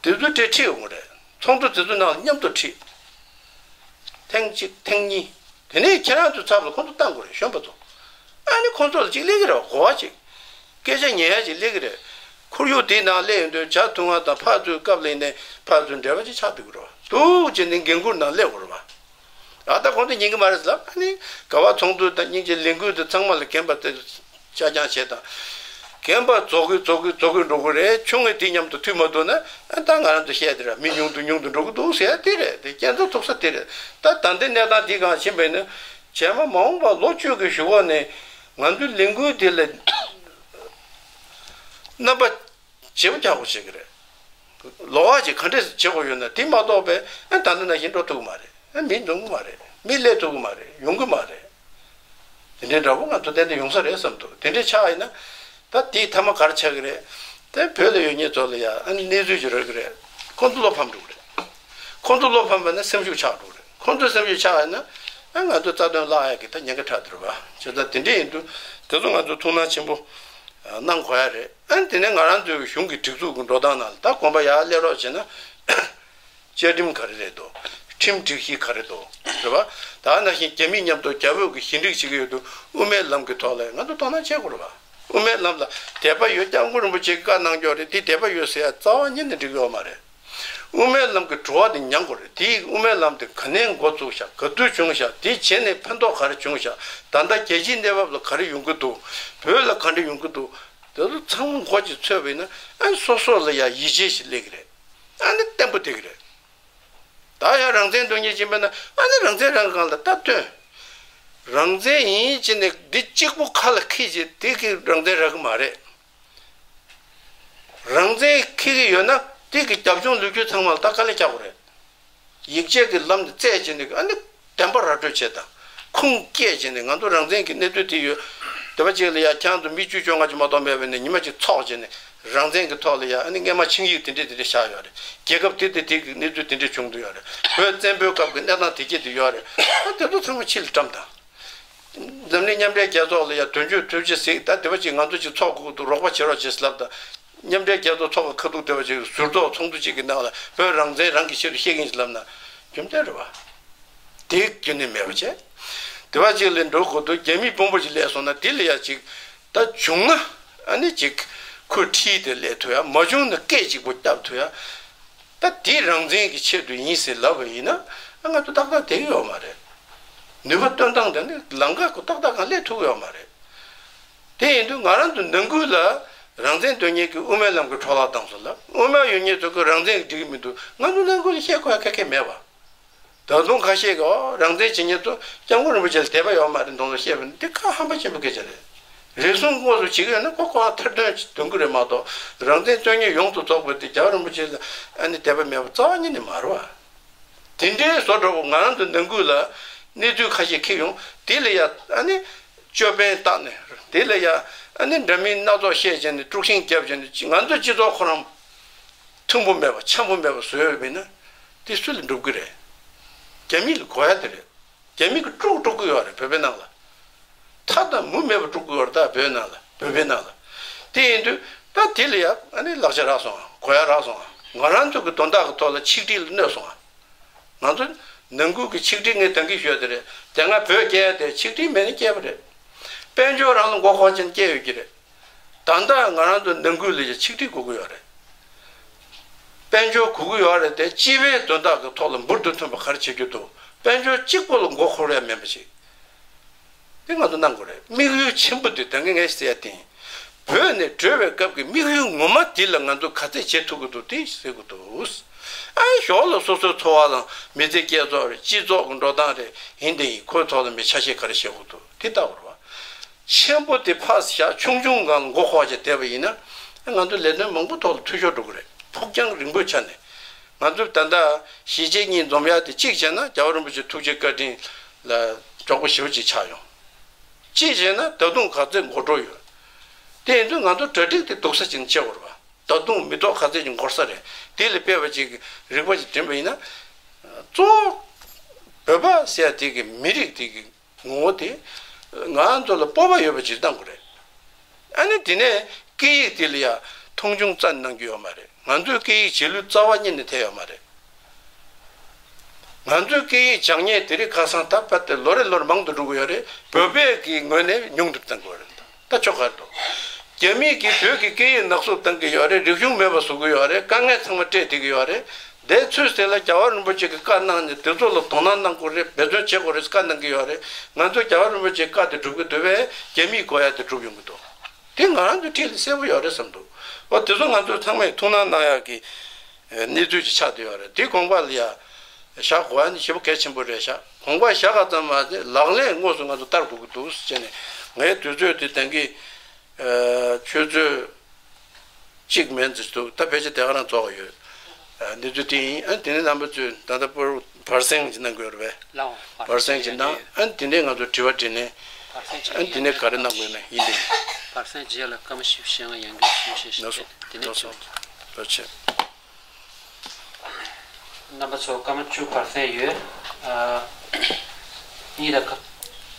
དེ་ཚོ་དེ་ཁྲིད་ཡོང་གི་རེད། ཚོགས་འདུ་དེ་ཚོ་ནང་ལ་མཉམ་དུ་ཁྲིད། ཐེངས་གཅིག་ཐེངས་གཉིས། དེ་ནས་ཁྱེད་རང་ཚོའི་ཚབ་ལ་ཁོང་ཚོ་བཏང་དགོས་རེད། གཞོན་པ་ཚོ། ཨ་ནི་ཁོང་ཚོ་ལ་གཅིག་སླེབས་ཀྱི་རེད་བ། གོ་བ་གཅིག་སྐད་ཆ་ཉན་ཡ་གཅིག་སླེབས་ཀྱི་རེད། ཁོར་ཡུག་དེའི་ནང་སླེབས་ཡོང་དུས་ཇ་འཐུང་བ་དང་ཕར་ཚུར་སྐབས་ལ་ཡིན་ནའི་ཕར་ཚུར་འབྲེལ་བ་ཅིག་ཆགས་བསྡད་ཀྱི་རེད་བ། འདུག་བྱས་ནས་འགན་འཁུར་ནང་སླེབས་དགོས་རེད་བ། ཨ་ད་ཁོང་ཚོ་ཉན་གྱི་མ་རེད་ལབ། ཨ་ནི་ག་བ་ཚོགས་འདུ་དང་སྙིང་རྗེ་ལས་འགུལ་དེ་ཚང་མ་ལ་རྒན་པ་དེ་ཆ་རྐྱང་བྱེད་དང་། རྒན་པ་རྫོགས་གི་རྫོགས་གི་རྫོགས་གི་འགྲོ་གི་རེད། ཆུང་ངུ་དེ་མཉམ་དུ་མཐུད་མ་ཐུབ་ན། ཨ་ད་ང་རང་ཚོ་བཤད་དེ་ར་མི་ཉུང་དུ་ཉུང་དུ་འགྲོ་གི་འདུག་ཟེར་ཡ་དེ་རེད། དེ་རྒྱལ་མཚན་ཐུག་ས་དེ་རེད། ད་ད་ལྟའི་གནས་སྟངས་འདི་སྒང་ཕྱིན་པ་ཡིན་ན། རྗེས་མ་མ་འོངས་པ་ལོ་བཅུ་གི་གཞུག་གུ་ནས་ང་ཚོའི་ལས་འགུལ་འདི་ལ་རྣམ་པ་བརྗེ་པོ་རྒྱག་དགོས་བྱེད་ཀྱི་རེད། ལོགས་ཀ་ཅིག་ག་འདྲས་བྱེད་དགོས་ཡོད་ན། དེ་མ་གཏོགས་པའི་ཨ་ད་ལྟ་ནང་བཞིན་འགྲོ་ཐུབ་ཀྱི་མ་རེད། ཨ་མི་འཛོམས་ཀྱི་མ་རེད། མི་སླེབས་ཐུབ་ཀྱི་མ་རེད། ཡོང་གི་མ་རེད། དེ་འདྲའི་འདྲ་པོ་ང་ཚོ་ཏན་ཏན་ཡོང་ས་རེད་བསམ་འདུག་དེ་འདྲའི་ཆགས་ཡིན་ན། ད་དེའི་མཐའ་མ་ག་རེ་ཆགས་ཀྱི་རེད། དེ་བོད་ལ་ཡོད་མཁན་ཚོ་ལ་ཡ་ཨ་ནི་གནས་ཚུལ་ཅིག་རག་གི་རེད། ཁོང་ཚོ་བློ་ཕམ་འགྲོ་གི་རེད། ཁོང་ཚོ་བློ་ཕམ་པ་ན་སེམས་ཤུགས་ཆག་འགྲོ་གི་རེད། ཁོང་ཚོ་སེམས་ཤུགས་ཆག་ཡིན་ན། ཨ་ང་ཚོ་རྩ་དོན་བརླག་ཡ་གི་ད་ཉེན་ཁ་འཕྲད་བསྡད་རེད་པ། བྱས་ཙང་དེ་འདྲ་ཡིན་དུས་དེ་ཚོ་ང་ཚོ་ཐུགས་སྣང་ཆེན་པོ་གནང་དགོས་ཡ་རེད། ཨ་ནི་དེ་ནས་ང་རང་ཚོའི་གཞུང་གི་སྒྲིག་འཛུགས་ཀྱི་འགྲོ་སྟངས་ནང་ལ་ད་གོམ་པ་ཡར་སླེབས་རོགས་བྱས་ན། བཅའ་ཁྲིམས་ག་རེ་རེད་དོ། ཁྲིམས་སྒྲིག་གཞི་ག་རེ་དོ། རེད་པ། ད་ནང་བཞིན་རྒྱ་མི་མཉམ་དུ་རྒྱ་བོད་ཀྱི་ཞི་འགྲིག་བྱེད་ཀྱི་ཡོད་དུས། དབུ་མའི་ལམ་གྱི་ཐོག་ལ་ང་ཚོ་དོ་སྣང་བྱེད་དགོས་རེད་པ། དབུ་མའི་ལམ་ལ་དད་པ་ཡོད། སྐྱབས་མགོན་རིན་པོ་ཆེས་བཀའ་གནང་ཀྱོག་རེད། དེ་དད་པ་ཡོད་ཟེར་ཡ་རྩ་བ་ཉིད་ནས་འགྲིག་ཡོད་མ་རེད། དབུ་མའི་ལམ་གྱི་བྲོ་བ་དེ་མྱང་དགོས་རེད། དེ་དབུ་མའི་ལམ་དེ་ག་ནས་འགོ་བཙུགས་ཤག་ག་དུས་བྱུང་ཤག་དེ་བྱས་ནས་ཕན་ཐོགས་ག་རེ་བྱུང་ཤག་ད་ལྟ་རྒྱལ་སྤྱིའི་གནས་བབ་ལ་ག་རེ་ཡོང་གི་འདུག་བོད་ལ་ག་འདྲ་ཡོང་གི་འདུག་དེ་ཚོ་ཚང་མ་མགོ་ཅིག་ཚོས་པ་ཡིན་ན། ཨ་ནི་སོ་སོ་ལ་ཡ་ཡིད་ཆེས་ཤིག་སླེབས་ཀྱི་རེད། ཨ་ནི་བརྟན་པོ་བསྡད་ཀྱི་རེད། ད་ཡང་རང་བཙན་འདོད་མཁན་ཅིག་ཡིན་པ་ན། ཨ་ནི་རང་བཙན་རང་སྒང་ལ་ད་སྟོན། རང་བཙན་ཡིན་ཅེས་ནས་འདི་གཅིག་པུ་ཁ་ལ་འཁྱེར་བྱས་དེ་གིས་རང་བཙན་རག་གི་མ་རེད། རང་བཙན་འཁྱེར་གྱི་ཡོད་ན་དེ་གི་རྒྱབ་ལྗོངས་ལོ་རྒྱུས་ཚང་མ་ལ་ད་དཀའ་ལས་རྒྱག་དགོས་རེད། ཡིག་ཆ་གི་ལམ་དེ་བཙལ་བྱས་ནས། ཨ་ནི་བདེན་པ་ར་སྤྲོད་བྱས་དང་། ཁུངས་སྐྱེལ་བྱས་ནས། ང་ཚོ་རང་བཙན་གྱི་གནས་ཚུལ་དེ་ཡོད། དེ་བ་ཅིག་ལ་ཡ་ཁྱེད་རང་ཚོ་མི་བཅུ་བཅོ་ལྔ་ཅིག་མ་གཏོགས་མེད་པ་ཡིན་ན། ཉི་མ་གཅིག་ཚོགས་བྱས་ནས་རང་བཙན་གྱི་ཐོག་ལ་ཡ། ཨ་ནི་སྔས་མ་ཆིངས་ཡིག་དེ་འདྲས་དེ་འདྲས་བཞག་ཡོད་རེད། རྒྱལ་ཁབ་དེ་དེ་དེ་གི་གནས་ཚུལ་དེ་འདྲས་བྱུང་འདུག་ཡོད་རེད། བོད་བཙན་པོའི་སྐབས་ཀྱི་གནས་སྟངས་དེ་གྱད་དེ་ཡོད་རེད། ཨ་དེ་ཚོ་ཚང་མ་ཕྱི་ལ་བཀྲམ་དང་། འཛམ་གླིང་མཉམ་འབྲེལ་རྒྱལ་ཚོགས་ལ་ཡ་དོན་གཅོད་ཐུགས་རྗེ་གཟིགས། ད་དེ་བ་ཅིག་ང་ཚོ་ཅིག་ཚོགས་དགོས་འདུག་རོགས་པ་བྱེད་རོགས་བྱེད་ཟེར་ལབ། ད་མཉམ་འབྲེལ་རྒྱལ་ཚོགས་ཚོགས་པ་ཁ་ཐུག་དེ་བ་ཅིག་ཟུར་གཏོགས་ཚོགས་འདུ་ཅིག་གི་ནང་ལ་བོད་རང་བཙན་རང་གི་ཆེད་དུ་བཤད་ཀྱི་ཡིན་ཟེར་ལབ་ན་རྒྱུ་མཚན་རེད་བ། དེ་རྒྱུན་ནས་མེད་པ་བྱས། དེ་བ་ཅིག་ལས་འགྲོ་དགོས་འདུག་རྒྱ་མི་དཔོན་པོ་ཅིག་སླེབས་སོང་ན་དེ་ལ་ཡ་ཅིག་ད་བྱུང་ན་ཨ་ནི་ཅིག་ཁོས་ཁྲིད་དེ་སླེབས་ཐུབ་ཡ། མ་བྱུང་ན་སྐད་གཅིག་པོ་བརྒྱབ་ཐུབ་ཡ། ད་དེ་རང་བཙན་གྱི་ཆེད་དུ་ཡིན་ཟེར་ལབ་པ་ཡིན་ན་ང་ཚོ་ཏག་ཏག་བསྡད་ཀྱི་ཡོད་མ་རེད། ནུས་པ་བཏོན་སྟངས་དེ་ནི་ལམ་ཁ་ཁོ་ཏག་ཏག་གང་སླེབས་ཐུབ་ཀྱི་ཡོད་མ་རེད། དེ་ཡིན་དུས་ང་རང་ཚོ་ནང་ཁུལ་ལ་རང་བཙན་འདོད་མཁན་གྱི་དབུ་མའི་ལམ་གྱི་འཕྲོ་བརླག་བཏང་སོང་ལ། དབུ་མ་ཡོད་མཁན་ཚོ་གི་རང་བཙན་གྱི་འགྲིག་གི་མི་འདུག་ང་ཚོ་ནང་ཁུལ་ལ་བཤད་དགོས་ཡ་ག་གེ་མེད་པ། ད་དུང་ཁ་ཤས་ཀྱིས་ཨོ་རང་བཙན་བྱེད་མཁན་ཚོ་སྐྱབས་མགོན་རིན་པོ་ཆེ་ལ་དད་པ་ཡོད་མ་རེད་མདོག་མདོག་བཤད་པ་ནི་འདི་ཁ་ཧམ་པ་ཆེན་པོ་སྐད་ཆ་རེད། རེ་ཟུང་དངོས་སུ་བྱེད་ཀྱི་ཡོད་ན་ཁོ་ཁོ་ཐེར་འདོན་འདོན་གྱི་རེད་མ་གཏོགས། རང་བཙན་རྩོད་མཁན་ཡོངས་སུ་རྫོགས་པ་དེ་རྒྱལ་བ་རིན་པོ་ཆེ་ལ་ཨ་ནི་དད་པ་མེད་པ་རྩ་བ་ཉིད་ནས་མ་རེད་བ། དེ་འདྲའི་བཟོ་འདྲ་བོ་ང་རང་ཚོ་ནང་ཁུལ་ལ་གནས་ཚུལ་ཁ་ཤས་འཁྱེར་ཡོང་། དེ་ལ་ཡ་ཨ་ནི་ཅོད་པན་བཏགས་ནས། དེ་ལ་ཡ་ཨ་ནི་འདྲ་མིན་སྣ་ཚོགས་བཤད་བྱས་ནས་དཀྲུག་ཤིང་བརྒྱབ་བྱས་ནས་ང་ཚོ་སྤྱི་ཚོགས་ཁོ་རང་མཐུན་པོ་མེད་པ་འཆམ་པོ་མེད་པ་བཟོས་ཡོད་པ་ཡིན་ན་དེ་སུ་ལ་འགྲུབ་ཀྱི་རེད། རྒྱ་མི་ལ་དགོས་ཡ་དེ་རེད། རྒྱ་མི་གིས་དཀྲུག་དཀྲུག་གི་ཡོད་རེད་བོད་པའི་ནང་ལ། མཐའ་དང་མུ་མེད་པར་དཀྲུག་གི་ཡོད་རེད་ད་བོད་ནང་ལ་བོད་པའི་ནང་ལ། དེ་ཡིན་དུས་ད་དེ་ལ་ཡ་ཨ་ནི་ལག་ཆ་རག་སོང་ཨ། གོ་ཡ་རག་སོང་ཨ། ང་རང་ཚོ་གི་དོན་དག་གི་ཐོག་ལ་ཆིག་སྒྲིལ་ལ་གནོད་སོང་ཨ། ང་ཚོ་ནང་ཁུལ་གྱི་ཆིག་སྒྲིལ་ངས་ད་གིན་ཞུས་དེ་རེད། དེ་སྔ་བོད་རྒྱལ་དེ་ཆིག་སྒྲིལ་མེད་ནས་སྐྱེས་པ་རེད། དཔལ་འབྱོར་རང་ལ་མགོ་འཁོར་ཅན་སྐྱེས་ཡོད་ཀྱི་རེད། ད་ལྟ་ང་རང་ཚོ་ནང་ཁུལ་ལ་ཡ་ཆིག་སྒྲིལ་དགོས་ཀྱི་ཡོད་རེད། དཔལ་འབྱོར་དགོས་ཀྱི་ཡོད་རེད་དེ། སྤྱི་པའི་དོན་དག་གི་ཐོག་ལ་འབུར་དུ་ཐོན་པ་ག་རེ་བྱེད་རྒྱུ་འདུག་དཔལ་འབྱོར་གཅིག་པོ་ལ་མགོ་འཁོར་ཡ་མིན་པ་ཞིག་དེ་ང་ཚོ་གནང་དགོས་རེད། དམིགས་ཡུལ་ཆེན་པོ་དེ་ད་གིན་ངས་ཟེར་ཡ་དེ་ཡིན། བོད་ནས་བྲོས་པའི་སྐབས་ཀྱི་དམིགས་ཡུལ་ངོ་མ་དེ་ལ་ང་ཚོ་ག་ཚད་བྱེད་ཐུབ་ཀྱི་འདུག་དེ་ཟེར་དགོས་འདུག་ཨ་ནི་ཞོར་ལ་སོ་སོའི་འཚོ་བ་དང་མི་ཚེ་སྐྱེལ་ཚོགས་རེད། སྤྱི་ཚོགས་ཀྱི་འགྲོ་སྟངས་རེད། ཡིན་དེ་ཡིན་ཁོའི་ཐོག་ལ་མི་ཆ་ཤས་ག་རེ་བྱེད་དགོས་འདུག་དེ་ལྟ་བུ་རེད་བ། ཆེན་པོ་དེ་ཕར་བཞག་ཆུང་ཆུང་སྒང་ལ་མགོ་འཁོར་བྱས་བསྡད་པ་ཡིན་ན། ང་ཚོ་ལས་དོན་མང་པོ་ཐོག་ལ་འཐུས་ཤོར་འགྲོ་གི་རེད། ཕུགས་རྒྱང་རིང་པོའི་ཆ་ནས། ང་ཚོ་ད་ལྟ་གཞིས་བྱེས་གཉིས་འཛོམས་ཡག་དེ་གཅིག་བྱས་ན་རྒྱལ་བ་རིན་པོ་ཆེ་ཐུགས་རྗེ་བཀའ་དྲིན་ལ་མགྱོགས་པོ་ཞེ་པོ་ཅིག་ཆགས་ཡོང་། གཅིག་བྱས་ན་ད་དུང་ག་ཚོད་མགོ་འགྲོ་ཡོད། དེ་ཡིན་དུས་ང་ཚོ་གྲ་སྒྲིག་དེ་སྡུག་ས་ཅིག་བྱེད་དགོས་རེད་བ། ད་དུང་མི་ཐོག་ག་ཚོད་ཅིག་འགོར་ས་རེད། དེ་ལ་དཔེ་བ་ཅིག་རིག་པ་ཅིག་འགྲིམ་པ་ཡིན་ན། གཙོ་བོ་བོད་པ་ཟེར་ཡ་དེ་གི་མི་རིགས་དེ་གི་ངོ་བོ་དེ་ང་ཚོ་ལ་སྤོབས་པ་ཡོད་པ་ཅིག་གནང་དགོས་རེད། ཨ་ནི་དེ་ནས་སྐད་ཡིག་དེ་ལ་ཡ་མཐོང་ཆུང་རྩ་ནས་གནང་རྒྱུ་ཡོད་མ་རེད། ང་ཚོའི་སྐད་ཡིག་རྗེས་ལུས་རྩ་བ་ཉིད་ནས་ཐེབས་ཡོད་མ་རེད། ང་ཚོའི་སྐད་ཡིག་སྦྱང་མཁན་དེ་རིང་ཁ་སང་ད་ཕར་དེ་ལོ་རེ་ལོ་རེ་མང་དུ་འགྲོ་གི་ཡོད་རེད། བོད་པའི་གི་ངོས་ནས་ཉུང་དུ་གཏང་དགོས་རེད། ད་ཆོག་ག་རེད་འདུག་རྒྱ་མིས་ཀྱིས་བོད་ཀྱི་སྐད་ཡིག་ནག་བསུབ་གཏང་གི་ཡོད་རེད། རིག་གཞུང་མེད་པ་བཟོ་གི་ཡོད་རེད། དཀའ་ངལ་ཚང་མ་སྤྲད་བསྡད་ཀྱི་ཡོད་རེད། དེའི་ཚུལ་དེ་ལ་རྒྱལ་བ་རིན་པོ་ཆེ་གིས་བཀའ་གནང་ནས་དེ་ཚོ་ལ་དོ་སྣང་གནང་དགོས་རེད། འབད་བརྩོན་བྱེད་དགོས་རེད་བཀའ་གནང་གི་ཡོད་རེད། ང་ཚོས་རྒྱལ་བ་རིན་པོ་ཆེའི་བཀའ་དེ་སྒྲུབ་ཀྱི་འདུག་པས་རྒྱ་མིས་དགོས་ཡ་དེ་སྒྲུབ་ཡོང་གི་འདུག་དེ་ང་རང་ཚོའི་འཁྲིས་ལ་གསལ་པོ་ཡོད་རེད་བསམ་འདུག་འོ་དེ་ཚོ་ང་ཚོས་ཚང་མས་ཐུགས་སྣང་གནང་ཡག་གི་གནས་ཚུལ་ཅིག་ཆགས་བསྡད་ཡོད་རེད། དེ་དགོངས་པ་ལ་ཡ་བཞག་དགོས་ཡ་ནི་ཞེ་པོ་གལ་ཆེན་པོ་རེད་ཤག་དགོངས་པ་བཞག་པ་ཙམ་མ་ཟད་ལག་ལེན་དངོས་སུ་ང་ཚོ་བསྟར་དགོས་ཀྱི་འདུག་ཟེར་ནས། ངའི་དུས་ཚོད་དེ་ད་གིན་ཆུ་ཚོད་གཅིག་མན་ཙམ་འདུག་ད་ཕལ་ཆེར་དེ་ག་རང་རྫོགས་ཡོད། ཨ་འདི་ཚོ་དེ་ཡིན། ཨ་དེ་ནས་རྣམ་པ་ཚོས་ད་ལྟ་བར་བར་གསེང་ཅིག་གནང་དགོས་རེད་པས། ལགས་འོང་། བར་གསེང་ཅིག་གནང་། ཨ་དེ་ནས་ང་ཚོ་དྲི་བ་དྲིས་ནས། བར་གསེང་ཅིག་ཨ་དེ་ནས་ག་རེ་གནང་དགོས་ན་ཡིན་དེ་ཡིན། བར་གསེང་རྗེས་ལ་སྐར་མ་བཞི་བཅུ་ཞེ་ལྔ་ཡང་བསྐྱར་ཞུ་ཞེས་ཞུ། ལགས་སོ། དེ་ནས་ལགས་སོ། དྲི་བ། བར་ཆད། རྣམ་པ་ཚོ་སྐར་མ་བཅུ་བར་གསེང་ཡོད། ཨ། གཉིས་དང་ཀ་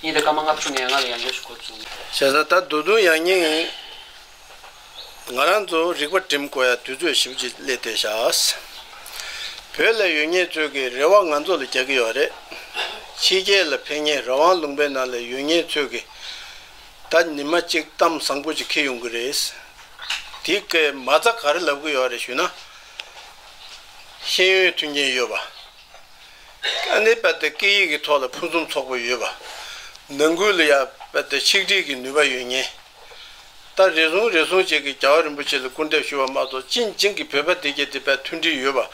གཉིས་དང་སྐར་མ་ལྔ་བཅུ་ང་ལྔ་ལ་ཡང་བསྐྱར་ཞིག་འགོ་བཙུགས། བྱས་ཙང་ད་ད་དུང་ཡང་སྙིང་ང་རང་ཚོ་རིག་པ་སྒྲིམ་དགོས་ཡ་དུས་ཚོད་ཞིབ་ཅིག་སླེབས་བསྡད་ཤག་བོད་ལ་ཡོད་མཁན་ཚོས་ཀྱི་རེ་བ་ང་ཚོ་ལ་རྒྱག་གི་ཡོད་རེད། ཕྱི་རྒྱལ་ལ་ཕེབས་མཁན་རང་དབང་ལུང་པའི་ནང་ལ་ཡོད་མཁན་ཚོས་ཀྱི་ད་ཉི་མ་གཅིག་གཏམ་བཟང་པོ་ཅིག་འཁྱེར་ཡོང་གི་རེད། དེ་གའི་མ་རྩ་ག་རེ་ལབ་ཀྱི་ཡོད་རེད་ཞུས་ན། ཤེས་ཡོན་མཐུན་རྐྱེན་ཡོད་པ། ཨ་ནི་རྦད་དེ་སྐད་ཡིག་གི་ཐོག་ལ་ཕུན་སུམ་ཚོགས་པ་ཡོད་པ། ནང་ཁུལ་ལ་ཡང་རྦད་དེ་ཆིག་སྒྲིལ་གྱི་ནུས་པ་ཡོད་མཁན། ད་རེ་ཟུང་རེ་ཟུང་ཅིག་གིས་རྒྱལ་བ་རིན་པོ་ཆེ་ལ་སྐུར་འདེབས་ཞུ་བ་མ་གཏོགས་སྤྱི་འབྱིན་གྱི་བོད་པ་སྡེ་བརྒྱད་དེ་རྦད་མཐུན་སྒྲིལ་ཡོད་པ།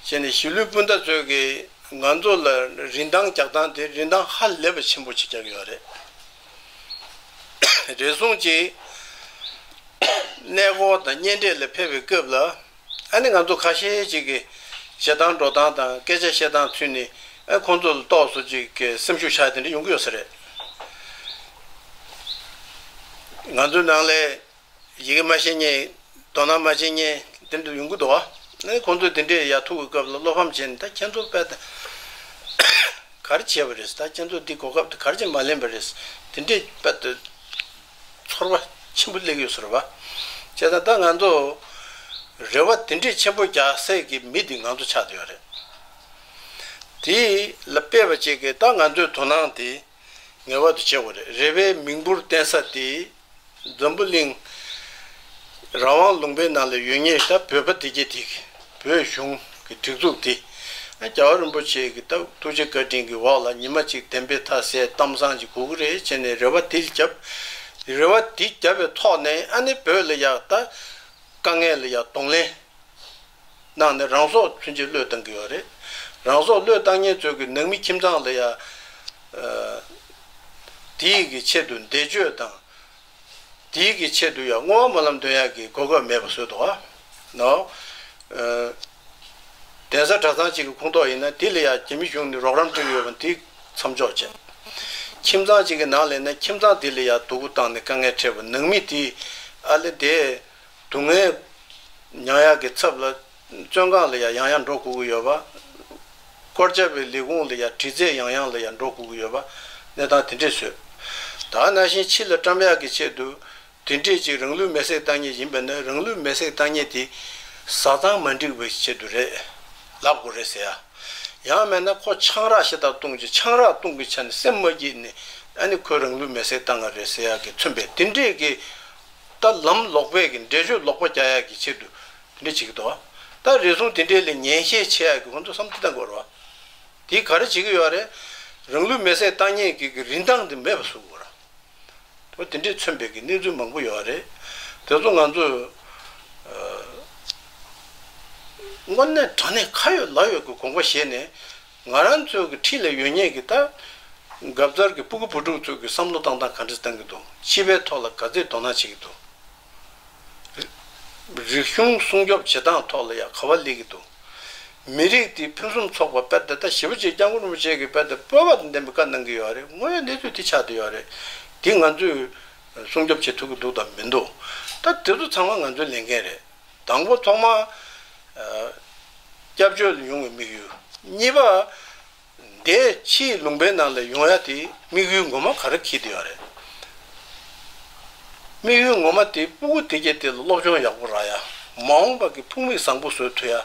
བྱས་ནས་གཞིས་ལུས་སྤུན་ཟླ་ཚོས་ཀྱིས་ང་ཚོ་ལ་རིན་ཐང་རྒྱག་སྟངས་དེ་རིན་ཐང་ཧ་ལས་པ་ཆེན་པོ་ཅིག་རྒྱག་གི་ཡོད་རེད། རེ་ཟུང་ཅིག་གནས་སྐོར་དང་གཉེན་འཕྲད་ལ་ཕེབས་པའི་སྐབས་ལ། ཨ་ནི་ང་ཚོ་ཁ་ཤས་ཅིག་གིས་བྱེད་སྟངས་འགྲོ་སྟངས་དང་སྐད་ཆ་བཤད་སྟངས་ཚུན་ནས་ཨ་ཁོང་ཚོ་ལ་རྟོག་བཟོ་ཅིག་གི་སེམས་ཤུགས་ཆག་དེ་འདྲ་ཡོང་གི་ཡོད་ས་རེད། ང་ཚོའི་ནང་ལ་ཡི་གེ་མ་ཤེས་མཁན་དོ་སྣང་མ་བྱེད་མཁན་དེ་འདྲ་ཡོང་གི་འདུག་ཨ་ནི་ཁོང་ཚོས་དེ་འདྲས་ཡ་ཐུག་གི་སྐབས་ལ་བློ་ཕམ་བྱས་ནས་ད་ཁྱེད་ཚོ་དཔེ་ད་ ག་རེ་བྱས་པ་རེད། ད་ཁྱེད་ཚོ་འདི་གོ་སྐབས་དེ་ག་རེ་བྱས་མ་ལེན་པ་རེད། དེ་འདྲས་དཔེ་དེ་ཚོར་བ་ཆེན་པོ་སླེབས་ཡོད་ཟེར་བ། བྱས་ཙང་ད་ང་ཚོ་རེ་བ་དེ་འདྲས་ཆེན་པོ་རྒྱག་སའི་གི་མི་དེ་ང་ཚོ་ཆགས་བསྡད་ཡོད་རེད། དེ་ལ་དཔེ་བ་ཅིག་གིས་ད་ང་ཚོའི་དོ་སྣང་དེ་ངེས་པར་དུ་བྱེད་དགོས་རེད། རེ་བའི་མིང་འབུར་བསྟན་ས་དེ་འཛམ་བུ་གླིང་རང་དབང་ལུང་པའི་ནང་ལ་ཡོད་མཁན་ད་བོད་པ་དེ་གྱད་དེ་བོད་གཞུང་གི་སྒྲིག་འཛུགས་དེ་རྒྱལ་བ་རིན་པོ་ཆེ་གི་ད་ཐུགས་རྗེ་བཀའ་དྲིན་གྱི་འོག་ལ་ཉི་མ་གཅིག་བདེན་པའི་མཐའ་གསལ་གཏམ་བཟང་ཅིག་དགོས་ཀྱི་རེད་བྱས་ནས་རེ་བ་དེ་བརྒྱབ། རེ་བ་དེ་བརྒྱབ་པའི་ཐོག་ནས་ཨ་ནི་བོད་ལ་ཡག་ད་དཀའ་ངལ་ལ་ཡག་གདོང་ལེན་གནང་ནས་རང་སྲོག་ཚུན་ཆད་བློས་བཏང་གི་ཡོད་རེད། རང་སྲོག་བློས་བཏང་མཁན་ཚོས་ཀྱི་ནང་མི་ཁྱིམ་ཚང་ལ་ཡ། ཨ། དེའི་གི་ཆེད་དུ་འདས་མཆོད་དང་། དེའི་གི་ཆེད་དུ་ཡ་བསྔོ་བ་སྨོན་ལམ་འདོན་ཡག་གི་གོ་སྐབས་མེད་པ་བཟོས་འདུག་ཨ། ནོ། ཨ། གདན་ས་གྲྭ་ཚང་གཅིག་གི་ཁོངས་གཏོགས་ཡིན་ན་དེ་ལ་ཡ་རྒྱ་མི་གཞུང་ནས་རོགས་རམ་སྤྲད་ཀྱི་ཡོད་པ་དེ་མཚམས་འཇོག་བྱས། ཁྱིམ་ཚང་གཅིག་གི་ནང་ལ་ཡིན་ན་ཁྱིམ་ཚང་དེ་ལ་ཡ་སྡུག་པོ་བཏང་ནས་དཀའ་ངལ་འཕྲད་པ་ནང་མི་དེ་ཨ་ལེ་དེ། སྡུག་བསྔལ་མྱང་ཡག་གི་ཚབ་ལ་བཙོན་ཁང་ལ་ཡང་ཡང་ཡང་འགྲོ་དགོས་ཀྱི་ཡོད་པ། སྐོར་རྒྱབ་པའི་ལས་ཁུངས་ལ་ཡང་དྲི་རྩད་ཡང་ཡང་ལ་ཡང་འགྲོ་དགོས་ཀྱི་ཡོད་པ། གནས་སྟངས་དེ་འདྲས་བཟོས། ད་ནང་བཞིན་ཕྱི་ལ་བཀྲམ་ཡག་གི་ཆེད་དུ་དེ་འདྲས་ཅིག་རང་ལུས་མེར་སྲེག་བཏང་མཁན་ཡིན་པ་ན་རང་ལུས་མེར་སྲེག་བཏང་མཁན་དེ་བཟའ་ཚང་མ་འགྲིག་པའི་ཆེད་དུ་རེད། ལབ་དགོས་རེད་ཟེར་ཡ། ཡང་མིན་ན་ཁོ་ཆང་རག་ཞེ་དྲག་བཏུང་རྗེས་ཆང་རག་བཏུང་གི་ཆ་ནས་སེམས་མ་སྐྱིད་ནས་ཨ་ནི་ཁོས་རང་ལུས་མེར་སྲེག་བཏང་ག་རེད་ཟེར་ཡག་གི་མཚོན་པའི་དེ་འདྲས་ཀྱི། ད་ལམ་ལོག་པའི་གི་འགྲེལ་བརྗོད་ལོག་པ་རྒྱག་ཡག་གི་ཆེད་དུ་དེ་འདྲ་བྱེད་ཀྱི་འདུག་ད་རེ་ཟུང་དེ་འདྲའི་ལས་ངན་བཤད་བྱེད་ཡག་གི་ཁོང་ཚོ་བསམ་བློ་བཏང་དགོས་རེད་བ། དེ་ག་རེ་བྱེད་ཀྱི་ཡོད་རེད། རང་ལུས་མེར་སྲེག་བཏང་མཁན་གྱི་གི་རིན་ཐང་དེ་མེད་པ་བཟོ་དགོས་རེད། འོ་དེ་འདྲའི་མཚོན་པའི་གི་གནས་ཚུལ་མང་པོ་ཡོད་རེད། དེ་ཚོ་ང་ཚོས་ཨ་དངོས་གནས་དྲང་གནས་ཁ་ཡོད་ལག་ཡོད་ཀྱི་དགོངས་པ་བཞེས་ནས། ང་རང་ཚོའི་གི་འཁྲིས་ལ་ཡོད་མཁན་གི་ད་སྒབ་ཚར་གི་སྤུ་གུ་བུ་ཕྲུག་ཚོའི་གི་བསམ་བློ་བཏང་སྟངས་ག་འདྲ་བཏང་གི་འདུག་སྤྱི་པའི་ཐོག་ལ་ག་ཚོད་དོ་སྣང་བྱེད་ཀྱི་འདུག་རིག་གཞུང་སྲུང་སྐྱོབ་བྱེད་སྟངས་ཐོག་ལ་ཡང་ག་པར་སླེབས་ཀྱི་འདུག་མི་རིགས་དེ་ཕུན་སུམ་ཚོགས་པ་དཔེར་ན་ད་ཞེ་པོ་ཅིག་སྐྱབས་མགོན་རིན་པོ་ཆེ་གི་དཔེར་ན་སྤོབས་པ་དང་ལྡན་པའི་བཀའ་གནང་གི་ཡོད་རེད། དངོས་ཡོད་གནས་ཚུལ་དེ་ཆགས་བསྡད་ཡོད་རེད། དེ་ང་ཚོས་སྲུང་སྐྱོབ་བྱེད་ཐུབ་ཀྱི་འདུག་དང་མི་འདུག་ད་དེ་ཚོ་ཚང་མ་ང་ཚོའི་ལས་འགན་རེད། དང་པོ་ཐོག་མ། ཨ། སྐྱབས་བཅོལ་ལ་ཡོང་བའི་དམིགས་ཡུལ། གཉིས་པ། འདས་ཕྱིའི་ལུང་པའི་ནང་ལ་ཡོང་ཡ་དེ་དམིགས་ཡུལ་ངོ་མ་ག་རེ་འཁྱེར་བསྡད་ཡོད་རེད། དམིགས་ཡུལ་ངོ་མ་དེ་སྤུ་གུ་དེ་གྱད་དེ་ལ་སློབ་སྦྱོང་ཡག་པོ་རག་ཡ། མ་འོངས་པ་གི་ཕུགས་དམིགས་བཟང་པོ་བཟོ་ཐུབ་ཡ།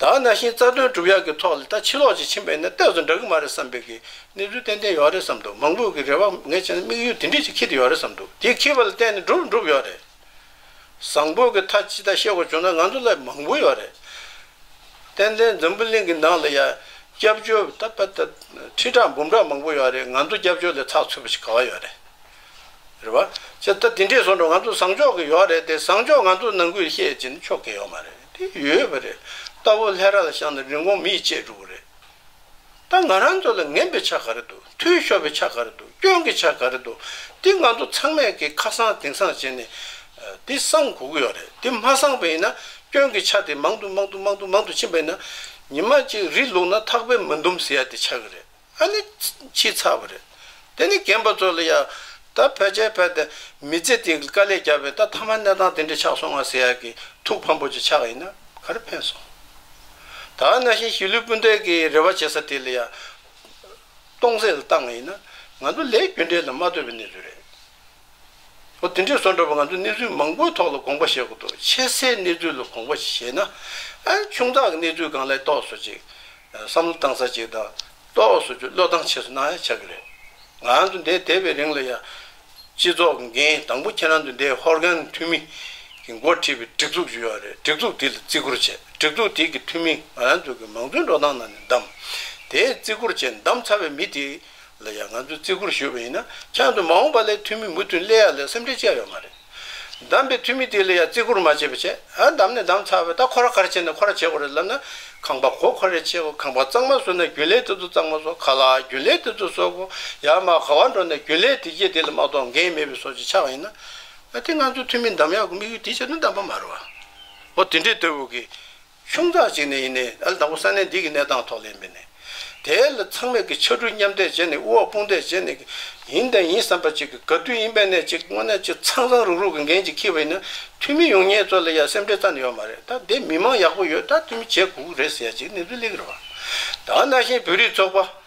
ད་ནང་བཞིན་རྩ་དོན་སྒྲུབ་ཡག་གི་ཐོག་ལ་ད་ཕྱི་ལོགས་ཅིག་ཕྱིན་པ་ཡིན་ན་ཏོག་ཙམ་འདྲ་གི་མ་རེད་བསམ་པའི་གི་གནས་ཚུལ་ཏན་ཏན་ཡོད་རེད་བསམ་འདུག་མང་པོ་གི་རེ་བ་ངས་བྱས་ན་དམིགས་ཡུལ་དེ་འདྲས་ཅིག་འཁྱེར་བསྡད་ཡོད་རེད་བསམ་འདུག་དེ་འཁྱེར་བ་ལ་བརྟེན་ནས་འགྲུབ་འགྲུབ་ཡོད་རེད། བཟང་པོ་གི་མཐའ་ཅི་ལྟར་བཤད་དགོས་བྱུང་ན་ང་ཚོ་ལ་མང་པོ་ཡོད་རེད། ཏན་ཏན་འཛམ་བུ་གླིང་གི་ནང་ལ་ཡ་སྐྱབས་བཅོལ་ད་ད་ད་ཁྲི་ཕྲག་འབུམ་ཕྲག་མང་པོ་ཡོད་རེད། ང་ཚོ་སྐྱབས་བཅོལ་ལས་ཚགས་ཚུད་པ་ཞིག་ག་པར་ཡོད་རེད། རེད་བ། ཅེ་ད་དེ་འདྲས་སོང་འགྲོ་ང་ཚོ་བཟང་ཕྱོགས་ཀྱི་ཡོད་རེད་དེ་བཟང་ཕྱོགས་ང་ཚོ་ནང་ཁུལ་བཤད་ཅེས་ནི་ཆོག་གི་ཡོད་མ་རེད་དེ་ཡོད་པ་རེད། རྟ་ཕོ་ལྷས་ར་ལ་བཞག་ན་རིན་གོང་མི་ཡིས་བཅད་འགྲོ་གི་རེད། ད་ང་རང་ཚོ་ལ་ངན་པའི་ཆ་ག་རེ་འདུག་འཐུས་ཤོར་བའི་ཆ་ག་རེ་འདུག་སྐྱོན་གྱི་ཆ་ག་རེ་འདུག་འདི་ང་ཚོ་ཚང་མས་ཀྱི་ཁ་སང་དེང་སང་བྱས་ནས་འདི་བསམ་དགོས་ཀྱི་ཡོད་རེད། འདི་མ་བསམ་པ་ཡིན་ན་སྐྱོན་གྱི་ཆ་དེ་མང་དུ་མང་དུ་མང་དུ་མང་དུ་ཕྱིན་པ་ཡིན་ན་ཉི་མ་གཅིག་རི་ལུག་ན་ཐག་པས་མི་འདུམ་ཟེར་ཡ་དེ་ཆགས་ཀྱི་རེད། ཨ་ནི་ཕྱིས་ཚར་བ་རེད། དེ་ནི་རྒན་པ་ཚོ་ལ་ཡ་ད་ཕལ་ཆེར་ཕལ་ཏེ་མི་ཚེ་དེ་དཀའ་ལས་བརྒྱབ་པས་ད་ཐ་མ་གནས་སྟངས་དེ་འདྲ་ཆགས་སོང་ང་ཟེར་ཡ་གི་ཐུགས་ཕམ་པོ་ཅིག་ཆགས་ཡིན་ན་ག་རེ་ཕན་སོང་། ད་ནང་བཞིན་གཞིས་ལུས་སྤུན་ཟླའི་གི་རེ་བ་བྱེད་ས་དེ་ལ་ཡ་སྟོང་ཟད་ལ་བཏང་ཡིན་ན་ང་ཚོ་ལས་རྒྱུ་འབྲས་ལ་མ་ལྟོས་པའི་གནས་ཚུལ་རེད། འོ་དེ་འདྲས་སོང་འགྲོ་བ་ང་ཚོ་གནས་ཚུལ་མང་པོའི་ཐོག་ལ་དགོངས་པ་བཞེས་དགོས་འདུག་ཆེ་སའི་གནས་ཚུལ་ལ་དགོངས་པ་བཞེས་ན་ཨ་ཆུང་ཙག་གི་གནས་ཚུལ་སྒང་ལ་ཏོག་ཙམ་ཅིག་བསམ་བློ་བཏང་ས་ཅིག་དང་ཏོག་ཙམ་ཅིག་བློས་བཏང་ཆེ་ཙམ་གནང་ཡ་ཆགས་ཀྱི་རེད། ང་ཚོ་འདིར་བསྡད་པའི་རིང་ལ་ཡ་སྤྱི་ཚོགས་ཀྱི་འགན་དང་པོ་ཁྱེད་རང་ཚོ་འདིར་ཧོར་གན་འཐུས་མི་གི་འགོ་ཁྲིད་པའི་སྒྲིག་འཛུགས་ཅིག་ཡོད་རེད། སྒྲིག་འཛུགས་དེ་ལ་བརྩི་བཀུར་བྱས། སྒྲིག་འཛུགས་དེ་གི་འཐུས་མི་ང་རང་ཚོ་གི་མང་གཙོའི་འགྲོ་སྟངས་ནང་ནས་བདམས། དེ་བརྩི་བཀུར་བྱས་བདམས་ཚར་བའི་མི་དེ་ལ་ཡང་ང་ཚོས་བརྩི་བཀུར་ཞུས་པ་ཡིན་ན་ཁྱེད་ཚོ་མ་འོངས་པ་ལ་འཐུས་མི་མུ་མཐུད་སླེབས་ཡ་ལ་སེམས་ཁྲལ་བྱས་ཡོད་མ་རེད། བདམས་པའི་འཐུས་མི་དེ་ལ་ཡང་བརྩི་བཀུར་མ་བྱས་པ་བྱས། ཨ་བདམས་ནས་བདམས་ཚར་བས་ད་ཁོ་ར་ག་རེ་བྱས་ན་ཁོ་ར་བྱེད་དགོས་རེད་ལབ་ན། ཁང་པ་སྒོ་ཁོ་རས་ཕྱེ་དགོས། ཁང་པ་གཙང་མ་བཟོས་ན་རྒྱུན་ལས་དེ་ཚོ་གཙང་མ་བཟོ། ཁ་ལག་རྒྱུན་ལས་དེ་ཚོ་བཟོ་དགོས། ཡར་མར་ག་བ་འགྲོ་ན་རྒྱུན་ལས་དེ་གྱད་དེ་ལ་མ་གཏོགས་འགན་མེད་པའི་བཟོ་ཅིག་ཆགས་པ་ཡིན་ན། ཨ་དེ་ང་ཚོའི་འཐུས་མི་བདམས་ཡག་གི་དམིགས་ཡུལ་དེ་བྱས་ན་བདམས་པ་མ་རེད་བ། འོ་དེ་འདྲའི་ལྟ་བུ་གི་ཆུང་ཙག་ཅིག་ནས་ཡིན་ནའི་ཨ་ལ་དང་པོ་ས་གནས་འདི་གི་གནས་སྟངས་ཐོག་ལ་ཡིན་པས་ནས། དེ་ལ་ཚང་མས་ཀྱི་ཕྱར་གྲུ་མཉམ་འདེགས་བྱས་ནས་དབུ་བ་དཔུང་འདེགས་བྱས་ནས་ཡིན་དང་ཡིན་བསམ་པ་ཅིག་གི་ག་དུས་ཡིན་པ་ནས་ཅིག་དངོས་གནས་ཅིག་ཚང་ཚང་རུག་རུག་གི་འགན་ཅིག་འཁྱེར་བ་ཡིན་ན་འཐུས་མི་ཡོང་མཁན་ཚོ་ལ་ཡང་སེམས་ཁྲལ་རྩ་ནས་ཡོད་མ་རེད། ད་དེ་མི་མང་ཡག་པོ་ཡོད། ད་འཐུས་མི་བྱེད་དགོས་ཀྱི་རེད་ཟེར་ཡ་ཅིག་གནས་ཚུལ་སླེབས་ཀྱི་རེད་བ། ད་ནང་བཞིན་བོད་རིགས་ཚོགས་པ།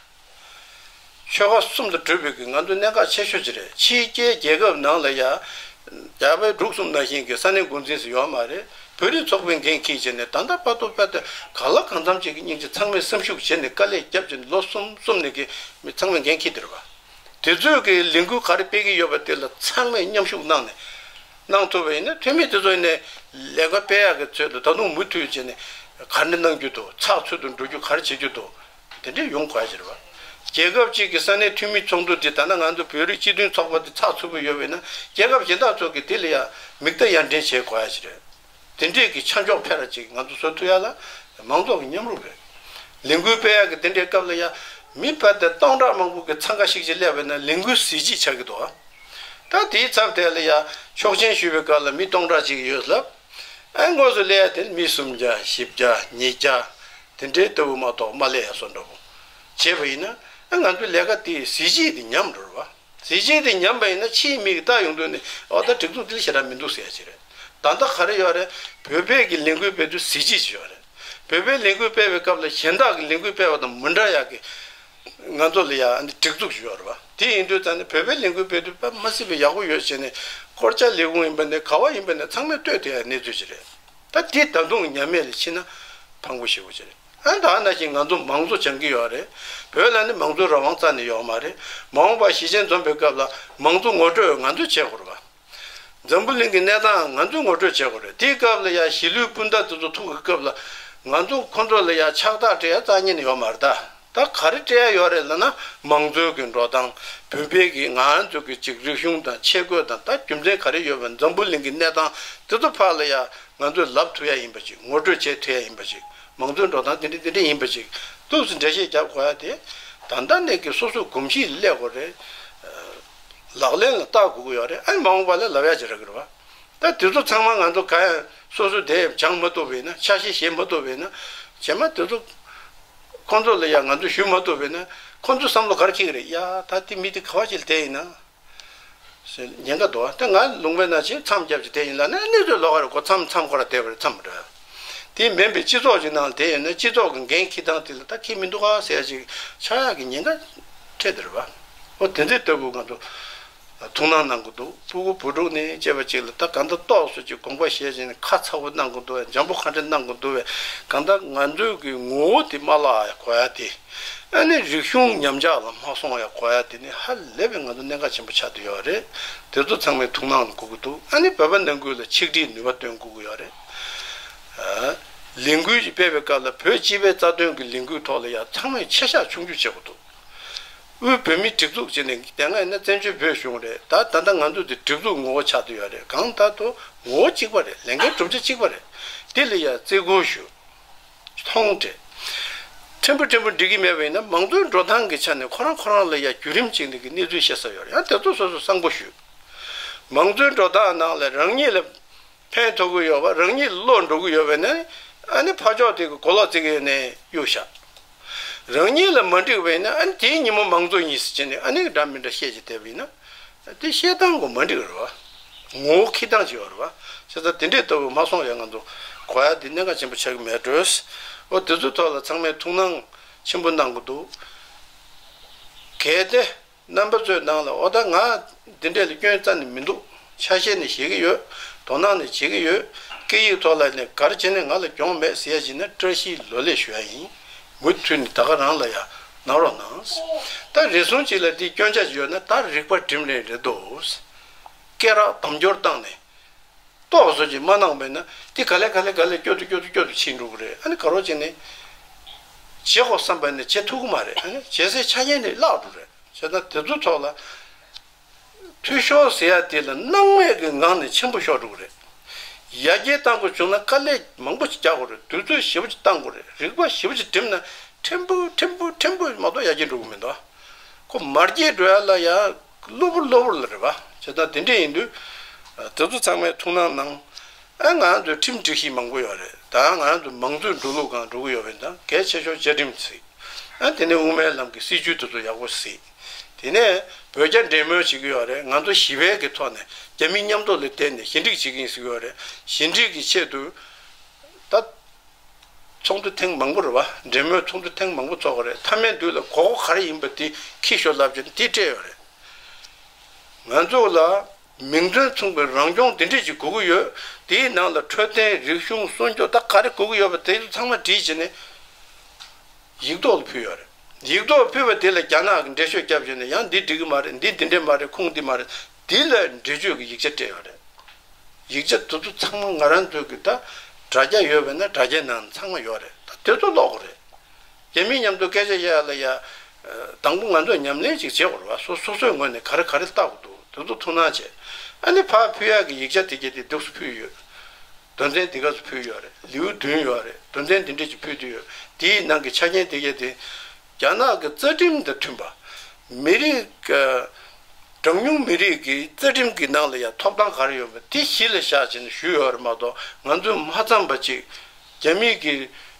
ཆོལ་ཁ་གསུམ་དུ་གྲུབ་པའི་གི་ང་ཚོ་གནད་འགག་ཆེ་ཤོས་ཅིག་རེད། ཕྱིའི་རྒྱལ་རྒྱལ་ཁབ་ནང་ལ་ཡ། རྒྱ་བལ་འབྲུག་གསུམ་ནང་བཞིན་གྱི་ས་གནས་འགོ་འཛིན་ཟེར་ཡོད་མ་རེད། བོད་རིགས་ཚོགས་པའི་འགན་འཁྱེར་བྱས་ནས་ད་ལྟ་བར་དུ་བལ་དུ་ག་ལ་གང་འཚམ་ཅིག་གི་སྙིང་རྗེ་ཚང་མས་སེམས་ཤུགས་བྱས་ནས་དཀའ་ལས་བརྒྱབ་བྱས་ནས་ལོ་གསུམ་གསུམ་ནས་གི་མི་ཚང་མས་འགན་འཁྱེར་བསྡད་རེད་བ། དེ་ཚོས་གི་ལས་འགུལ་ག་རེ་སྤེལ་གི་ཡོད་པ་དེ་ལ་ཚང་མས་མཉམ་ཞུགས་གནང་ནས་གནང་ཐུབ་པ་ཡིན་ན་འཐུས་མི་དེ་ཚོ་ཡིན་ནས་ལས་ཀ་སྤེལ་ཡག་གི་ཚོད་དུ་ད་དུང་མུ་མཐུད་བྱས་ནས་ག་རེ་གནང་རྒྱུ་འདུག་ཚགས་ཚུད་དུ་འགྲོ་རྒྱུ་ག་རེ་བྱེད་རྒྱུ་འདུག་དེ་འདྲས་ཡོང་དགོས་ཡ་ཅིག་རེད་བ། རྒྱལ་ཁབ་ཅིག་གི་ས་གནས་འཐུས་མི་ཚོགས་འདུ་དེ་ད་ལྟ་ང་ཚོ་བོད་རིགས་སྤྱི་མཐུན་ཚོགས་པ་དེ་ཚགས་ཚུད་པོ་ཡོད་པས་ན་རྒྱལ་ཁབ་གཞན་དག་ཚོ་གིས་དེ་ལ་ཡ་མིག་ལྟ་ཡར་འདྲེན་བྱེད་དགོས་ཡ་ཅིག་རེད། དེ་འདྲས་ཀྱི་ཆ་འཇོག་ཕེ་ར་ཅིག་ང་ཚོ་བཟོ་ཐུབ་ཡ་ལ་མང་ཚོགས་ཀྱི་མཉམ་རུབ་རེད། ལས་འགུལ་སྤེལ་ཡ་གི་དེ་འདྲས་སྐབས་ལ་ཡ་མི་བལ་དེ་སྟོང་ཕྲག་མང་པོ་གི་འཚང་ཁ་ཤིག་ཅིག་སླེབས་པས་ན་ལས་འགུལ་གཟི་བརྗིད་ཆགས་ཀྱི་འདུག་ད་དེའི་ཚབ་དེ་ལ་ཡ་ཆོག་མཆན་ཞུས་པའི་སྐབས་ལ་མི་སྟོང་ཕྲག་ཅིག་ཡོད་ལབ། ཨ་དངོས་སུ་སླེབས་ཡ་དེ་ནི་མི་སུམ་བརྒྱ་བཞི་བརྒྱ་ཉིས་བརྒྱ་དེ་འདྲའི་ལྟ་བུ་མ་གཏོགས་མ་སླེབས་ཡ་བཟོ་འདྲ་པོ་བྱས་པ་ཡིན་ན་ཨ་ང་ཚོའི་ལས་ཀ་དེའི་གཟི་བརྗིད་དེ་ཉམས་འགྲོ་རེད་བ། གཟི་བརྗིད་དེ་ཉམས་པ་ཡིན་ན་ཕྱིའི་མི་གིས་ལྟ་ཡོང་དུས་ནི་ཨོ་ད་སྒྲིག་འཛུགས་དེ་ལ་ཞེ་དྲག་མི་འདུག་ཟེར་ཡ་ཅིག་རེད། ད་ལྟ་ག་རེ་ཡོད་རེད། བོད་པའི་གི་ལས་འགུལ་སྤེལ་དུས་གཟི་བརྗིད་ཅིག་ཡོད་རེད། བོད་པའི་ལས་འགུལ་སྤེལ་བའི་སྐབས་ལ་གཞན་དག་གི་ལས་འགུལ་སྤེལ་བ་དང་མི་འདྲ་ཡག་གི་ང་ཚོ་ལ་ཡ་ཨ་ནི་སྒྲིག་འཛུགས་ཤིག་ཡོད་རེད་བ། དེ་ཡིན་དུས་ད་ནི་བོད་པའི་ལས་འགུལ་སྤེལ་དུས་དཔེ་མ་སྲིད་པའི་ཡག་པོ་ཡོད་བྱས་ནས་སྐོར་ཆ་ལས་ཁུངས་ཡིན་པ་ནས་ག་བ་ཡིན་པ་ནས་ཚང་མས་ལྟོས་དེ་ཡ་གནས་ཚུལ་ཞིག་རེད། ད་དེ་ད་དུང་ཉམས་མེད་ལ་ཕྱིན་ན་ཕངས་པོ་ཞེ་པོ་ཅིག་རེད། ཨ་ད་ནང་བཞིན་ང་ཚོ་མང་གཙོ་སྦྱང་གི་ཡོད་རེད། བོད་ལ་ནི་མང་གཙོའི་རང་དབང་རྩ་ནས་ཡོད་མ་རེད། མ་འོངས་པ་ཞི་བྱེད་འཛོམས་པའི་སྐབས་ལ་མང་གཙོ་ངོ་སྤྲོད་ང་ཚོས་བྱེད་དགོས་རེད་བ། འཛམ་བུ་གླིང་གི་གནས་སྟངས་ང་ཚོས་ངོ་སྤྲོད་བྱེད་དགོས་རེད། དེའི་སྐབས་ལ་ཡང་གཞིས་ལུས་སྤུན་ཟླ་དེ་ཚོ་ཐུག་གི་སྐབས་ལ་ང་ཚོ་ཁོ་ཚོ་ལ་ཡང་ཕྱག་རྟགས་སྤྲད་ཡ་རྩ་ཉིད་ནས་ཡོད་མ་རེད་ད། ད་ག་རེ་སྤྲད་ཡ་ཡོད་རེད་ལབ་ན་མང་གཙོའི་གི་འགྲོ་སྟངས། བོད་པའི་གི་ང་ཚོ་གི་ཅིག་རིག་གཞུང་དང་ཆས་གོས་དང་ད་རྒྱུ་མཚན་ག་རེ་ཡོད་པ་འཛམ་བུ་གླིང་གི་གནས་སྟངས་དེ་ཚོ་ཕར་ལ་ཡང་ང་ཚོས་ལབ་ཐུབ་ཡ་ཡིན་པ་ཅིག་ངོ་སྤྲོད་བྱེད་ཐུབ་ཡ་ཡིན་པ་ཅིག་མང་གཙོའི་འགྲོ་སྟངས་དེ་འདྲ་དེ་འདྲ་ཡིན་པ་ཅིག་ཏོག་ཙམ་འགྲེལ་བཤད་རྒྱབ་དགོས་ཡ་དེ་ད་ལྟ་ནས་ཀྱི་སོ་སོའི་གོམས་གཤིས་སླེབས་དགོས་རེད། ལག་ལེན་ལ་བསྟར་དགོས་ཀྱི་ཡོད་རེད། ཨ་ནི་མ་འོངས་པ་ལ་ལབ་ཡ་ཅིག་རག་གི་རེད་བ། ད་དེ་ཚོ་ཚང་མ་ང་ཚོ་ག་ཡང་སོ་སོ་དེ་སྦྱང་མ་ཐུབ་པ་ཡིན་ན་ཆ་ཤས་བཞེས་མ་ཐུབ་པ་ཡིན་ན་རྗེས་མ་དེ་ཚོ་ཁོང་ཚོ་ལ་ཡང་ང་ཚོས་ཞུ་མ་ཐུབ་པ་ཡིན་ན་ཁོང་ཚོ་བསམ་བློ་ག་རེ་འཁྱེར་གི་རེད། ཡ་ད་དེ་མི་དེ་ག་བ་ཅིག་ལ་བསྡད་ཡིན་ན། ཉེན་ཁ་འདུག་ད་ང་ལུང་པའི་ནང་ཆེན་མཚམས་བརྒྱབ་ཀྱི་དེ་ཡིན་ལ་ནི་གནས་ཚུལ་ལོགས་ཀ་རེད་གོ་མཚམས་མཚམས་ཁོ་ར་བསྡད་པ་རེད་མཚམས་མ་འགྲོ་ཡ། དེ་མིན་པའི་སྤྱི་ཚོགས་ཀྱི་ནང་ལ་བསྡད་ཡོད་ན་སྤྱི་ཚོགས་ཀྱི་འགན་འཁྱེར་སྟངས་དེ་ལ་ད་འཁྱེར་མི་འདུག་ག་ཟེར་ཡ་ཅིག་ཆགས་ཡག་གི་ཉེན་ཁ་འཕྲད་དེ་རེད་བ། འོ་དེ་འདྲའི་ལྟ་བུ་ང་ཚོ་ཐུགས་སྣང་གནང་དགོས་འདུག་སྤུ་གུ་བུ་ཕྲུག་ནས་བཅས་པ་ཅིག་ལ་ད་གང་ལྟར་ཏོག་ཙམ་ཅིག་དགོངས་པ་བཞེས་བྱས་ནས་ཁ་ཚ་བོ་གནང་དགོས་འདུག་བས་འཇམ་པོ་ཁ་འདྲ་གནང་དགོས་འདུག་བས་གང་ལྟར་ང་ཚོའི་གི་ངོ་བོ་དེ་མ་བརླག་ཡ་དགོས་ཡ་དེ། ཨ་ནི་རིག་གཞུང་ཉམས་ཆག་ལ་མ་སོང་ཡ་དགོས་ཡ་དེ་ནི་ཧ་ལས་པའི་ང་ཚོ་གནད་འགག་ཆེན་པོ་ཆགས་བསྡད་ཡོད་རེད། དེ་ཚོ་ཚང་མས་ཐུགས་སྣང་དགོས་ཀྱི་འདུག་ཨ་ནི་བོད་པ་ནང་ཁུལ་ལ་ཆིག་སྒྲིལ་ནུས་པ་བཏོན་དགོས་ཀྱི་ཡོད་རེད། ཨ། ལས་འགུལ་ཞིག་སྤེལ་བའི་སྐབས་ལ་བོད་སྤྱི་པའི་རྩ་དོན་གྱི་ལས་འགུལ་ཐོག་ལ་ཡ་ཚང་མས་ཆེ་བཞག་ཆུང་བརྗོད་བྱེད་དགོས་འདུག་དབུས་བོད་མིའི་སྒྲིག་འཛུགས་བྱས་ནས་དེ་སྔ་ཡིན་ན་བཙན་བྱོལ་བོད་གཞུང་རེད། ད་ད་ལྟ་ང་ཚོ་དེ་སྒྲིག་འཛུགས་ངོ་བོ་ཆགས་བསྡད་ཡོད་རེད། གང་ལྟར་དུ་ངོ་བོ་གཅིག་པ་རེད། ལས་འགན་གྲུབ་ཆ་གཅིག་པ་རེད། དེ་ལ་ཡ་བརྩི་བཀུར་ཞུ། མཐོང་སྤྲད། ཕྲན་བུ་ཕྲན་བུ་འགྲིག་གི་མེད་པ་ཡིན་ན་མང་གཙོའི་འགྲོ་སྟངས་ཀྱི་ཆ་ནས་ཁོ་རང་ཁོ་རང་ལ་ཡ་བརྒྱུད་རིམ་ཅིག་ནས་ཀྱི་གནས་ཚུལ་བཤད་ས་ཡོད་རེད། ཡང་དེ་ཚོ་སོ་སོ་གསང་པོ་ཞུ། མང་གཙོའི་འགྲོ་སྟངས་ནང་ལ་རང་ཉིད་ལ་ཕན་ཐོགས་ཀྱི་ཡོད་པ་རང་ཉིད་བློ་འགྲོ་གི་ཡོད་པ་ཡིན་ན་ཨ་ནི་ཕར་ཕྱོགས་དེ་གི་གོ་ལོག་བརྩི་གི་ཡོད་ནས་གཡུག་བཞག་རང་ཉིད་ལ་མ་འགྲིག་པ་ཡིན་ན་ཨ་ནི་དེའི་ཉིན་མོ་མང་གཙོ་ཡིན་ཟེར་བྱས་ནས་ཨ་ནི་འདྲ་མི་འདྲ་བཤད་ཀྱི་བསྡད་པ་ཡིན་ན། དེ་བཤད་སྟངས་ཀྱི་མ་འགྲིག་རེད་བ། ངོ་བོ་འཁྱེར་སྟངས་ཅིག་ཡོད་རེད་བ། བྱས་ཙང་དེ་འདྲའི་ལྟ་བུ་མ་སོང་ཡང་ང་ཚོ་གོ་ཡ་དེ་གནད་འགག་ཆེན་པོ་ཆགས་ཀྱི་མེད་འགྲོས། འོ་དེ་ཚོའི་ཐོག་ལ་ཚང་མས་ཐུགས་སྣང་ཆེན་པོ་གནང་གི་འདུག་གལ་ཏེ་རྣམ་པ་ཚོའི་ནང་ལ་འོ་ད་ང་འདི་འདྲས་ལ་སྐྱོན་རྩ་ནས་མི་འདུག་ཆ་ཤས་ནས་བཞེས་ཀྱི་ཡོད། དོ་སྣང་ནས་བྱེད་ཀྱི་ཡོད། སྐད་ཡིག་ཐོག་ལ་ནས་ག་རེ་བྱས་ནས་ང་ལ་གྱོང་མེད་ཟེར་ཡ་ཅིག་ན་བཀྲ་ཤིས་ལོ་ལེགས་ཞུ་ཡ་ཡིན། མུ་མཐུད་ནས་ད་ག་རང་ལ་ཡ་གནང་རོགས་གནང་། ད་རེ་ཟུང་ཅིག་ལ་དེའི་སྐྱོན་ཆ་ཅིག་ཡོད་ན་ད་རིག་པ་སྒྲིམ་རན་རེད་དོ། སྐད་རགས་དམ་སྐྱོར་བཏང་ནས་ཏོག་བཟོ་ཅིག་མ་གནང་བས་ན་དེ་ག་ལེ་ག་ལེ་ག་ལེ་སྐྱོ་དུ་སྐྱོ་དུ་སྐྱོ་དུ་ཕྱིན་འགྲོ་གི་རེད། ཨ་ནི་ག་རོ་བྱས་ནས་བྱེད་དགོས་བསམ་པ་ནས་བྱེད་ཐུབ་གི་མ་རེད། ཨ་ནི་བྱེད་སའི་ཆ་རྐྱེན་དེ་བརླག་འགྲོ་རེད། བྱས་ཙང་དེ་ཚོའི་ཐོག་ལ། འཐུས་ཤོར་ཟེར་ཡ་དེ་ལ་སྣང་མེད་ཀྱི་ངང་ནས་ཆེན་པོ་ཤོར་འགྲོ་གི་རེད། ཡར་རྒྱས་གཏང་དགོས་བྱུང་ན་དཀའ་ལས་མང་པོ་ཞིག་རྒྱག་དགོས་རེད། དུས་ཚོད་ཞེ་པོ་ཞིག་བཏང་དགོས་རེད། རིག་པ་ཞེ་པོ་ཞིག་བསྒྲིམས་ན་ཕྲན་བུ་ཕྲན་བུ་ཕྲན་བུ་མ་གཏོགས་ཡར་རྒྱས་འགྲོ་གི་མི་འདུག་ཁོ་མར་རྒྱས་འགྲོ་ཡ་ལ་ཡ་གློ་བུར་གློ་བུར་ལ་རེད་བ། བྱས་ཙང་དེ་འདྲས་ཡིན་དུས་དེ་ཚོ་ཚང་མས་ཐུགས་སྣང་གནང་། ཨ་ང་ཚོའི་ཁྲིམས་སྒྲིག་གཞི་མང་པོ་ཡོད་རེད། ད་ང་ཚོ་མང་གཙོའི་འགྲོ་ལུགས་སྒང་འགྲོ་གི་ཡོད་པ་ཡིན་ཙང་གལ་ཆེ་ཤོས་བཅའ་ཁྲིམས་ཚིག་ཨ་དེ་ནས་དབུ་མའི་ལམ་གྱི་སྲིད་བྱུས་དེ་ཚོ་ཡག་པོ་གཟིགས། དེ་ནས་བོད་རྒྱ་འབྲེལ་མོལ་བྱེད་ཀྱི་ཡོད་རེད། ང་ཚོ་ཞི་བའི་གི་ཐོག་ནས་རྒྱ་མི་མཉམ་དུ་ལ་བརྟེན་ནས་ཞི་འགྲིག་བྱེད་ཀྱི་ཡིན་ཟེར་གྱི་ཡོད་རེད། ཞི་འགྲིག་གི་ཆེད་དུ་ད་ཚོགས་འདུ་ཐེངས་མང་པོ་རེད་བ། འབྲེལ་མོལ་ཚོགས་འདུ་ཐེངས་མང་པོ་ཚོགས་པ་རེད། མཐའ་མའི་མདུན་ལ་གོ་སྐབས་ག་རེ་ཡིན་པ་དེ་འཁྱེར་ཤོག་ལབ་བྱས་ནས་དེ་སྤྲད་ཡོད་རེད། ང་ཚོ་ལ་མིང་དོན་མཚུངས་པའི་རང་སྐྱོང་དེ་འདྲས་ཅིག་དགོས་ཀྱི་ཡོད། དེའི་ནང་ལ་འཕྲོད་བསྟེན། རིག་གཞུང་། སྲུང་སྐྱོབ། ད་ག་རེ་དགོས་ཀྱི་ཡོད་པ་དེ་ཚོ་ཚང་མ་བྲིས་བྱས་ནས་ཡིག་ཐོག་ལ་ཕུལ་ཡོད་རེད། ཡིག་ཐོག་ཕུལ་བ་དེ་ལ་རྒྱ་ནག་གིས་འགྲེལ་བཤད་བརྒྱབ་བྱས་ནས་ཡང་འདི་འགྲིག་གི་མ་རེད། འདི་འདི་འདྲས་མ་རེད། ཁུངས་འདི་མ་རེད། འདི་ལ་འགྲེལ་བརྗོད་ཀྱི་ཡིག་ཆ་སྤྲད་ཡོད་རེད། ཡིག་ཆ་དེ་ཚོ་ཚང་མ་ང་རང་ཚོའི་གི་ད་དྲ་རྒྱ་ཡོད་པ་ན་དྲ་རྒྱའི་ནང་ཚང་མ་ཡོད་རེད། ད་དེ་ཚོ་ཀློག་དགོས་རེད། རྒྱ་མིའི་མཉམ་དུ་སྐད་ཆ་བཤད་ཡ་ལ་ཡ། ཨ། དང་པོ་ང་ཚོས་ཉམས་ལེན་ཅིག་བྱེད་དགོས་རེད་བ། སོ་སོ་སོའི་ངོས་ནས་ག་རེ་ག་རེ་ལྟ་དགོས་འདུག་དེ་ཚོ་ཐུགས་སྣང་བྱས། ཨ་ནི་ཕར་ཕུལ་ཡག་གི་ཡིག་ཆ་དེ་གྱད་དེ་འདུག་སེ་ཕུལ་ཡོད། དོན་ཚན་དེ་ག་ཚོད་ཕུལ་ཡོད་རེད། ལེའུ་བདུན་ཡོད་རེད། དོན་ཚན་དེ་འདྲས་ཅིག་ཕུལ་དུ་ཡོད། དེའི་ནང་གི་ཆ་རྐྱེན་དེ་གྱད་དེ་རྒྱ་ནག་གི་རྩ་ཁྲིམས་དང་མཐུན་པ། མི་རིགས། ཨ། གྲངས་ཉུང་མི་རིགས་ཀྱི་རྩ་ཁྲིམས་ཀྱི་ནང་ལ་ཡང་ཐོབ་ཐང་ག་རེ་ཡོད་པ་དེ་གཞི་ལ་བཞག་བྱས་ནས་ཞུས་ཡོད་རེད་མ་གཏོགས། ང་ཚོས་མ་བརྩམས་པ་ཅིག་རྒྱ་མིའི་གི་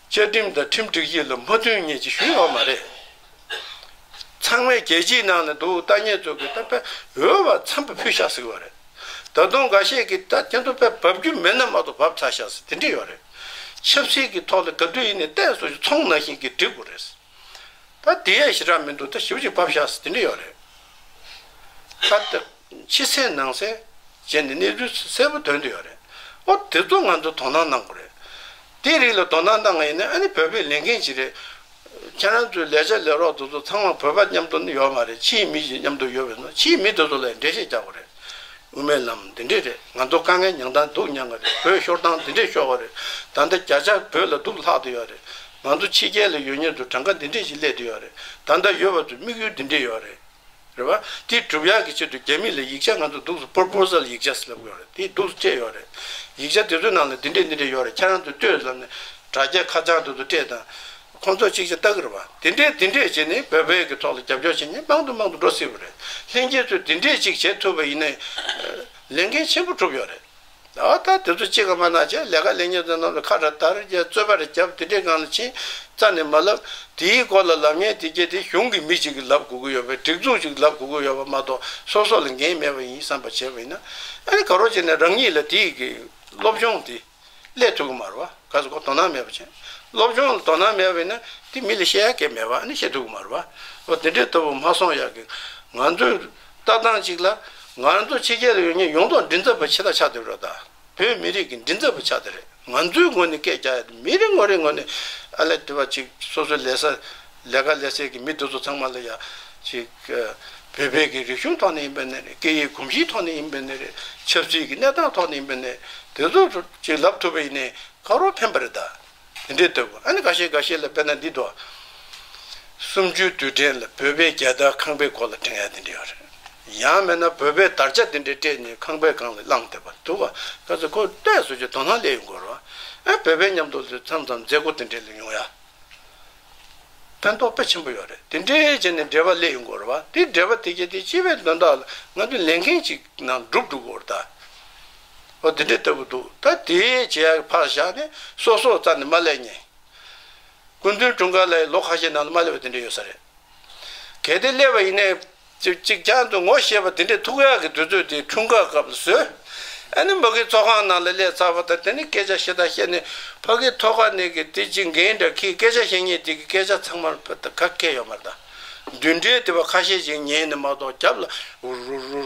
བཅའ་ཁྲིམས་དང་ཁྲིམས་སྒྲིག་གཞི་ལ་མ་མཐུན་ངེས་ཅིག་ཞུས་ཡོད་མ་རེད། ཚང་མས་རྒྱལ་སྤྱིའི་ནང་ནས་འདུག་ལྟ་མཁན་ཚོ་གིས་ད་དཔེ་འོས་པ་འཚམས་པ་ཕུལ་ཤག་ཟེར་གྱི་ཡོད་རེད། ད་དུང་འགའ་ཤས་ཀྱིས་ད་ཁྱེད་ཚོ་དཔེ་འབབ་རྒྱུ་མེད་ན་མ་གཏོགས་འབབ་ཚར་ཤག་ཟེར་དེ་འདྲས་ཡོད་རེད། ཆབ་སྲིད་ཀྱི་ཐོག་ལ་ག་དུས་ཡིན་ནའི་ཏོག་ཙམ་ཚོང་ནང་བཞིན་གྱི་འགྲིག་དགོས་རེད། ད་དེ་ཡས་ཞེ་དྲག་མི་འདུག་ད་ཞེ་པོ་ཅིག་བབས་ཤག་ཟེར་དེ་འདྲ་ཡོད་རེད། ད་ལྟ་ཕྱི་གསལ་ནང་གསལ་བྱས་ནས་གནས་ཚུལ་གསལ་པོ་ཐོན་བསྡད་ཡོད་རེད། ཨོ་དེ་ཚོ་ང་ཚོ་དོ་སྣང་གནང་དགོས་རེད། དེའི་རིགས་ལ་དོ་སྣང་གནང་བ་ཡིན་ན་ཨ་ནི་བོད་པའི་ལས་འགན་ཅིག་རེད། ཁྱེད་རང་ཚོའི་ལས་བྱ་ལས་རོགས་དེ་ཚོ་ཚང་མ་བོད་པ་མཉམ་དུ་ནི་ཡོད་མ་རེད། ཕྱིའི་མི་ཞིག་མཉམ་དུ་ཡོད་པས་ན་ཕྱིའི་མི་དེ་ཚོ་ལ་འགྲེལ་བཤད་རྒྱག་དགོས་རེད། དབུ་མའི་ལམ་འདི་འདྲས་རེད། ང་ཚོ་དཀའ་ངལ་མྱངས་སྟངས་སྡུག་མྱངས་པ་རེད། བོད་ཤོར་སྟངས་འདི་འདྲས་ཤོར་བ་རེད། ད་ལྟ་བརྒྱ་ཆ་བོད་ལ་སྡུག་ལྷག་བསྡད་ཡོད་རེད། ང་ཚོ་ཕྱི་རྒྱལ་ལ་ཡོད་མཁན་ཚོ་གྲངས་ཀ་འདི་འདྲས་ཞིག་སླེབས་བསྡད་ཡོད་རེད། ད་ལྟ་ཡོད་པ་ཚོའི་དམིགས་ཡུལ་འདི་འདྲས་ཡོད་རེད། རེད་བ། དེ་སྒྲུབ་ཡག་གི་ཆེད་དུ་རྒྱ་མི་ལ་ཡིག་ཆ་ང་ཚོ་འདུག་སེ་པོར་པོ་ཟལ་ཡིག་ཆ་ཟེར་ལབ་ཀྱི་ཡོད་རེད། དེ་འདུག་སེ་སྤྲད་ཡོད་རེད། ཡིག་ཆ་དེ་ཚོའི་ནང་ལ་འདི་འདྲས་འདི་འདྲས་ཡོད་རེད། ཁྱེད་རང་ཚོས་ལྟོས་ལབ་ནས་དྲ་རྒྱ་ཁ་བྱང་དེ་ཚོ་སྤྲད་དང་། ཁོང་ཚོ་གཅིག་ཅིག་ལྟ་གི་རེད་བ། དེ་འདྲས་དེ་འདྲས་བྱས་ནས་བོད་པའི་གི་ཐོག་ལ་རྒྱབ་སྐྱོར་བྱེད་མཁན་མང་དུ་མང་དུ་འགྲོ་སྲིད་པ་རེད། ལྷན་རྒྱས་ཚོས་དེ་འདྲས་ཅིག་བྱེད་ཐུབ་པ་ཡིན་ན། ལས་འགན་ཆེན་པོ་གྲུབ་ཡོད་རེད། ཨ་ད་དེ་ཚོ་གཅིག་ག་མ་གནང་བྱས་ལས་ཀ་ལས་མཁན་ཚོ་རྣམས་ལ་ཁ་ར་དར་རྒྱ་རྩོད་པ་ར་རྒྱབ་དེ་འདྲས་སྒང་ལ་ཕྱིན་རྩ་ནས་མ་ལབ། དེའི་སྐོར་ལ་ལབ་མཁན་དེ་གྱད་དེ་གཞུང་གི་མི་གཅིག་གིས་ལབ་དགོས་ཀྱི་ཡོད་པས། སྒྲིག་འཛུགས་གཅིག་ལབ་དགོས་ཀྱི་ཡོད་པ་མ་གཏོགས་སོ་སོ་ལ་འགན་མེད་པ་ཡིན་བསམ་པ་བྱས་པ་ཡིན་ན། ཨ་ནི་ག་རེ་བྱས་ནས་རང་ཉིད་ལ་དེའི་གི་སློབ་སྦྱོང་དེ་སླེབས་ཐུབ་ཀྱི་མ་རེད་བ། ག་ཟེར་ཁོ་དོ་སྣང་མེད་པ་བྱས། སློབ་སྦྱོང་ལ་དོ་སྣང་མེད་པ་ཡིན་ན་དེ་མི་ལ་བཤད་ཡ་གང་ཡང་མེད་པ། ཨ་ནི་བཤད་ཐུབ་ཀྱི་མ་རེད་བ། འོ་དེ་འདྲའི་ལྟ་བུ་མ་སོང་ཡག་གི། ང་ཚོའི་ལྟ་སྟངས་གཅིག་ལ་ང་ཚོ་ཕྱི་རྒྱལ་ལ་ཡོད་མཁན་ཡོངས་རྫོགས་མགྲིན་ཚབ་པ་ཆེ་ཐག་ཆོད་དེ་རེད་ད། བོད་མི་རིགས་ཀྱི་མགྲིན་ཚབ་པ་ཆགས་དེ་རེད། ང་ཚོའི་ངོས་ནས་སྐད་རྒྱག་ཡ་དེ་མི་རེ་ངོ་རེ་ངོས་ནས་ཨ་ལས་དེ་བ་ཅིག་སོ་སོའི་ལས་ས་ལས་ཀ་ལས་སའི་གི་མི་དེ་ཚོ་ཚང་མ་ལ་ཡ་ཅིག་བོད་པའི་གི་རིག་གཞུང་ཐོག་ནས་ཡིན་པ་ནས་རེད། སྐད་ཡིག་གོམས་གཤིས་ཐོག་ནས་ཡིན་པ་ནས་རེད། ཆབ་སྲིད་ཀྱི་གནས་སྟངས་ཐོག་ནས་ཡིན་པ་ནས་དེ་ཚོ་ཅིག་ལབ་ཐུབ་པ་ཡིན་ནའི་ག་རེ་ཕན་པ་རེད་ད། དེ་འདྲའི་ལྟ་བུ། ཨ་ནི་འགའ་ཤས་འགའ་ཤས་ལ་དཔེར་ན་འདི་འདུག་གསུམ་བཅུའི་དུས་དྲན་ལ་བོད་པའི་རྒྱལ་དར་ཁང་པའི་སྒོ་ལ་སྒྲེང་ཡ་དེ་འདྲ་ཡོད་རེད། ཡང་མིན་ན་བོད་པའི་དར་ཆ་དེ་འདྲ་སྤྲས་ནས་ཁང་པའི་སྒང་ལ་བསླངས་བསྡད་པ་འདུག་ག་ག་ཚོད་ཁོ་ལྟས་བཟོ་རྒྱུ་དོ་སྣང་སླེབས་ཡོང་གི་རེད་བ། ཨ་བོད་པའི་མཉམ་དུ་ལ་མཚམས་མཚམས་མཛད་སྒོ་དེ་འདྲ་ལ་ཡོང་ཡ། ཕན་ཐོགས་དཔེ་ཆེན་པོ་ཡོད་རེད། དེ་འདྲའི་བྱས་ནས་འབྲེལ་བ་སླེབས་ཡོང་གི་རེད་བ། དེ་འབྲེལ་བ་དེ་གྱད་དེ་སྤྱི་པའི་དོན་དག་ལ་ང་ཚོས་ལས་འགན་ཅིག་ནང་སྒྲུབ་འགྲོ་གི་རེད་ད། འོ་དེ་འདྲའི་ལྟ་བུ་འདུག་ད་དེ་བྱེད་ཡག་ཕར་བཞག་ནས་སོ་སོ་རྩ་ནས་མ་སླེབས་མཁན། སྐུ་མདུན་འཁྲུངས་སྐར་ལ་ལོ་ཁ་ཤས་ནང་ལ་མ་སླེབས་པ་དེ་འདྲ་ཡོད་ས་རེད། གལ་ཏེ་སླེབས་པ་ཡིན་ནའི། ཅིག་ཅིག་ཀྱང་དུ་ངོ་ཤེས་པ་དེ་འདྲའི་ཐུག་ཡག་གི་དུས་ཚོད་དེ་འཁྲུངས་སྐར་སྐབས་ལ་བཟོས། ཨ་ནི་ཕ་གིའི་ཚོགས་ཁང་ནང་ལ་སླེབས་ཚར་བ་དང་དེ་ནི་སྐད་ཆ་ཞེ་དྲག་བཤད་ནས་ཕ་གིའི་ཐོག་ཁ་ནས་གི་དེ་ཅིག་འགན་འདྲ་ཁྱེད་སྐད་ཆ་བཤད་མཁན་དེ་གི་སྐད་ཆ་ཚང་མ་ཕ་ད་ག་སྐད་ཡོད་མ་རེད་ད། མདུན་གྲལ་དེ་བ་ཁ་ཤས་ཅིག་ཉན་ནས་མ་གཏོགས་རྒྱབ་ལ་འུར་རུ་རུ་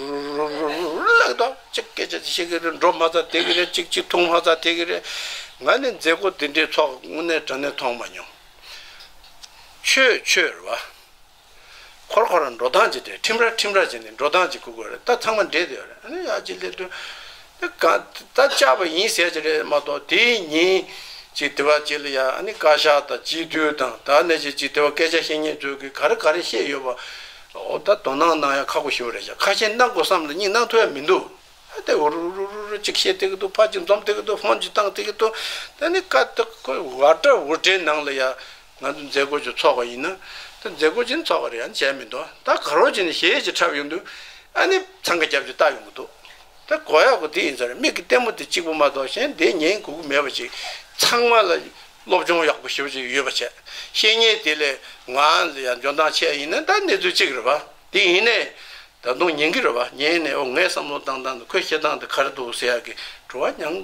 རུ་ལག་ཏོ་ཅིག་སྐད་ཆ་ཅིག་བཤད་གི་རེད། འགྲོ་མ་ཚར་དེ་གི་རེད། ཅིག་ཅིག་འཐུང་མ་ཚར་དེ་གི་རེད། ང་ནི་མཛད་སྒོ་དེ་འདྲའི་ཚོགས་དངོས་གནས་དྲང་གནས་མཐོང་མ་མྱོང་། ཆོས་ཆོས་རེད་བ། ཁོར་ཁོར་འགྲོ་སྟངས་ཅིག་དེ་ཁྲིམས་ར་ཁྲིམས་ར་བྱས་ནས་འགྲོ་སྟངས་ཅིག་དགོས་དགོས་རེད། ད་ཚང་མ་འདྲེས་བསྡད་ཡོད་རེད། ཨ་ནི་ཡག་ཅིག་སླེབས་དུས་ད་ག་ད་བཅར་བ་ཡིན་ཟེར་གྱི་རེད་མ་གཏོགས་དེའི་ཉིན་ཅིག་དེ་བ་ཅིག་ལ་ཡ་ཨ་ནི་བཀའ་ཤག་དང་སྤྱི་འཐུས་དང་ད་ནས་ཅིག་ཅིག་དེ་བ་སྐད་ཆ་བཤད་མཁན་ཚོས་གི་ག་རེ་ག་རེ་བཤད་ཡོད་པ། འོ་ད་དོ་སྣང་གནང་ཡ་ཁག་པོ་ཞིག་རེད་ཤག་ཁ་ཤས་གནང་དགོས་བསམ་ལ་གཉིད་གནང་ཐུབ་ཡ་མི་འདུག་ཨ་དེ་འུ་རུ་རུ་རུ་རུ་ཅིག་བཤད་བསྡད་ཀྱི་འདུག་ཕར་ཅིག་འཛོམས་བསྡད་ཀྱི་འདུག་ཕོན་ཅིག་བཏང་བསྡད་ཀྱི་འདུག་ད་ནི་ཀ་ཏོག་ཁོ་ཝ་ཏྲ་ཝུ་ཏྲའི་ནང་ལ་ཡ། ང་ཚོ་མཛད་སྒོ་ཅིག་ཚོགས་པ་ཡིན་ན། ད་མཛད་སྒོ་ཅིག་ཚོགས་པ་རེད། ཡང་བྱས་མི་འདུག་ད་ག་རོ་ཅིག་ནས་གཞས་ཅིག་འཁྲབ་ཡོང་དུས། ཨ་ནི་འཚང་ཁ་རྒྱབ་ཅིག་ལྟ་ཡོང་གི་འདུག་ད་གོ་ཡག་གོ་དེ་ཡིན་ས་རེད། མིག་གི་ལྟད་མོ་དེ་གཅིག་པུ་མ་གཏོགས་གཞན་དེ་ཉན་དགོས་ཀྱི་མེད་པ་ཅིག་ཚང་མ་ལ་ སློབ་སྦྱོང་ཡག་པོ་ཞེ་པོ་ཅིག་ཡོད་པ་བྱས། བཤེས་གཉེན་དེ་ལས་ང་ལ་ཡང་འཇོན་ཐང་ཆེ་ཡིན་ན་ད་གནས་ཚུལ་གཅིག་རེད་པ། དེ་ཡིན་ནའི་ད་དུང་ཉན་གི་རེད་པ། ཉན་ནས་ཨོ་ངའི་བསམ་བློ་བཏང་སྟངས་དང་ཁོས་བཤད་སྟངས་དེ་ག་རེ་འདུག་ཟེར་ཡག་གི་དྲི་བ་ཉང་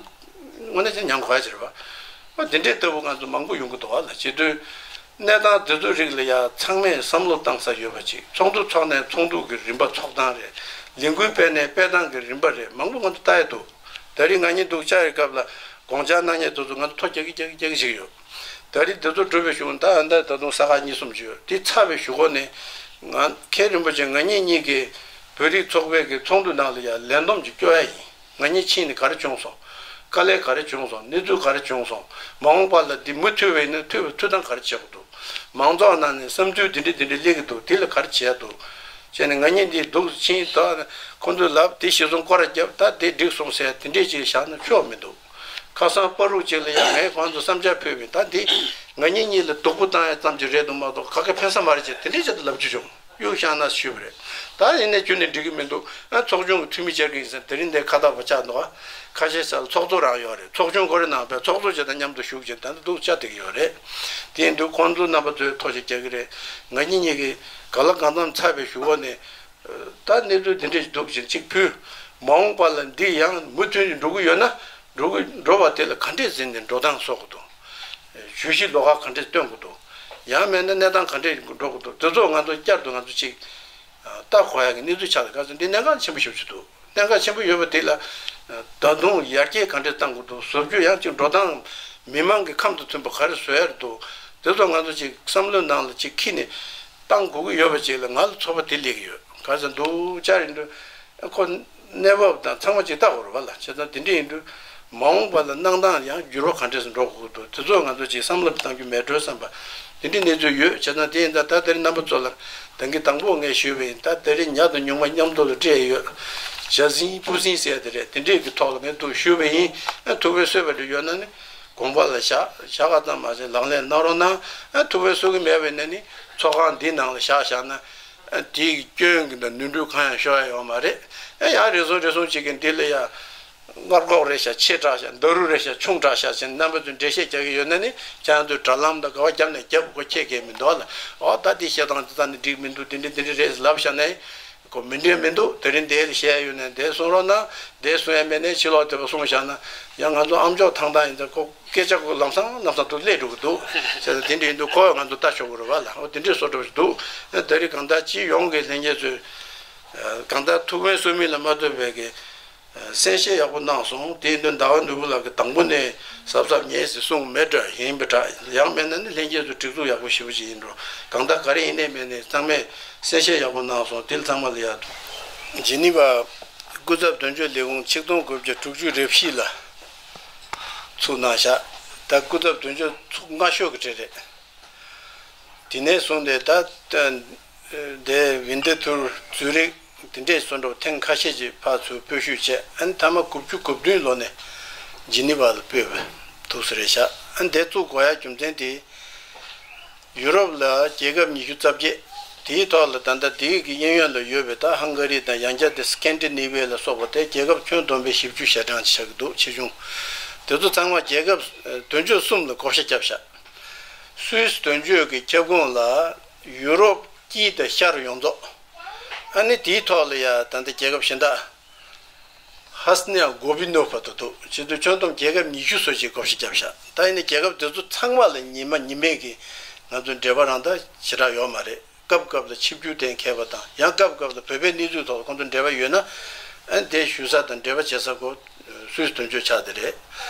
དངོས་གནས་ཅིག་ཉང་གོ་ཡ་ཅིག་རེད་པ། ཨོ་དེ་འདྲའི་ལྟ་བུ་ང་ཚོ་མང་པོ་ཡོང་གི་འདུག་པ་ལ། བྱེད་དུས་གནས་སྟངས་དེ་ཚོའི་རིགས་ལ་ཡ་ཚང་མས་བསམ་བློ་བཏང་ས་ཡོད་པ་ཅིག། ཚོགས་འདུ་ཚོགས་ནས་ཚོགས་འདུ་གི་རིམ་པ་ཚོགས་སྟངས་རེད། ལས་འགུལ་སྤེལ་ནས་སྤེལ་སྟངས་ཀྱི་རིམ་པ་རེད། མང་པོ་ང་ཚོ་ལྟ་ཡ་འདུག། ད་རིང་ང་གཉིས་འདུག་བཅར་བའི་སྐབས་ལ་དགོངས་འཆར་གནང་མཁན་དེ་ཚོ་ང་ཚོ་ཐོ་རྒྱག་གི་རྒྱག་གི་རྒྱག་གི་ཞིག་ཡོད། ད་རིང་དེ་ཚོ་གྲུབ་པའི་གཞུག་ད་ཨ་ད་ད་དུང་ས་ཁ་གཉིས་གསུམ་ཅིག་ཡོད། དེ་ཚར་བའི་གཞུག་གུ་ནས་ང་མཁན་རིན་པོ་ཆེ་ང་གཉིས་གཉིས་ཀྱིས་བོད་རིགས་ཚོགས་པའི་གི་ཚོགས་འདུ་ནང་ལ་ཡ་ལས་བསྡོམས་ཅིག་སྐྱོར་ཡ་ཡིན། ང་གཉིས་ཕྱིན་ནས་ག་རེ་བྱུང་སོང་། དཀའ་ལས་ག་རེ་བྱུང་སོང་། གནས་ཚུལ་ག་རེ་བྱུང་སོང་། མ་འོངས་པ་ལ་འདི་མུ་མཐུད་པ་ཡིན་ན་མཐུད་པའི་མཐུད་སྟངས་ག་རེ་བྱེད་དགོས་འདུག། མང་ཚོགས་ནང་ནས་བསམ་ཚུལ་འདི་འདྲ་འདི་འདྲ་སླེབས་ཀྱི་འདུག། དེ་ལ་ག་རེ་བྱེད་ཡ་འདུག། བྱས་ནས་ང་གཉིས་འདི་འདུག་ཕྱིན་ད་ཁོང་ཚོས་ལབ་དེ་གཞི་བཟུང་སྐོར་ར་བརྒྱབ། ད་དེ་འགྲིག་སོང་ཟེར་དེ་འདྲས་ཅིག་བཞག་ན་ཆོག་མི་འདུག། ཁ་སང་བར་དུ་ཅིག་ལ་ཡང་ངས་ཁོང་ཚོ་བསམ་འཆར་ཕུལ་བས་ད་འདི་ང་གཉིས་གཉིས་ལ་སྡུག་པོ་བཏང་ཡ་ཙམ་ཅིག་རེད་འདུག་མ་གཏོགས་ག་གེ་ཕན་ས་མ་རེད་ཅེས་དེ་འདྲས་ཅིག་ལབ་རྒྱུ་བྱུང་། གཡུག་བཞག་ན་ཞུས་པ་རེད། ད་ཡིན་ནའི་ཁྱོན་ནས་འགྲིག་གི་མི་འདུག། ཨ་ཚོགས་ཆུང་གི་འཐུས་མི་བཅར་གི་ཡིན་ཟེར་དེ་རིང་འདིར་ཁ་བཏགས་པ་ཆགས་འདུག། ཨ་ཁ་ཤས་ས་ལ་ཚོགས་གཙོ་རང་ཡོད་རེད། ཚོགས་ཆུང་ཁོ་རེ་ནང་པའི་ཚོགས་གཙོ་བྱས་དང་མཉམ་དུ་བཞུགས་བྱས་ད་ནི་འདུག་བཅར་བསྡད་ཀྱི་ཡོད་རེད། དེ་ཡིན་དུས་ཁོང་ཚོ་རྣམ་པ་ཚོས་ཐུགས་རྗེ་རྒྱག་གི་རེད། ང་གཉིས་གཉིས་ཀྱིས་གང་ལ་གང་འཚམ་ཚར་བའི་གཞུག་གུ་ནས་ད་གནས་ཚུལ་འདི་འདྲས་འདུག་ཅིང་གཅིག་ཕུལ། མ་འོངས་པ་ལ་འདི་ཡང་མུ་མཐུད་ནས་འགྲོ་གི་ཡོད་ན་འགྲོ་གི་འགྲོ་བ་དེ་ལ་ག་འདྲས་ཟིན་ནས་འགྲོ་སྟངས་བཟོ་དགོས་འདུག། ཇུས་གཞི་ལོགས་ཀ་ག་འདྲས་སྟོན་དགོས་འདུག། ཡང་མིན་ན་གནས་སྟངས་ག་འདྲས་འགྲོ་དགོས་འདུག། དེ་ཚོ་ང་ཚོ་བསྐྱར་དུ་ང་ཚོ་གཅིག་ལྟ་དགོས་ཡག་གི་གནས་ཚུལ་ཆགས་ལ་ག་ཚོད་འདི་གནད་འགག་ཆེན་པོ་ཞེ་པོ་ཅིག་འདུག། གནད་འགག་ཆེན་པོ་ཡོད་པ་དེ་ལ་ད་དུང་ཡར་རྒྱས་ག་འདྲས་གཏང་དགོས་འདུག། བཟོ་བཅོས་ཡང་གཅིག་འགྲོ་སྟངས་མི་མང་གི་ཁམས་དང་མཐུན་པ་ག་རེ་བཟོ་ཡ་རེད་འདུག། དེ་ཚོ་ང་ཚོ་གཅིག་བསམ་བློའི་ནང་ལ་གཅིག་འཁྱེར་ནས་གཏང་དགོས་ཀྱི་ཡོད་པ་ཅིག་ལ་ང་ལ་ཚོར་བ་དེ་སླེབས་ཀྱི་ཡོད། ག་ཚོད་འདུག་བཅར་ཡིན་དུས་ཁོ་གནས་བབ་དང་ཚང་མ་གཅིག་ལྟ་དགོས་རེད་པ་ལ། བྱས་ཙང་དེ་འདྲ་ཡིན་དུས་མ་འོངས་པ་ལ་གནང་སྟངས་ཡང་འགྱུར་བ་ག་འདྲས་སུ་འགྲོ་དགོས་འདུག། དེ་ཚོ་ང་ཚོ་གཅིག་བསམ་བློ་བཏང་རྒྱུ་མེད་འགྲོ་བསམ་པ་དེ་འདྲའི་གནས་ཚུལ་ཡོད། བྱས་ཙང་དེ་ཡིན་ཙང་ད་དེ་རིང་རྣམ་པ་ཚོ་ལ་ད་གིན་དང་པོ་ངས་ཞུས་པ་ཡིན། ད་དེ་རིང་ཉ་དང་ཉུང་མ་མཉམ་དུ་ལ་སྤྲད་ཡོད། བྱ་ཟིན་བུ་ཟིན་ཟེར་དེ་རེད། དེ་འདྲས་ཀྱི་ཐོག་ལ་ངས་འདུག་ཞུས་པ་ཡིན། ཐུགས་ཕན་གསོས་པ་འདྲ་ཡོད་ན་ནི་དགོངས་པ་ལ་བཞག་བཞག་ག་ཙམ་མ་ཟད་ལག་ལེན་གནང་རོགས་གནང་། ཐུགས་ཕན་གསོས་ཀྱི་མེད་པ་ཡིན་ན་ནི་ཚོགས་ཁང་འདི་ནང་ལ་བཞག་བཞག་ན། དེའི་སྐྱོན་གྱི་འདི་ནོར་འཁྲུལ་གང་ཡང་ཤོར་ཡ་ཡོད་མ་རེད། ཡང་རེ་ཟུང་རེ་ཟུང་ཅིག་གིས་འདི་ལ་ཡ་སྔར་ལྐོག་རེད་ཤག་ཆེ་དྲགས་ཤག་ཌ་རུ་རེད་ཤག་ཆུང་དྲགས་ཤག་ཅེས་རྣམ་པ་ཚོས་འགྲེལ་བཤད་རྒྱག་གི་ཡོད་ན་ནི་ཁྱེད་རང་ཚོས་དྲ་ལམ་དང་ག་བ་རྒྱབ་ནས་རྒྱབ་དགོས་ཁྱད་གས་མི་འདུག་ལ། ཨོ་ད་འདི་བཤད་སྟངས་འདི་ད་ནི་འགྲིག་མི་འདུག། འདི་འདྲ་འདི་འདྲ་རེད་ལབ་བཞག་ན་ཁོ་མི་འགྲིག་མི་འདུག། དེ་རིང་འདི་ལ་བཤད་ཡ་ཡོད་ན་འདི་གསུང་རོགས་གནང་། འདི་གསུང་ཡ་མེད་ན་ཕྱི་ལོགས་དེ་བ་གསུང་བཞག་ན་ཡང་ང་ཚོ་ཨ་མཆོག་ཐང་ཐང་ཡིན་ཙང་ཁོ། སྐད་ཆ་ཁོ་ལམ་སང་ལམ་སང་དུ་སླེབས་འགྲོ་གི་འདུག། བྱས་ཙང་དེ་འདྲ་ཡིན་དུས་ཁོ་ང་ཚོ་ལྟ་ཆོག་གི་རེད་པ་ལ། འོ་དེ་འདྲའི་བཟོ་འདྲ་ཞིག་འདུག། ད་རེས་གང་ལྟར་སྤྱི་ཡོངས་ཀྱི་ལྷན་རྒྱས་ཚོས་གང་ལྟར་ཐུགས་ཕན་གསོས་མིན་ལ་མ་ལྟོས་པའི་གི་གསན་བཞེས་ཡག་པོ་གནང་སོང་། དེ་ཡིན་དུས་ཟླ་བ་ནོར་བུ་ལགས་ཀྱིས་དང་པོ་ནས་གཟབ་གཟབ་ཉན་ཟེར་གསུངས་མེད་འདྲ་ཡིན་པ་འདྲ། ཡང་མིན་ན་ནི་ལྷན་རྒྱས་ཚོ་སྒྲིག་འཛུགས་ཡག་པོ་ཞེ་པོ་ཅིག་ཡིན་འགྲོ། གང་ལྟར་ག་རེ་ཡིན་ནའི་མིན་ནའི་ཚང་མས་གསན་བཞེས་ཡག་པོ་གནང་སོང་། དེ་ལ་ཚང་མ་ལ་ཡ། ཇི་ནི་ཝ་སྐུ་ཚབ་དོན་གཅོད་ལས་ཁུངས་ཆིག་སྟོང་དགུ་བརྒྱ་དྲུག་ཅུ་རེ་བཞི་ལ་ཚུགས་གནང་བཞག། ད་སྐུ་ཚབ་དོན་གཅོད་ཚུགས་སྔ་ཤོས་ཀྱི་གྲས་རེད། དེ་ནས་བཟུང་སྟེ་ད་དེ་ཝིན་ཏེ་ཐུར་ཛུ་རིག་དེ་འདྲས་སོ་འགྲོ་ཐེངས་ཁ་ཤས་ཀྱིས་ཕར་ཚུར་སྤོས་ཤུགས་བྱས། ཨ་ནི་མཐའ་མ་དགུ་བཅུ་གོ་བདུན་ལོ་ནས་ཇི་ནི་ཝ་ལ་སྤོས་པའི་ཐུགས་སུ་རེད་བཞག། ཨ་ནི་དེ་བཙུགས་དགོས་ཡ་རྒྱུ་མཚན་དེ། ཡུ་རོབ་ལ་རྒྱལ་ཁབ་ཉི་ཤུ་རྩ་བརྒྱད། དེའི་ཐོག་ལ་ད་ལྟ་དེའི་གི་གཡས་གཡོན་ལ་ཡོད་པའི་ད་ཧང་ག་རི་དང་ཡང་བསྐྱར་དེ་སི་ཀན་ཌི་ནེ་ཝི་ཡ་ལ་སོགས་པ་དེ་རྒྱལ་ཁབ་ཁྱོན་བསྡོམས་པའི་བཞི་བཅུ་ཞེ་གྲངས་ཆགས་ཀྱི་འདུག། ཆེ་ཆུང་དེ་ཚོ་ཚང་མ་རྒྱལ་ཁབ་དོན་གཅོད་གསུམ་ལ་བགོ་བཤའ་བརྒྱབ་བཞག། སུད་སི་དོན་གཅོད་ཀྱི་ཁྱབ་ཁོངས་ལ་ཡུ་རོབ་དཀྱིལ་དང་ཤར་ཡོངས་རྫོགས། ཨ་ནི་དེའི་ཐོག་ལ་ཡ་ད་ལྟ་རྒྱལ་ཁབ་གཞན་དག། ཧ་སི་ནེ་གོ་བི་ནོ་བར་དུ་འདུག། བྱེད་དུས་ཁྱོན་བསྡོམས་རྒྱལ་ཁབ་ཉི་ཤུ་སོ་གཅིག་བགོ་བཤའ་བརྒྱབ་བཞག། ད་ཡིན་ནའི་རྒྱལ་ཁབ་དེ་ཚོ་ཚང་མ་ལ་ཉི་མ་ཉི་མའི་གི་ང་ཚོ་འབྲེལ་བ་རང་ད་ཞེ་དྲག་ཡོད་མ་རེད། སྐབས་སྐབས་ལ་ཆིབས་བསྒྱུར་གཏན་འཁེལ་བ་དང་ཡང་སྐབས་སྐབས་ལ་བོད་པའི་གནས་ཚུལ་ཐོག་ཁོང་ཚོ་འབྲེལ་བ་ཡོད་ན་ཨ་ནི་དེ་ཞུ་ས་དང་འབྲེལ་བ་བྱེད་ས་ཁོ་སུད་སི་དོན་གཅོད་ཆགས་དེ་རེད།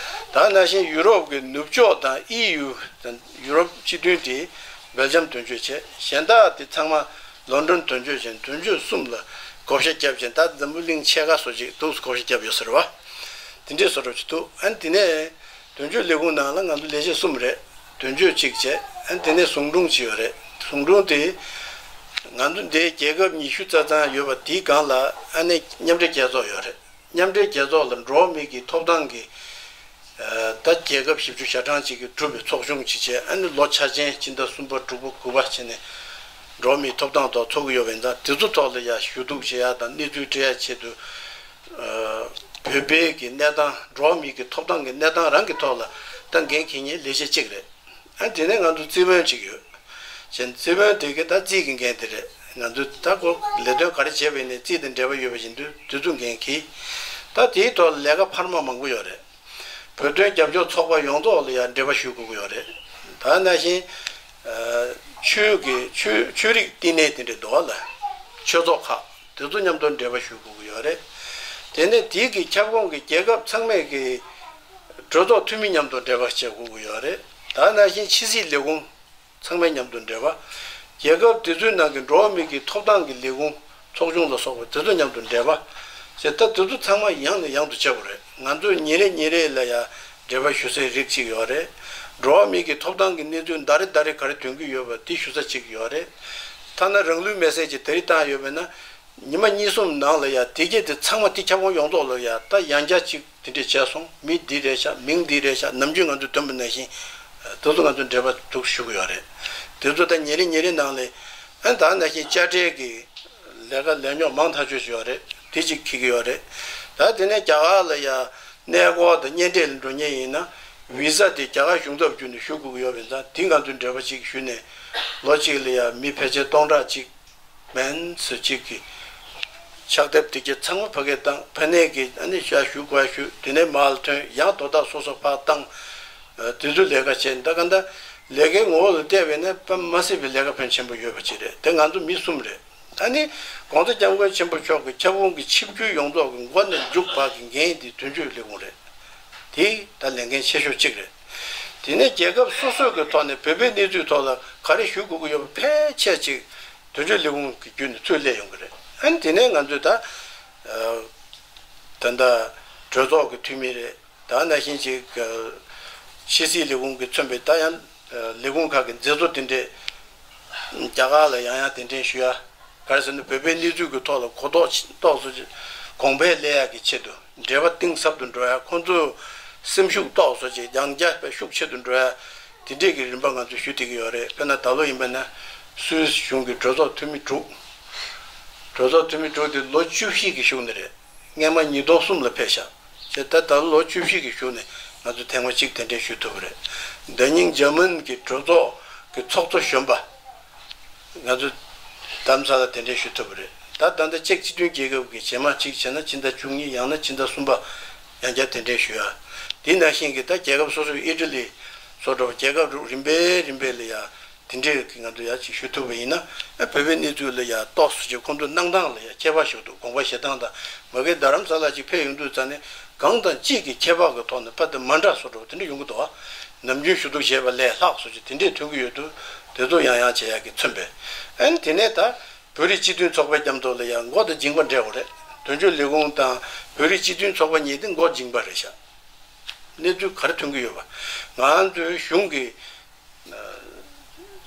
ད་ནང་བཞིན་ཡུ་རོབ་ཀྱི་ནུབ་ཕྱོགས་དང་ཨི་ཡུ་དང་ཡུ་རོབ་སྤྱི་མཐུན་དེ་སྦེལ་ཇམ་དོན་གཅོད་བྱས། གཞན་དག་དེ་ཚང་མ་ལོན་ཌོན་དོན་གཅོད་ཅན་དོན་གཅོད་གསུམ་ལ་བགོ་བཤའ་བརྒྱབ་ཅིང་ད་འཛམ་བུ་གླིང་ཕྱེད་ཀ་སོ་གཅིག་འདུག་སེ་བགོ་བཤའ་བརྒྱབ་ཡོད་ཟེར་བ། དེ་འདྲའི་བཟོ་འདྲ་ཅིག་འདུག། ཨ་ནི་དེ་ནས་དོན་གཅོད་ལས་ཁུངས་ནང་ལ་ང་ཚོ་ལས་བྱེད་གསུམ་རེད། དོན་གཅོད་གཅིག་བྱས། ཨ་ནི་དེ་ནས་ཟུང་དྲུང་གཅིག་ཡོད་རེད། ཟུང་དྲུང་དེ་ང་ཚོ་འདིའི་རྒྱལ་ཁབ་ཉི་ཤུ་རྩ་ཙམ་ཡོད་པ་དེའི་སྒང་ལ་ཨ་ནི་མཉམ་འབྲེལ་རྒྱལ་ཚོགས་ཡོད་རེད། མཉམ་འབྲེལ་རྒྱལ་ཚོགས་ལ་འགྲོ་བ་མི་གི་ཐོབ་ཐང་གི་ད་རྒྱལ་ཁབ་བཞི་བཅུ་ཞེ་གྲངས་ཅིག་གིས་གྲུབ་པའི་ཚོགས་ཆུང་ཅིག་བྱས། ཨ་ནི་ལོ་འཆར་ཅན་སྤྱི་ཟླ་གསུམ་པ་དྲུག་པ་དགུ་པ་བྱས་ནས་འགྲོ་བ་མིའི་ཐོབ་ཐང་ཐོག་ཚོགས་ཀྱི་ཡོད་པ་ཡིན་ཙང་དེ་ཚོ་ཐོག་ལ་ཡ་ཞུ་གཏུག་བྱེད་ཡ་དང་གནས་ཚུལ་སྤྲད་ཡ་ཆེད་དུ་བོད་པའི་གི་གནས་སྟངས་འགྲོ་བ་མིའི་གི་ཐོབ་ཐང་གི་གནས་སྟངས་རང་གི་ཐོག་ལ་ད་འགན་འཁྱེར་མཁན་ལས་བྱེད་ཅིག་རེད། ཨ་དེ་ནས་ང་ཚོ་རྩིས་དཔོན་གཅིག་ཡོད། བྱས་ནས་རྩིས་དཔོན་དེ་གི་ད་རྩིས་ཀྱི་འགན་དེ་རེད། ང་ཚོ་ད་ཁོ་ལས་དོན་ག་རེ་བྱས་པ་ཡིན་ནའི་རྩིས་དང་འབྲེལ་བ་ཡོད་པ་བཞིན་དུ་དེ་ཚོ་འགན་འཁྱེར། ད་དེའི་ཐོག་ལ་ལས་ཀ་འཕར་མ་མང་པོ་ཡོད་རེད། བོད་དོན་རྒྱབ་སྐྱོར་ཚོགས་པ་ཡོངས་རྫོགས་ལ་ཡང་འབྲེལ་བ་ཞུ་དགོས་ཀྱི་ཡོད་རེད། ད་ནང་བཞིན་ཆོས་ཀྱི་ཆོས་ཆོས་རིག་བསྟི་གནས་དེ་འདྲ་འདུག་བ་ལ། ཆོས་ཚོགས་ཁག་དེ་ཚོ་མཉམ་དུ་འབྲེལ་བ་ཞུ་དགོས་ཀྱི་ཡོད་རེད། དེ་ནས་དེའི་གི་ཁྱབ་ཁོངས་ཀྱི་རྒྱལ་ཁབ་ཚང་མས་ཀྱི་གྲོས་ཚོགས་འཐུས་མི་མཉམ་དུ་འབྲེལ་བ་བྱེད་དགོས་ཀྱི་ཡོད་རེད། ད་ནང་བཞིན་ཕྱི་སྲིད་ལས་ཁུངས་ཚང་མས་མཉམ་དུ་འབྲེལ་བ། རྒྱལ་ཁབ་དེ་ཚོའི་ནང་གི་འགྲོ་བ་མི་གི་ཐོབ་ཐང་གི་ལས་ཁུངས་ཚོགས་ཆུང་ལ་སོགས་པ་དེ་ཚོ་མཉམ་དུ་འབྲེལ་བ། ཟེར་ད་དེ་ཚོ་ཚང་མ་ཡང་ནས་ཡང་དུ་བྱེད་དགོས་རེད། ང་ཚོས་ཉིན་རེ་ཉིན་རེ་ལ་ཡང་འབྲེལ་བ་ཞུ་སའི་རིགས་གཅིག་ཡོད་རེད། འགྲོ་བ་མི་གི་ཐོབ་ཐང་གི་གནས་ཚུལ་ཟླ་རེ་ཟླ་རེ་ག་རེ་ཐོན་གྱི་ཡོད་པ་དེ་ཞུ་ས་གཅིག་ཡོད་རེད། ཐ་ན་རང་ལུས་མེར་སྲེག་ཅིག་ད་རེས་བཏང་ཡོད་པས་ན། ཉི་མ་གཉིས་གསུམ་ནང་ལ་ཡ་དེ་གྱད་དེ་ཚང་མ་དེ་ཁྱབ་ཁོངས་ཡོངས་རྫོགས་ལ་ཡ་ད་ཡང་བསྐྱར་ཅིག་དེ་འདྲས་བྱས་སོང་། མི་འདི་རེད་ཤག་མིང་འདི་རེད་ཤག་ནམ་རྒྱུན་ང་ཚོས་འདོན་པ་ནང་བཞིན། དེ་ཚོ་ང་ཚོས་འབྲེལ་བ་འཛུགས་ཞུ་གི་ཡོད་རེད། དེ་ཚོ་ད་ཉིན་རེ་ཉིན་རེ་ནང་ལ་ཨ་ད་ནང་བཞིན་དཔྱ་ཁྲལ་གྱི་ལས་ཀ་ལས་རྙོག་མང་ཐག་ཆོད་ཅིག་ཡོད་རེད། དེ་གཅིག་འཁྱེར་གྱི་ཡོད་རེད། ད་དེ་ནས་རྒྱ་གར་ལ་ཡ་གནས་སྐོར་དང་གཉེན་འཕྲད་ལ་འགྲོ་མཁན་ཡིན་ན་བི་ཟ་དེ་རྒྱ་གར་གཞུང་ཚབ་བརྒྱུད་ནས་ཞུ་དགོས་ཀྱི་ཡོད་པ་ཡིན་ཙང་དེ་ང་ཚོས་འབྲེལ་བ་གཅིག་ཞུས་ནས་ལོ་གཅིག་ལ་ཡ་མི་ཕལ་ཆེར་སྟོང་ཕྲག་གཅིག་མན་སུ་གཅིག་གི་ཕྱག་དེབ་དེ་གྱད་ཚང་མ་ཕ་གིར་བཏང་། ཕ་ནས་ཀྱི་ཨ་ནི་ཞག་ཞུ་དགོས་ཞུ། དེ་ནས་མར་ལ་ཐོན། ཡང་དོ་བདག་སོ་སོ་ཕར་བཏང་། ཨ་དེ་ཚོ་ལས་ཀ་བྱས། ད་ག་ད་ལས་ཀའི་ངོ་བོ་ལ་བལྟས་པས་ན་དཔེ་མ་སྲིད་པའི་ལས་ཀ་ཕོན་ཆེན་པོ་ཡོད་པ་ཅིག་རེད། དེ་ང་ཚོ་མི་གསུམ་རེད། ཨ་ནི་༸གོང་ས་༸སྐྱབས་མགོན་ཆེན་པོ་མཆོག་གི་ཁྱབ་ཁོངས་ཀྱི་ཆིབས་བསྒྱུར་ཡོངས་རྫོགས་ཀྱི་མགོ་ནས་མཇུག་བར་གྱི་འགན་དེ་དོན་གཅོད་ལས་ཁུངས་རེད། དེ་ད་ལས་འགན་ཆེ་ཤོས་གཅིག་རེད། དེ་ནས་རྒྱལ་ཁབ་སོ་སོའི་གི་ཐོག་ནས་བོད་པའི་གནས་ཚུལ་ཐོག་ལ་ག་རེ་ཞུ་དགོས་ཀྱི་ཡོད་པ་ཕལ་ཆེར་ཅིག་དོན་གཅོད་ལས་ཁུངས་ཀྱི་བརྒྱུད་ནས་ཚུར་སླེབས་ཡོང་གི་རེད། ཨ་ནི་དེ་ནས་ང་ཚོས་ད་ད་ལྟ་གྲོས་ཚོགས་ཀྱི་འཐུས་མི་རེད། ད་ནང་བཞིན་ཅིག་ཕྱི་སྲིད་ལས་ཁུངས་ཀྱིས་མཚོན་པའི་ད་ཡང་ལས་ཁུངས་ཁག་གི་མཛད་གཙོ་དེ་འདྲས་རྒྱ་གར་ལ་ཡང་ཡང་གདན་འདྲེན་ཞུ་ཡ། ག་རེ་ཟེར་ན་བོད་པའི་གནས་ཚུལ་གྱི་ཐོག་ལ་གོ་རྟོགས་ཏོག་ཙམ་གོང་འཕེལ་སླེབས་ཡག་གི་ཆེད་དུ། འབྲེལ་བ་གཏིང་ཟབ་ཏུ་འགྲོ་ཡ། ཁོང་ཚོ་སེམས་ཤུགས་ཏོག་ཙམ་ཅིག་ཡང་བསྐྱར་དཔེ་ཤུགས་ཆེ་རུ་འགྲོ་ཡ། དེ་འདྲས་ཀྱི་རིམ་པ་ང་ཚོས་ཞུ་བསྡད་ཀྱི་ཡོད་རེད། དཔེར་ན་ད་ལོ་ཡིན་པ་ན་སུད་སི་གཞུང་གི་གྲོས་ཚོགས་འཐུས་མི་དྲུག་གྲོས་ཚོགས་འཐུས་མི་དྲུག་དེ་ལོ་བཅུ་བཞི་གི་གཞུག་ནས་རེད། སྔས་མ་ཉིས་སྟོང་གསུམ་ལ་ཕེབས་ཤག་བྱས་ད་ད་ལོ་བཅུ་བཞི་གི་གཞུག་ནས་ང་ཚོ་ཐེངས་མ་གཅིག་གདན་འདྲེན་ཞུ་ཐུབ་པ་རེད། ཟླ་ཉིན་འཇར་མན་གྱི་གྲོས་ཚོགས་ཀྱི་ཚོགས་གཙོ་གཞོན་པ་ང་ཚོ་རྡ་རམ་ས་ལ་གདན་འདྲེན་ཞུ་ཐུབ་པ་རེད། ད་ད་ལྟ་ཅེཀ་སྤྱི་མཐུན་རྒྱལ་ཁབ་ཀྱི་རྗེས་མ་གཅིག་བྱས་ན་ཕྱི་ཟླ་བཅུ་གཉིས་ཡང་ན་ཕྱི་ཟླ་གསུམ་པ་ཡང་བསྐྱར་གདན་འདྲེན་ཞུ་ཡ། དེ་ནང་བཞིན་གྱི་ད་རྒྱལ་ཁབ་སོ་སོའི་ཨི་ཊ་ལི་སོགས་རྒྱལ་ཁབ་རིམ་པས་རིམ་པས་ལ་ཡ། དེ་འདྲས་ཀྱི་ང་ཚོ་ཡར་ཅིག་ཞུ་ཐུབ་པ་ཡིན་ན། ཨ་བོད་པའི་གནས་ཚུལ་ལ་ཡར་ཏོག་ཙམ་ཅིག་ཁོང་ཚོའི་གནང་སྟངས་ལ་ཡར་ཁྱད་པར་ཞིག་འདུག་དགོངས་པ་བཞེས་སྟངས་དང་མ་གི་རྡ་རམ་ས་ལ་ཅིག་ཕེབས་ཡོང་དུས་ཙང་ནས་གང་དང་ཅིག་གི་ཁྱད་པར་གྱི་ཐོག་ནས་ཕ་དེ་མ་འདྲ་བཟོ་འདྲ་བོ་དེ་འདྲ་ཡོང་གི་འདུག་ཨ་ནམ་རྒྱུན་ཞུ་གཏུག་བྱས་པ་ལས་ལྷག་བཟོ་ཅིག་དེ་འདྲས་ཐོན་གྱི་ཡོད་དུས་དེ་ཚོ་ཡང་ཡང་བྱེད་ཡག་གི་མཚོན་པས། ཨ་ནི་དེ་ནས་ད་བོད་རིགས་སྤྱི་མཐུན་ཚོགས་པའི་མཉམ་དུ་ལ་ཡང་མགོ་དང་མཇིང་པ་འབྲེལ་བ་རེད། དོན་གཅོད་ལས་ཁུངས་དང་བོད་རིགས་སྤྱི་མཐུན་ཚོགས་པ་གཉིས་དེ་མགོ་མཇིང་པ་རེད་ཤག་གནས་ཚུལ་ག་རེ་ཐོན་གྱི་ཡོད་པ། ང་ཚོའི་གཞུང་གི་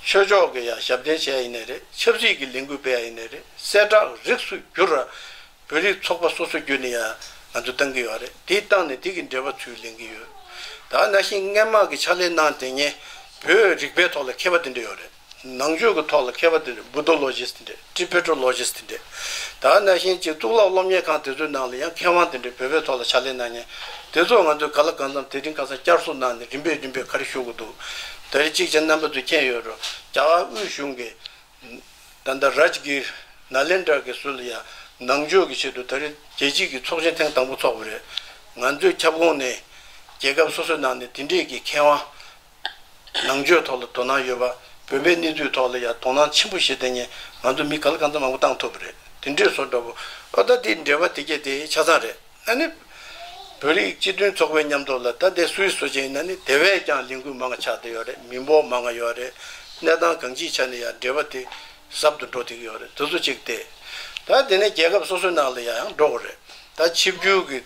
ཆོས་ཕྱོགས་ཀྱི་ཡང་ཞབས་བརྟན་བྱས་ཡིན་ནའི་རེད། ཆབ་སྲིད་ཀྱི་ལས་འགུལ་སྤེལ་ཡ་ཡིན་ནའི་རེད། གསལ་བསྒྲགས་རིགས་སུ་གྱུར་བ་བོད་རིགས་ཚོགས་པ་སོ་སོ་བརྒྱུད་ནས་ཡང་ང་ཚོ་བཏང་གི་ཡོད་རེད། དེ་བཏང་ནས་དེ་གི་འབྲེལ་བ་ཚུར་ལེན་གྱི་ཡོད། ད་ནང་བཞིན་སྔས་མ་གི་ཕྱག་ལས་གནང་བསྡད་མཁན་བོད་རིག་པའི་ཐོག་ལ་མཁས་པ་དེ་འདྲ་ཡོད་རེད། ནང་ཆོས་ཀྱི་ཐོག་ལ་མཁས་པ་དེ་འདྲ། བུ་ཏོ་ལོ་ཇི་སི་དེ་འདྲ། ཊི་བེ་ཊོ་ལོ་ཇི་སི་དེ་འདྲ། ད་ནང་བཞིན་གཅིག་གཙུག་ལག་སློབ་གཉེར་ཁང་དེ་ཚོའི་ནང་ལ་ཡང་མཁས་དབང་དེ་འདྲ་བོད་པའི་ཐོག་ལ་ཕྱག་ལས་གནང་མཁན་དེ་ཚོ་ང་ཚོས་གང་ལ་གང་འཚམ་དེ་རིང་ཁ་སང་བསྐྱར་གསོ་གནང་ནས་རིམ་པས་རིམ་པས་ག་རེ་ཞུ་དགོས་འདུག་ད་རེས་གཅིག་བྱས་རྣམ་པ་ཚོས་མཁྱེན་ཡོད་རེད། རྒྱ་གར་དབུས་གཞུང་གིས་ད་ལྟ་རཱཇ་གིར་ནཱ་ལེནྡྲ་གི་ཟུར་ལ་ཡང་ནང་ཆོས་ཀྱི་ཆེད་དུ་ད་རེས་རྒྱལ་སྤྱི་གི་ཚོགས་ཆེན་ཐེངས་དང་པོ་ཚོགས་པ་རེད། ང་ཚོའི་ཁྱབ་ཁོངས་ནས་རྒྱལ་ཁབ་སོ་སོའི་ནང་ནས་དེ་འདྲས་ཀྱི་མཁས་དབང་ནང་ཆོས་ཐོག་ལ་དོ་སྣང་ཡོད་པ། བོད་པའི་གནས་ཚུལ་ཐོག་ལ་ཡང་དོ་སྣང་ཆེན་པོ་བྱེད་མཁན་ང་ཚོ་མི་ག་ལ་གང་འཚམ་མང་པོ་བཏང་ཐུབ་པ་རེད། དེ་འདྲས་བཟོ་འདྲ་པོ། ཨོ་ད་དེ་འབྲེལ་བ་དེ་གས་དེ་ཆ་ཚང་རེད། ཨ་ནི། བོད་རིགས་སྤྱི་མཐུན་ཚོགས་པའི་མཉམ་དུ་ལ་ད་ལྟའི་སུད་སི་བཟོ་ཅན་ཡིན་ན་ནི་དེ་བས་ཀྱང་ལས་འགུལ་མང་ང་ཆགས་བསྡད་ཡོད་རེད། མི་འབོར་མང་ང་ཡོད་རེད། གནས་སྟངས་གང་ཅིའི་ཆ་ནས་ཡང་འབྲེལ་བ་དེ་ཟབ་ཏུ་འགྲོ་བསྡད་ཀྱི་ཡོད་རེད། དེ་ཚོ་གཅིག་སྟེ། ད་དེ་ནས་རྒྱལ་ཁབ་སོ་སོའི་ནང་ལ་ཡང་ཡང་འགྲོ་དགོས་རེད། ད་ཆིབས་བསྒྱུར་གྱི་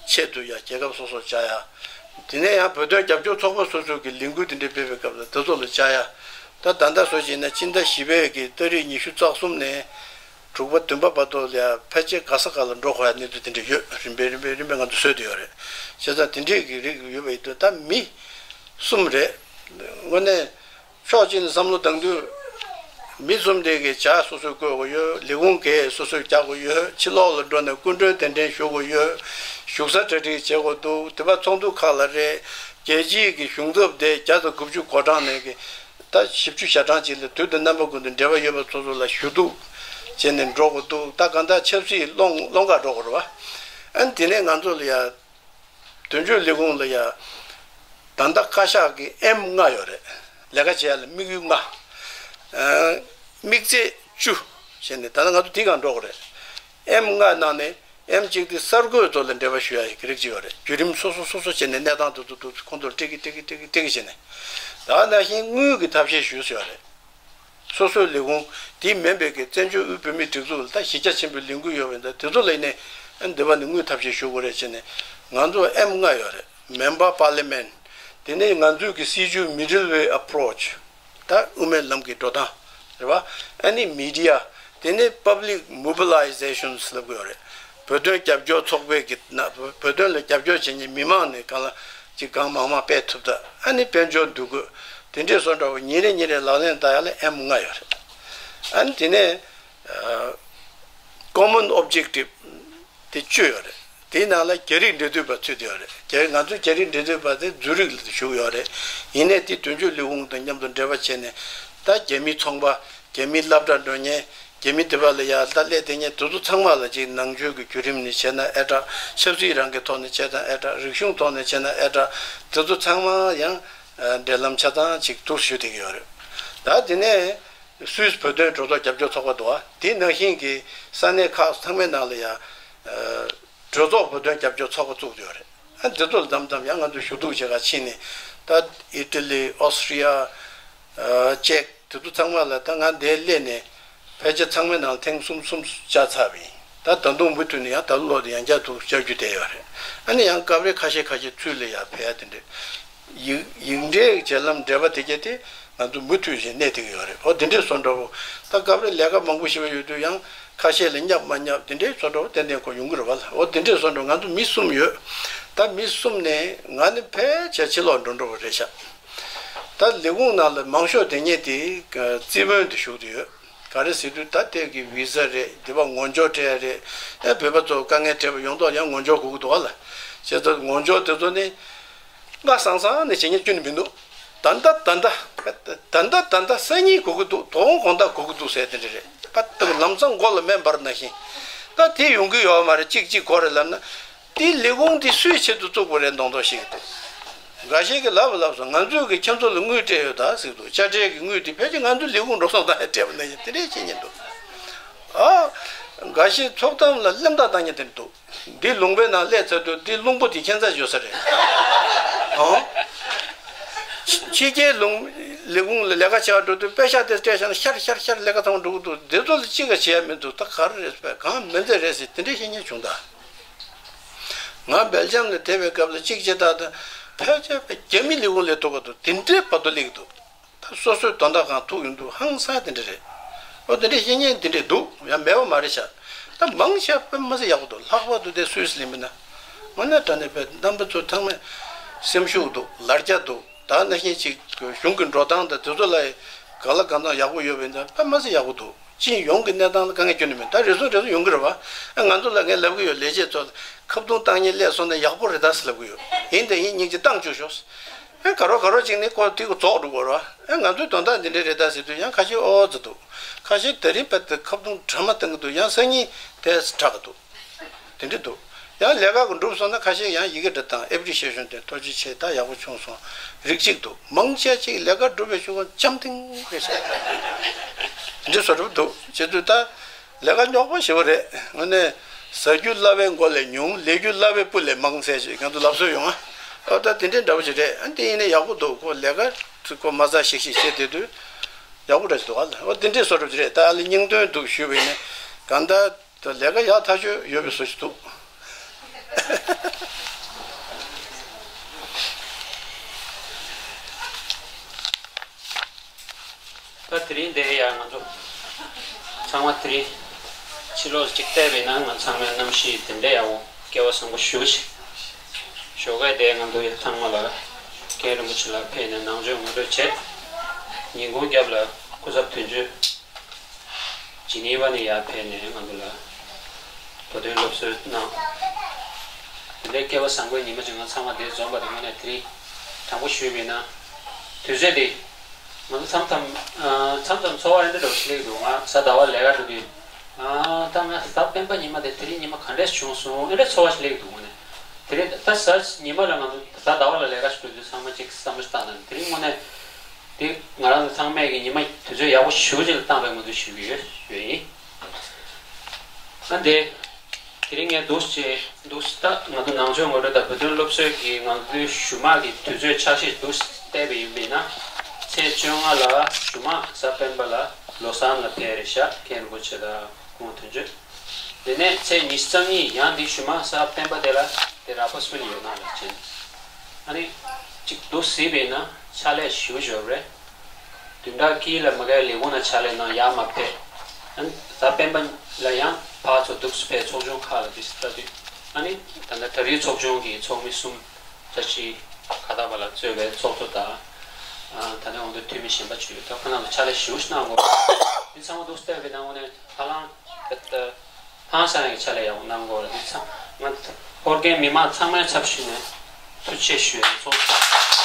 ཆེད་དུ་ཡང་རྒྱལ་ཁབ་སོ་སོར་བཅར་ཡ། དེ་ནས་ཡང་བོད་དོན་རྒྱབ་སྐྱོར་ཚོགས་པ་སོ་སོ་གི་ལས་འགུལ་དེ་འདྲ་སྤེལ་བའི་སྐབས་ལ་དེ་ཚོ་ལ་བཅར་ཡ། ད་ད་ལྟ་བཟོ་བྱས་ན་སྤྱི་ཟླ་བཞི་པའི་གི་ཏ་རིག་ཉི་ཤུ་རྩ་གསུམ་ནས་དྲུག་པ་བདུན་པ་བར་དུ་ལ་ཡ་ཕལ་ཆེར་ག་ས་ག་ལ་འགྲོ་དགོས་ཡ་གནས་ཚུལ་དེ་འདྲ་ཡོད། རིམ་པས་རིམ་པས་རིམ་པས་ང་ཚོ་བཟོས་བསྡད་ཡོད་རེད། བྱས་ཙང་དེ་འདྲས་ཀྱི་རིགས་ཡོད་པ་ཡིན་དུས་ད་མི་གསུམ་རེད། དངོས་གནས་ཕྱོགས་གཅིག་ནས་བསམ་བློ་བཏང་དུས། མི་གསུམ་དེ་གི་ཇ་སོ་སོས་བསྐོལ་དགོས་ཡོད། ལས་ཁུངས་གས་སོ་སོས་རྒྱག་དགོས་ཡོད། ཕྱི་ལོགས་ལ་འགྲོ་ནས་སྐུ་མགྲོན་གདན་འདྲེན་ཞུ་དགོས་ཡོད། བཞུགས་ས་གྲ་སྒྲིག་བྱེད་དགོས་འདུག་དེ་པ་ཚོགས་འདུ་ཁག་ལ་རེད། རྒྱལ་སྤྱིའི་གི་གཞུང་ཚབ་དེ་བརྒྱ་དང་དགུ་བཅུ་གོ་གྲངས་ནས་གི་ད་བཞི་བཅུ་ཞེ་གྲངས་ཅིག་ལ་དུས་དང་རྣམ་པ་ཀུན་ཏུ་འབྲེལ་བ་ཡོད་པ་ཚོ་ཚོ་ལ་ཞུ་གཏུག་བྱས་ནས་འགྲོ་དགོས་འདུག་ད་གང་ལྟར་ཆབ་སྲིད་སློང་སློང་ག་འགྲོ་དགོས་རེད་བ། ཨ་ནི་དེ་ནས་ང་ཚོ་ལ་ཡ། དོན་གཅོད་ལས་ཁུངས་ལ་ཡ། ད་ལྟ་བཀའ་ཤག་གི་ཨེམ་ལྔ་ཡོད་རེད། ལས་ཀ་བྱེད་ཡ་ལ་དམིགས་ཡུལ་ལྔ། ཨ། དམིགས་ཚད་བཅུ། བྱས་ནས་ད་ལྟ་ང་ཚོ་དེའི་སྒང་འགྲོ་དགོས་རེད། ཨེམ་ལྔ་ནང་ནས་ཨེམ་གཅིག་དེ་གསར་འགོད་ཚོ་ལ་འབྲེལ་བ་ཞུ་ཡ་ཡི་རིགས་ཅིག་ཡོད་རེད། བརྒྱུད་རིམ་སོ་སོ་སོ་སོ་བྱས་ནས་གནས་སྟངས་དེ་ཚོ་དེ་ཚོ་ཁོང་ཚོར་སྤྲད་གི་སྤྲད་གི་སྤྲད་གི་སྤྲད་གི་བྱས་ནས། ད་ནང་བཞིན་དངུལ་གྱི་ཐབས་ཤེས་ཞུས་ཡོད་རེད། སོ་སོའི་ལས་ཁུངས་དེ་མིན་པའི་གི་བཙན་བྱོལ་དབུས་བོད་མིའི་སྒྲིག་འཛུགས་ལ་ད་གཞི་རྒྱ་ཆེན་པོའི་ལས་འགུལ་ཡོད་པ་ཡིན་ད་དེ་ཚོ་ལ་ཡིན་ནའི་འདི་བ་ནི་དངུལ་ཐབས་ཤེས་ཞུ་དགོས་རེད་བྱས་ནས། ང་ཚོ་ཨེམ་ལྔ་ཡོད་རེད། Member Parliament། དེ་ནས་ང་ཚོའི་གི་སྲིད་བྱུས་Middle Way Approach། ད་དབུ་མའི་ལམ་གྱི་འགྲོ་སྟངས་རེད་བ། ཨ་ནི་Media། དེ་ནས་Public Mobilizations་ལབ་དགོས་ཡོད་རེད། བོད་དོན་རྒྱབ་སྐྱོར་ཚོགས་པའི་གི་ན་བོད་དོན་ལ་རྒྱབ་སྐྱོར་བྱེད་མཁན་མི་མང་ནས་གང་ལ་ཅིག་གང་མང་མང་སྤེལ་ཐུབ་ད། ཨ་ནི་དཔལ་འབྱོར་འདུ་འགོད་དེ་འདྲས་སོགས་འདྲ་བོ་ཉིན་རེ་ཉིན་རེ་ལག་ལེན་བསྟར་ཡ་ལ་ཨེམ་ལྔ་ཡོད་རེད། ཨ་ནི་དེ་ནས་Common Objective་དེ་བཅུ་ཡོད་རེད། དེའི་ནང་ལ་རྒྱ་རིགས་འབྲེལ་མཐུད་པ་ཚུད་དེ་ཡོད་རེད། རྒྱ་ང་ཚོའི་རྒྱ་རིགས་འབྲེལ་མཐུད་པ་དེ་ཛུ་རིག་ལ་བཞུགས་ཡོད་རེད། ཡིན་ནའི་དེ་དོན་གཅོད་ལས་ཁུངས་དང་མཉམ་དུ་འབྲེལ་བ་བྱས་ནས་ད་རྒྱ་མིའི་ཚོང་པ། རྒྱ་མིའི་སློབ་གྲྭ་འགྲོ་མཁན། རྒྱ་མི་དེ་བ་ལ་ཡ་ད་སླེབས་དེ་ཉིད་དེ་ཚོ་ཚང་མ་ལ་ཅིག་ནང་ཆོས་ཀྱི་བརྒྱུད་རིམ་ནས་བྱས་ན་ཨེ་དྲག་ཆབ་སྲིད་རང་གི་ཐོག་ནས་བྱས་ན་ཨེ་དྲག་རིག་གཞུང་ཐོག་ནས་བྱས་ན་ཨེ་དྲག་དེ་ཚོ་ཚང་མ་ཡང་འབྲེལ་ལམ་ཆ་ཚང་ཅིག་འདུག་ཞུ་བསྡད་ཀྱི་ཡོད་རེད། ད་དེ་ནས་སུད་སི་བོད་དོན་གྲོས་ཚོགས་རྒྱབ་སྐྱོར་ཚོགས་པ་འདུག་ཨ། དེ་ནང་བཞིན་གྱི་ས་གནས་ཁག་ཚང་མའི་ནང་ལ་ཡང་གྲོས་ཚོགས་བོད་དོན་རྒྱབ་སྐྱོར་ཚོགས་པ་བཙུགས་ཡོད་རེད། ཨ་འདི་ཚོ་ལ་མཚམས་མཚམས་ཡང་ང་ཚོ་ཞུ་གཏུག་བྱེད་ག་ཕྱིན་ནས་ད་ཨི་ཊ་ལི། ཨོ་སི་ཊི་རི་ཡ། ཅེག་དེ་ཚོ་ཚང་མ་ལ་ད་ང་འདིར་སླེབས་ནས་ཕལ་ཆེར་ཚང་མའི་ནང་ཐེངས་གསུམ་གསུམ་བཅར་ཚར་བ་ཡིན། ད་ད་དུང་མུ་མཐུད་ནས་ཡང་ད་ལོ་དེ་ཡང་བསྐྱར་དུ་བཅར་རྒྱུ་དེ་ཡོད་རེད། ཨ་ནི་ཡང་སྐབས་རེ་ཁ་ཤས་ཁ་ཤས་ཚུར་ལ་ཡར་ཕེབས་ཡ་དེ་འདྲས། ཡིག་ཡིག་འབྲེལ་བརྒྱུད་ལམ་འབྲེལ་བ་དེ་གྱད་དེ་ང་ཚོ་མུ་མཐུད་བཞིན་གནས་བསྡད་ཀྱི་ཡོད་རེད། འོ་དེ་འདྲས་བཟོ་འདྲ་བོ། ད་སྐབས་རེ་ལས་ཀ་མང་པོ་ཞིག་ཡོད་དུས་ཡང་ཁ་ཤས་ལ་བསྙབ་མ་བསྙབ་དེ་འདྲས་བཟོ་འདྲ་བོ་ཏན་ཏན་ཁོ་ཡོང་གི་རེད་བ་ལ། འོ་དེ་འདྲས་བཟོ་འདྲ་ང་ཚོ་མི་གསུམ་ཡོད། ད་མི་གསུམ་ནས་ང་ནི་ཕལ་ཆེར་ཕྱི་ལོགས་འགྲོ་འགྲོ་བ་རེད་ཤག་ད་ལས་ཁུངས་ནང་ལ་མང་ཤོས་དེ་ཉིད་དེ་རྩིས་སྨོན་དུ་ཞུགས་བསྡད་ཡོད། ག་རེ་ཟེར་དུས་ད་ལྟའི་གི་བི་ཟ་རེད། འདི་པ་ངོ་སྦྱོར་སྤྲད་ཡ་རེད། ཨེ་བོད་པ་ཚོ་དཀའ་ངལ་འཕྲད་པ་ཡོང་མདོག་ཡང་ངོ་སྦྱོར་དགོས་ཀྱི་འདུག་བ་ལ། བྱས་ཙང་ངོ་སྦྱོར་དེ་ཚོ་ནི་སྔ་སང་སང་ནས་བྱེད་ཉན་སྐྱོན་མི་འདུག་ད་ལྟ་ད་ལྟ་ད་ལྟ་ད་ལྟ་སང་ཉིན་དགོས་ཀྱི་འདུག་དོ་དགོང་དགོང་དག་དགོས་ཀྱི་འདུག་ཟེར་དེ་འདྲ་རེད། ད་ལྟ་ལམ་སང་མགོ་ལ་སྨན་འབར་ནང་བཞིན། ད་དེ་ཡོང་གི་ཡོད་མ་རེད། གཅིག་གཅིག་གོ་རེད་ལབ་ན། དེའི་ལས་ཁུངས་དེ་སུའི་ཆེད་དུ་བཙུགས་པ་རེད་མདོག་མདོག་ཤིག་འདུག་འགའ་ཤས་ཀྱིས་ལབ་ལབ་སོང་། ང་ཚོས་ཀྱིས་ཁྱེད་ཚོ་ལ་དངུལ་སྤྲད་ཡོད་ད་ཟེར་འདུག་དཔྱ་ཁྲལ་གྱི་དངུལ་དེ་ཕལ་ཆེར་ང་ཚོའི་ལས་ཁུངས་འགྲོ་སོང་ད་ཡང་སྤྲད་པ་ནང་བཞིན་དེ་འདྲས་བྱེད་ཉེན་འདུག་ཨ། འགའ་ཤས་ཚོགས་གཏམ་ལ་གླེན་རྟགས་བཏང་ཉེན་དེ་འདུག་འདི་ལུང་པའི་ནང་སླེབས་ཚར་དུས་འདི་རླུང་བུ་དེ་ཁྱད་མཚར་ཡོད་ས་རེད། ཨང་། ཕྱི་རྒྱལ་ལུང་ལས་ཁུངས་ལ་ལས་ཀ་བྱེད་པར་འགྲོ་དུས་པེ་ཤག་དེ་སྤྲད་བཞག་ན་ཤར་ཤར་ཤར་ལས་ཀ་ཚང་མ་འགྲོ་གི་འདུག་འདི་ཚོ་ལ་གཅིག་ཀྱང་བྱེད་ཡ་མི་འདུག་ད་ག་རེ་རེད་པས། གང་མི་འདི་རེད་ཟེར་དེ་འདྲས་བཤད་ཉེན་བྱུང་ད། ང་སྦེལ་ཇམ་ལ་བསྡད་པའི་སྐབས་ལ་གཅིག་བྱས་ད་ད་ཕལ་ཆེར་པའི་རྒྱ་མི་ལས་ཁུངས་ལས་ཐུག་གི་འདུག་དེ་འདྲའི་བར་དུ་སླེབས་ཀྱི་འདུག་ད་སོ་སོའི་དོན་དག་གང་ཐུག་ཡོང་དུས་ཧང་སང་དེ་འདྲ་རེད། ཨོ་དེ་འདྲའི་བཤད་ཉེན་དེ་འདྲས་འདུག་ཡང་མེད་པ་མ་རེད་ཤག་ད་མང་ཆེ་བ་དཔེ་མི་སྲིད་ཡག་པོ་འདུག་ལྷག་པར་དུ་དེ་སུད་སི་ལ་ཡིན་པ་ན། དངོས་གནས་དྲང་གནས་པའི་རྣམ་པ་ཚོ་ཚང་མས་སེམས་ཤུགས་འདུག་ལར་རྒྱ་འདུག་ད་ནང་བཞིན་ཅིག་གཞུང་གི་འགྲོ་སྟངས་དང་དེ་ཚོ་ལ་གང་ལ་གང་འཚམ་ཡག་པོ་ཡོད་པ་ཡིན་ན་དཔེ་མི་སྲིད་ཡག་པོ་འདུག་སྤྱི་ཡོངས་ཀྱི་གནས་སྟངས་ལ་དཀའ་ངལ་ཁྱོན་ནས་མེད། ད་རེ་ཟུང་རེ་ཟུང་ཡོང་གི་རེད་བ། ཨ་ང་ཚོ་ལ་ངས་ལབ་ཀྱི་ཡོད། ལས་བྱེད་ཚོ་ཁ་བརྡུང་བཏང་ཉེན་སླེབས་སོང་ན་ཡག་པོ་རེད་ད་ཟེར་ལབ་ཀྱི་ཡོད། ཡིན་དེ་ཡིན་སྙིང་རྗེ་བཏང་བཅུག་ཤོག་ཨེ་ག་རོ་ག་རོ་ཅིག་ནི་ཁོ་དེ་གུ་རྫོགས་འགྲོ་དགོས་ར། ཨེ་ང་ཚོའི་དོན་དག་འདི་འདྲ་རེད་ད་ཟེར་དུས་ཡང་ཁ་ཤས་ཨོ་ཟེར་འདུག་ཁ་ཤས་དེ་རིང་བར་དུ་ཁ་བརྡུང་འདྲ་མ་བཏང་གི་འདུག་ཡང་སང་ཉིན་དེ་དྲག་གི་འདུག་དེ་འདྲ་འདུག་ཡང་ལས་ཀ་གི་འགྲུབ་སོང་ན་ཁ་ཤས་ཡང་ཡི་གེ་འདྲ་དང་ཨེ་པི་རི་ཤེ་ཤོན་དེ་ཐུགས་རྗེ་ཆེ་ད་ཡག་པོ་བྱུང་སོང་རིགས་གཅིག་འདུག་མང་ཆེ་ཅིག་ལས་ཀ་འགྲུབ་པའི་ཤུགས་ཀྱང་འཇམ་ཐིང་རེད་ཤག་འདི་བཟོ་འདྲ་འདུག་བྱེད་དུས་ད། ལས་ཀ་རྙོག་པ་ཞེ་པོ་རེད། དངོས་གནས་ཟ་རྒྱུ་སླ་བའི་མགོ་ལས་ཉུང་། ལས་རྒྱུ་སླ་བའི་སྤུ་ལས་མང་ཟེར་ཞིག་ང་ཚོ་ལབ་སྲོལ་ཡོང་ཨ། ཨོ་ད་དེ་འདྲའི་འདྲ་པོ་ཞིག་རེད། ཨ་འདི་ཡིན་ན་ཡག་པོ་འདུག་ཁོ་ལས་ཀ་ཁོ་མ་ཟ་ཞིག་ཞིག་བྱེད་བསྡད་དུས་ཡག་པོ་འདྲ་ཞིག་འདུག་ཨ། ཨོ་དེ་འདྲའི་བཟོ་འདྲ་ཞིག་རེད། ད་ཨ་ལས་སྙིང་དོན་འདུག་ཞུས་པ་ཡིན་ན་གང་ལྟར་ད་ལས་ཀ་ཡག་ཐག་ཆོད་ཡོད་པའི་བཟོ་ཞིག་འདུག་ད་དེ་རིང་འདིར་ཡང་ང་ཚོ་ཚང་མ་དེ་རིང་ཕྱི་ལོགས་ཅིག་བལྟས་པས་ན་ང་ཚང་མའི་རྣམ་ཤེས་དེ་འདྲ་ཡག་པོ་སྐལ་བ་བཟང་པོ་ཞུ་ཞིག་ཞོགས་ཀས་དེ་ང་ཚོ་ཡང་ཚང་མ་ལ་རྒན་རིན་པོ་ཆེ་ལ་ཕེབས་ནས་ནང་ཆོས་ངོ་སྤྲོད་བྱས། ཉིན་གུང་རྒྱབ་ལ་སྐུ་ཚབ་དོན་གཅོད་ཇི་ནི་ཝ་ནས་ཡར་ཕེབས་ནས་ང་ཚོ་ལ་བོད་དོན་སློབ་གསོ་གནང་། དེ་འདྲའི་སྐལ་བ་བཟང་པོའི་ཉི་མ་ཅིག་ང་ཚང་མ་འདིར་འཛོམས་པ་དང་དངོས་གནས་དེ་རིང་ དྲང་པོ་ཞུས་པ་ཡིན་ན། དུས་ཚོད་དེ། ང་ཚོ་མཚམས་མཚམས་ཨ། མཚམས་མཚམས་ཚོར་བ་ཨེ་འདྲ་འདྲ་བོ་ཞིག་སླེབས་འདུག་ང་གཟའ་ཟླ་བ་ལས་ཀ་འགྲོ་དུས། ཨ། ད་ང་གཟའ་སྤེན་པ་ཉི་མ་དེ་དེ་རིང་ཉི་མ་ག་འདྲས་བྱུང་སོང་ཨེ་འདྲ་ཚོར་བ་ཞིག་སླེབས་འདུག་དངོས་གནས། དེ་རིང་ད་གཟའ་ཉི་མ་ལ་ང་ཚོ་གཟའ་ཟླ་བ་ལ་ལས་ཀ་ཞིག་འགྲོ་དུས་ཚང་མ་གཅིག་བསམ་བློ་ཞིག་བཏང་ན་དེ་རིང་དངོས་གནས། དེ་ང་རང་ཚོ་ཚང་མས་ཀྱི་ཉི་མ་དུས་ཚོད་ཡག་པོ་ཞེ་པོ་ཅིག་ལ་བཏང་བའི་ངོས་འཛིན་ཞུ་གི་ཡོད་ཡོད་ཡིན། ཨ་འདི། དེ་རིང་ངས་འདུག་སེ་འདུག་སེ་ད་ང་ཚོ་ནང་ཆོས་ངོ་སྤྲོད་དང་བོད་དོན་སློབ་གསོའི་གི་ང་ཚོའི་ཞུ་མ་གི་དུས་ཚོད་ཆ་ཤས་འདུག་སེ་བལྟས་པ་ཡིན་པ་ཡིན་ན། ཚེས་བཅོ་ལྔ་ལ་ཞུ་མ་གཟའ་སྤེན་པ་ལ་ལོ་གསར་ལ་ཕེབས་རེད་ཤག་མཁན་རིན་པོ་ཆེ་དང་ཁོང་དོན་གཅོད། དེ་ནས་ཚེས་ཉི་ཤུ་རྩ་གཉིས་ཡང་འདི་ཞུ་མ་གཟའ་སྤེན་པ་དེ་ལ་དེ་ར་པ་སྨིན་ཡོད་ན་ལ་ཕྱིན། ཨ་ནི། གཅིག་འདུག་སེ་བྱས་པ་ཡིན་ན་ཕྱག་ལས་ཞེ་པོ་ཅིག་ཡོད་རེད། བདུན་ཕྲག་དཀྱིལ་ལ་མ་གའི་ལས་ཁུངས་ནང་ཕྱག་ལས་གནང་ཡག་མ་ཕེབས། ཨ་ནི་གཟའ་སྤེན་པ་ལ་ཡང་ཕར་ཚུར་འདུག་སེ་ཕེབས་ཚོགས་ཆུང་ཁག་ལ་དུས་སུ་ལྟ་དུས། ཨ་ནི་ད་ལྟ་ད་རེས་ཚོགས་ཆུང་གི་ཚོགས་མི་གསུམ་བཀྲ་ཤིས་ཁ་ཐག་པ་ལགས་གཙོས་པའི་ཚོགས་གཙོ་དང་། ཨ། ད་ལྟ་འོང་དུས་འཐུས་མི་གཞན་པ་བཅས་ད་ཁོ་རང་ལ་ཕྱག་ལས་ཞེ་པོ་ཞིག་གནང་དགོས། འདི་ཚང་མ་འདུག་སེ་བལྟས་པའི་ནང་ནས་ཧ་ལམ་ད་ལྟ་ཧང་སང་ཡག་གི་ཕྱག་ལས་ཡག་པོ་གནང་དགོས་རེད། འདི་ཚང་མ་ཧོར་གན་མི་མང་ཚང་མའི་ཚབ་ཞུས་ནས་ཐུགས་རྗེ་ཆེ་ཞུ་ཡག་ཚོགས་གཙོ།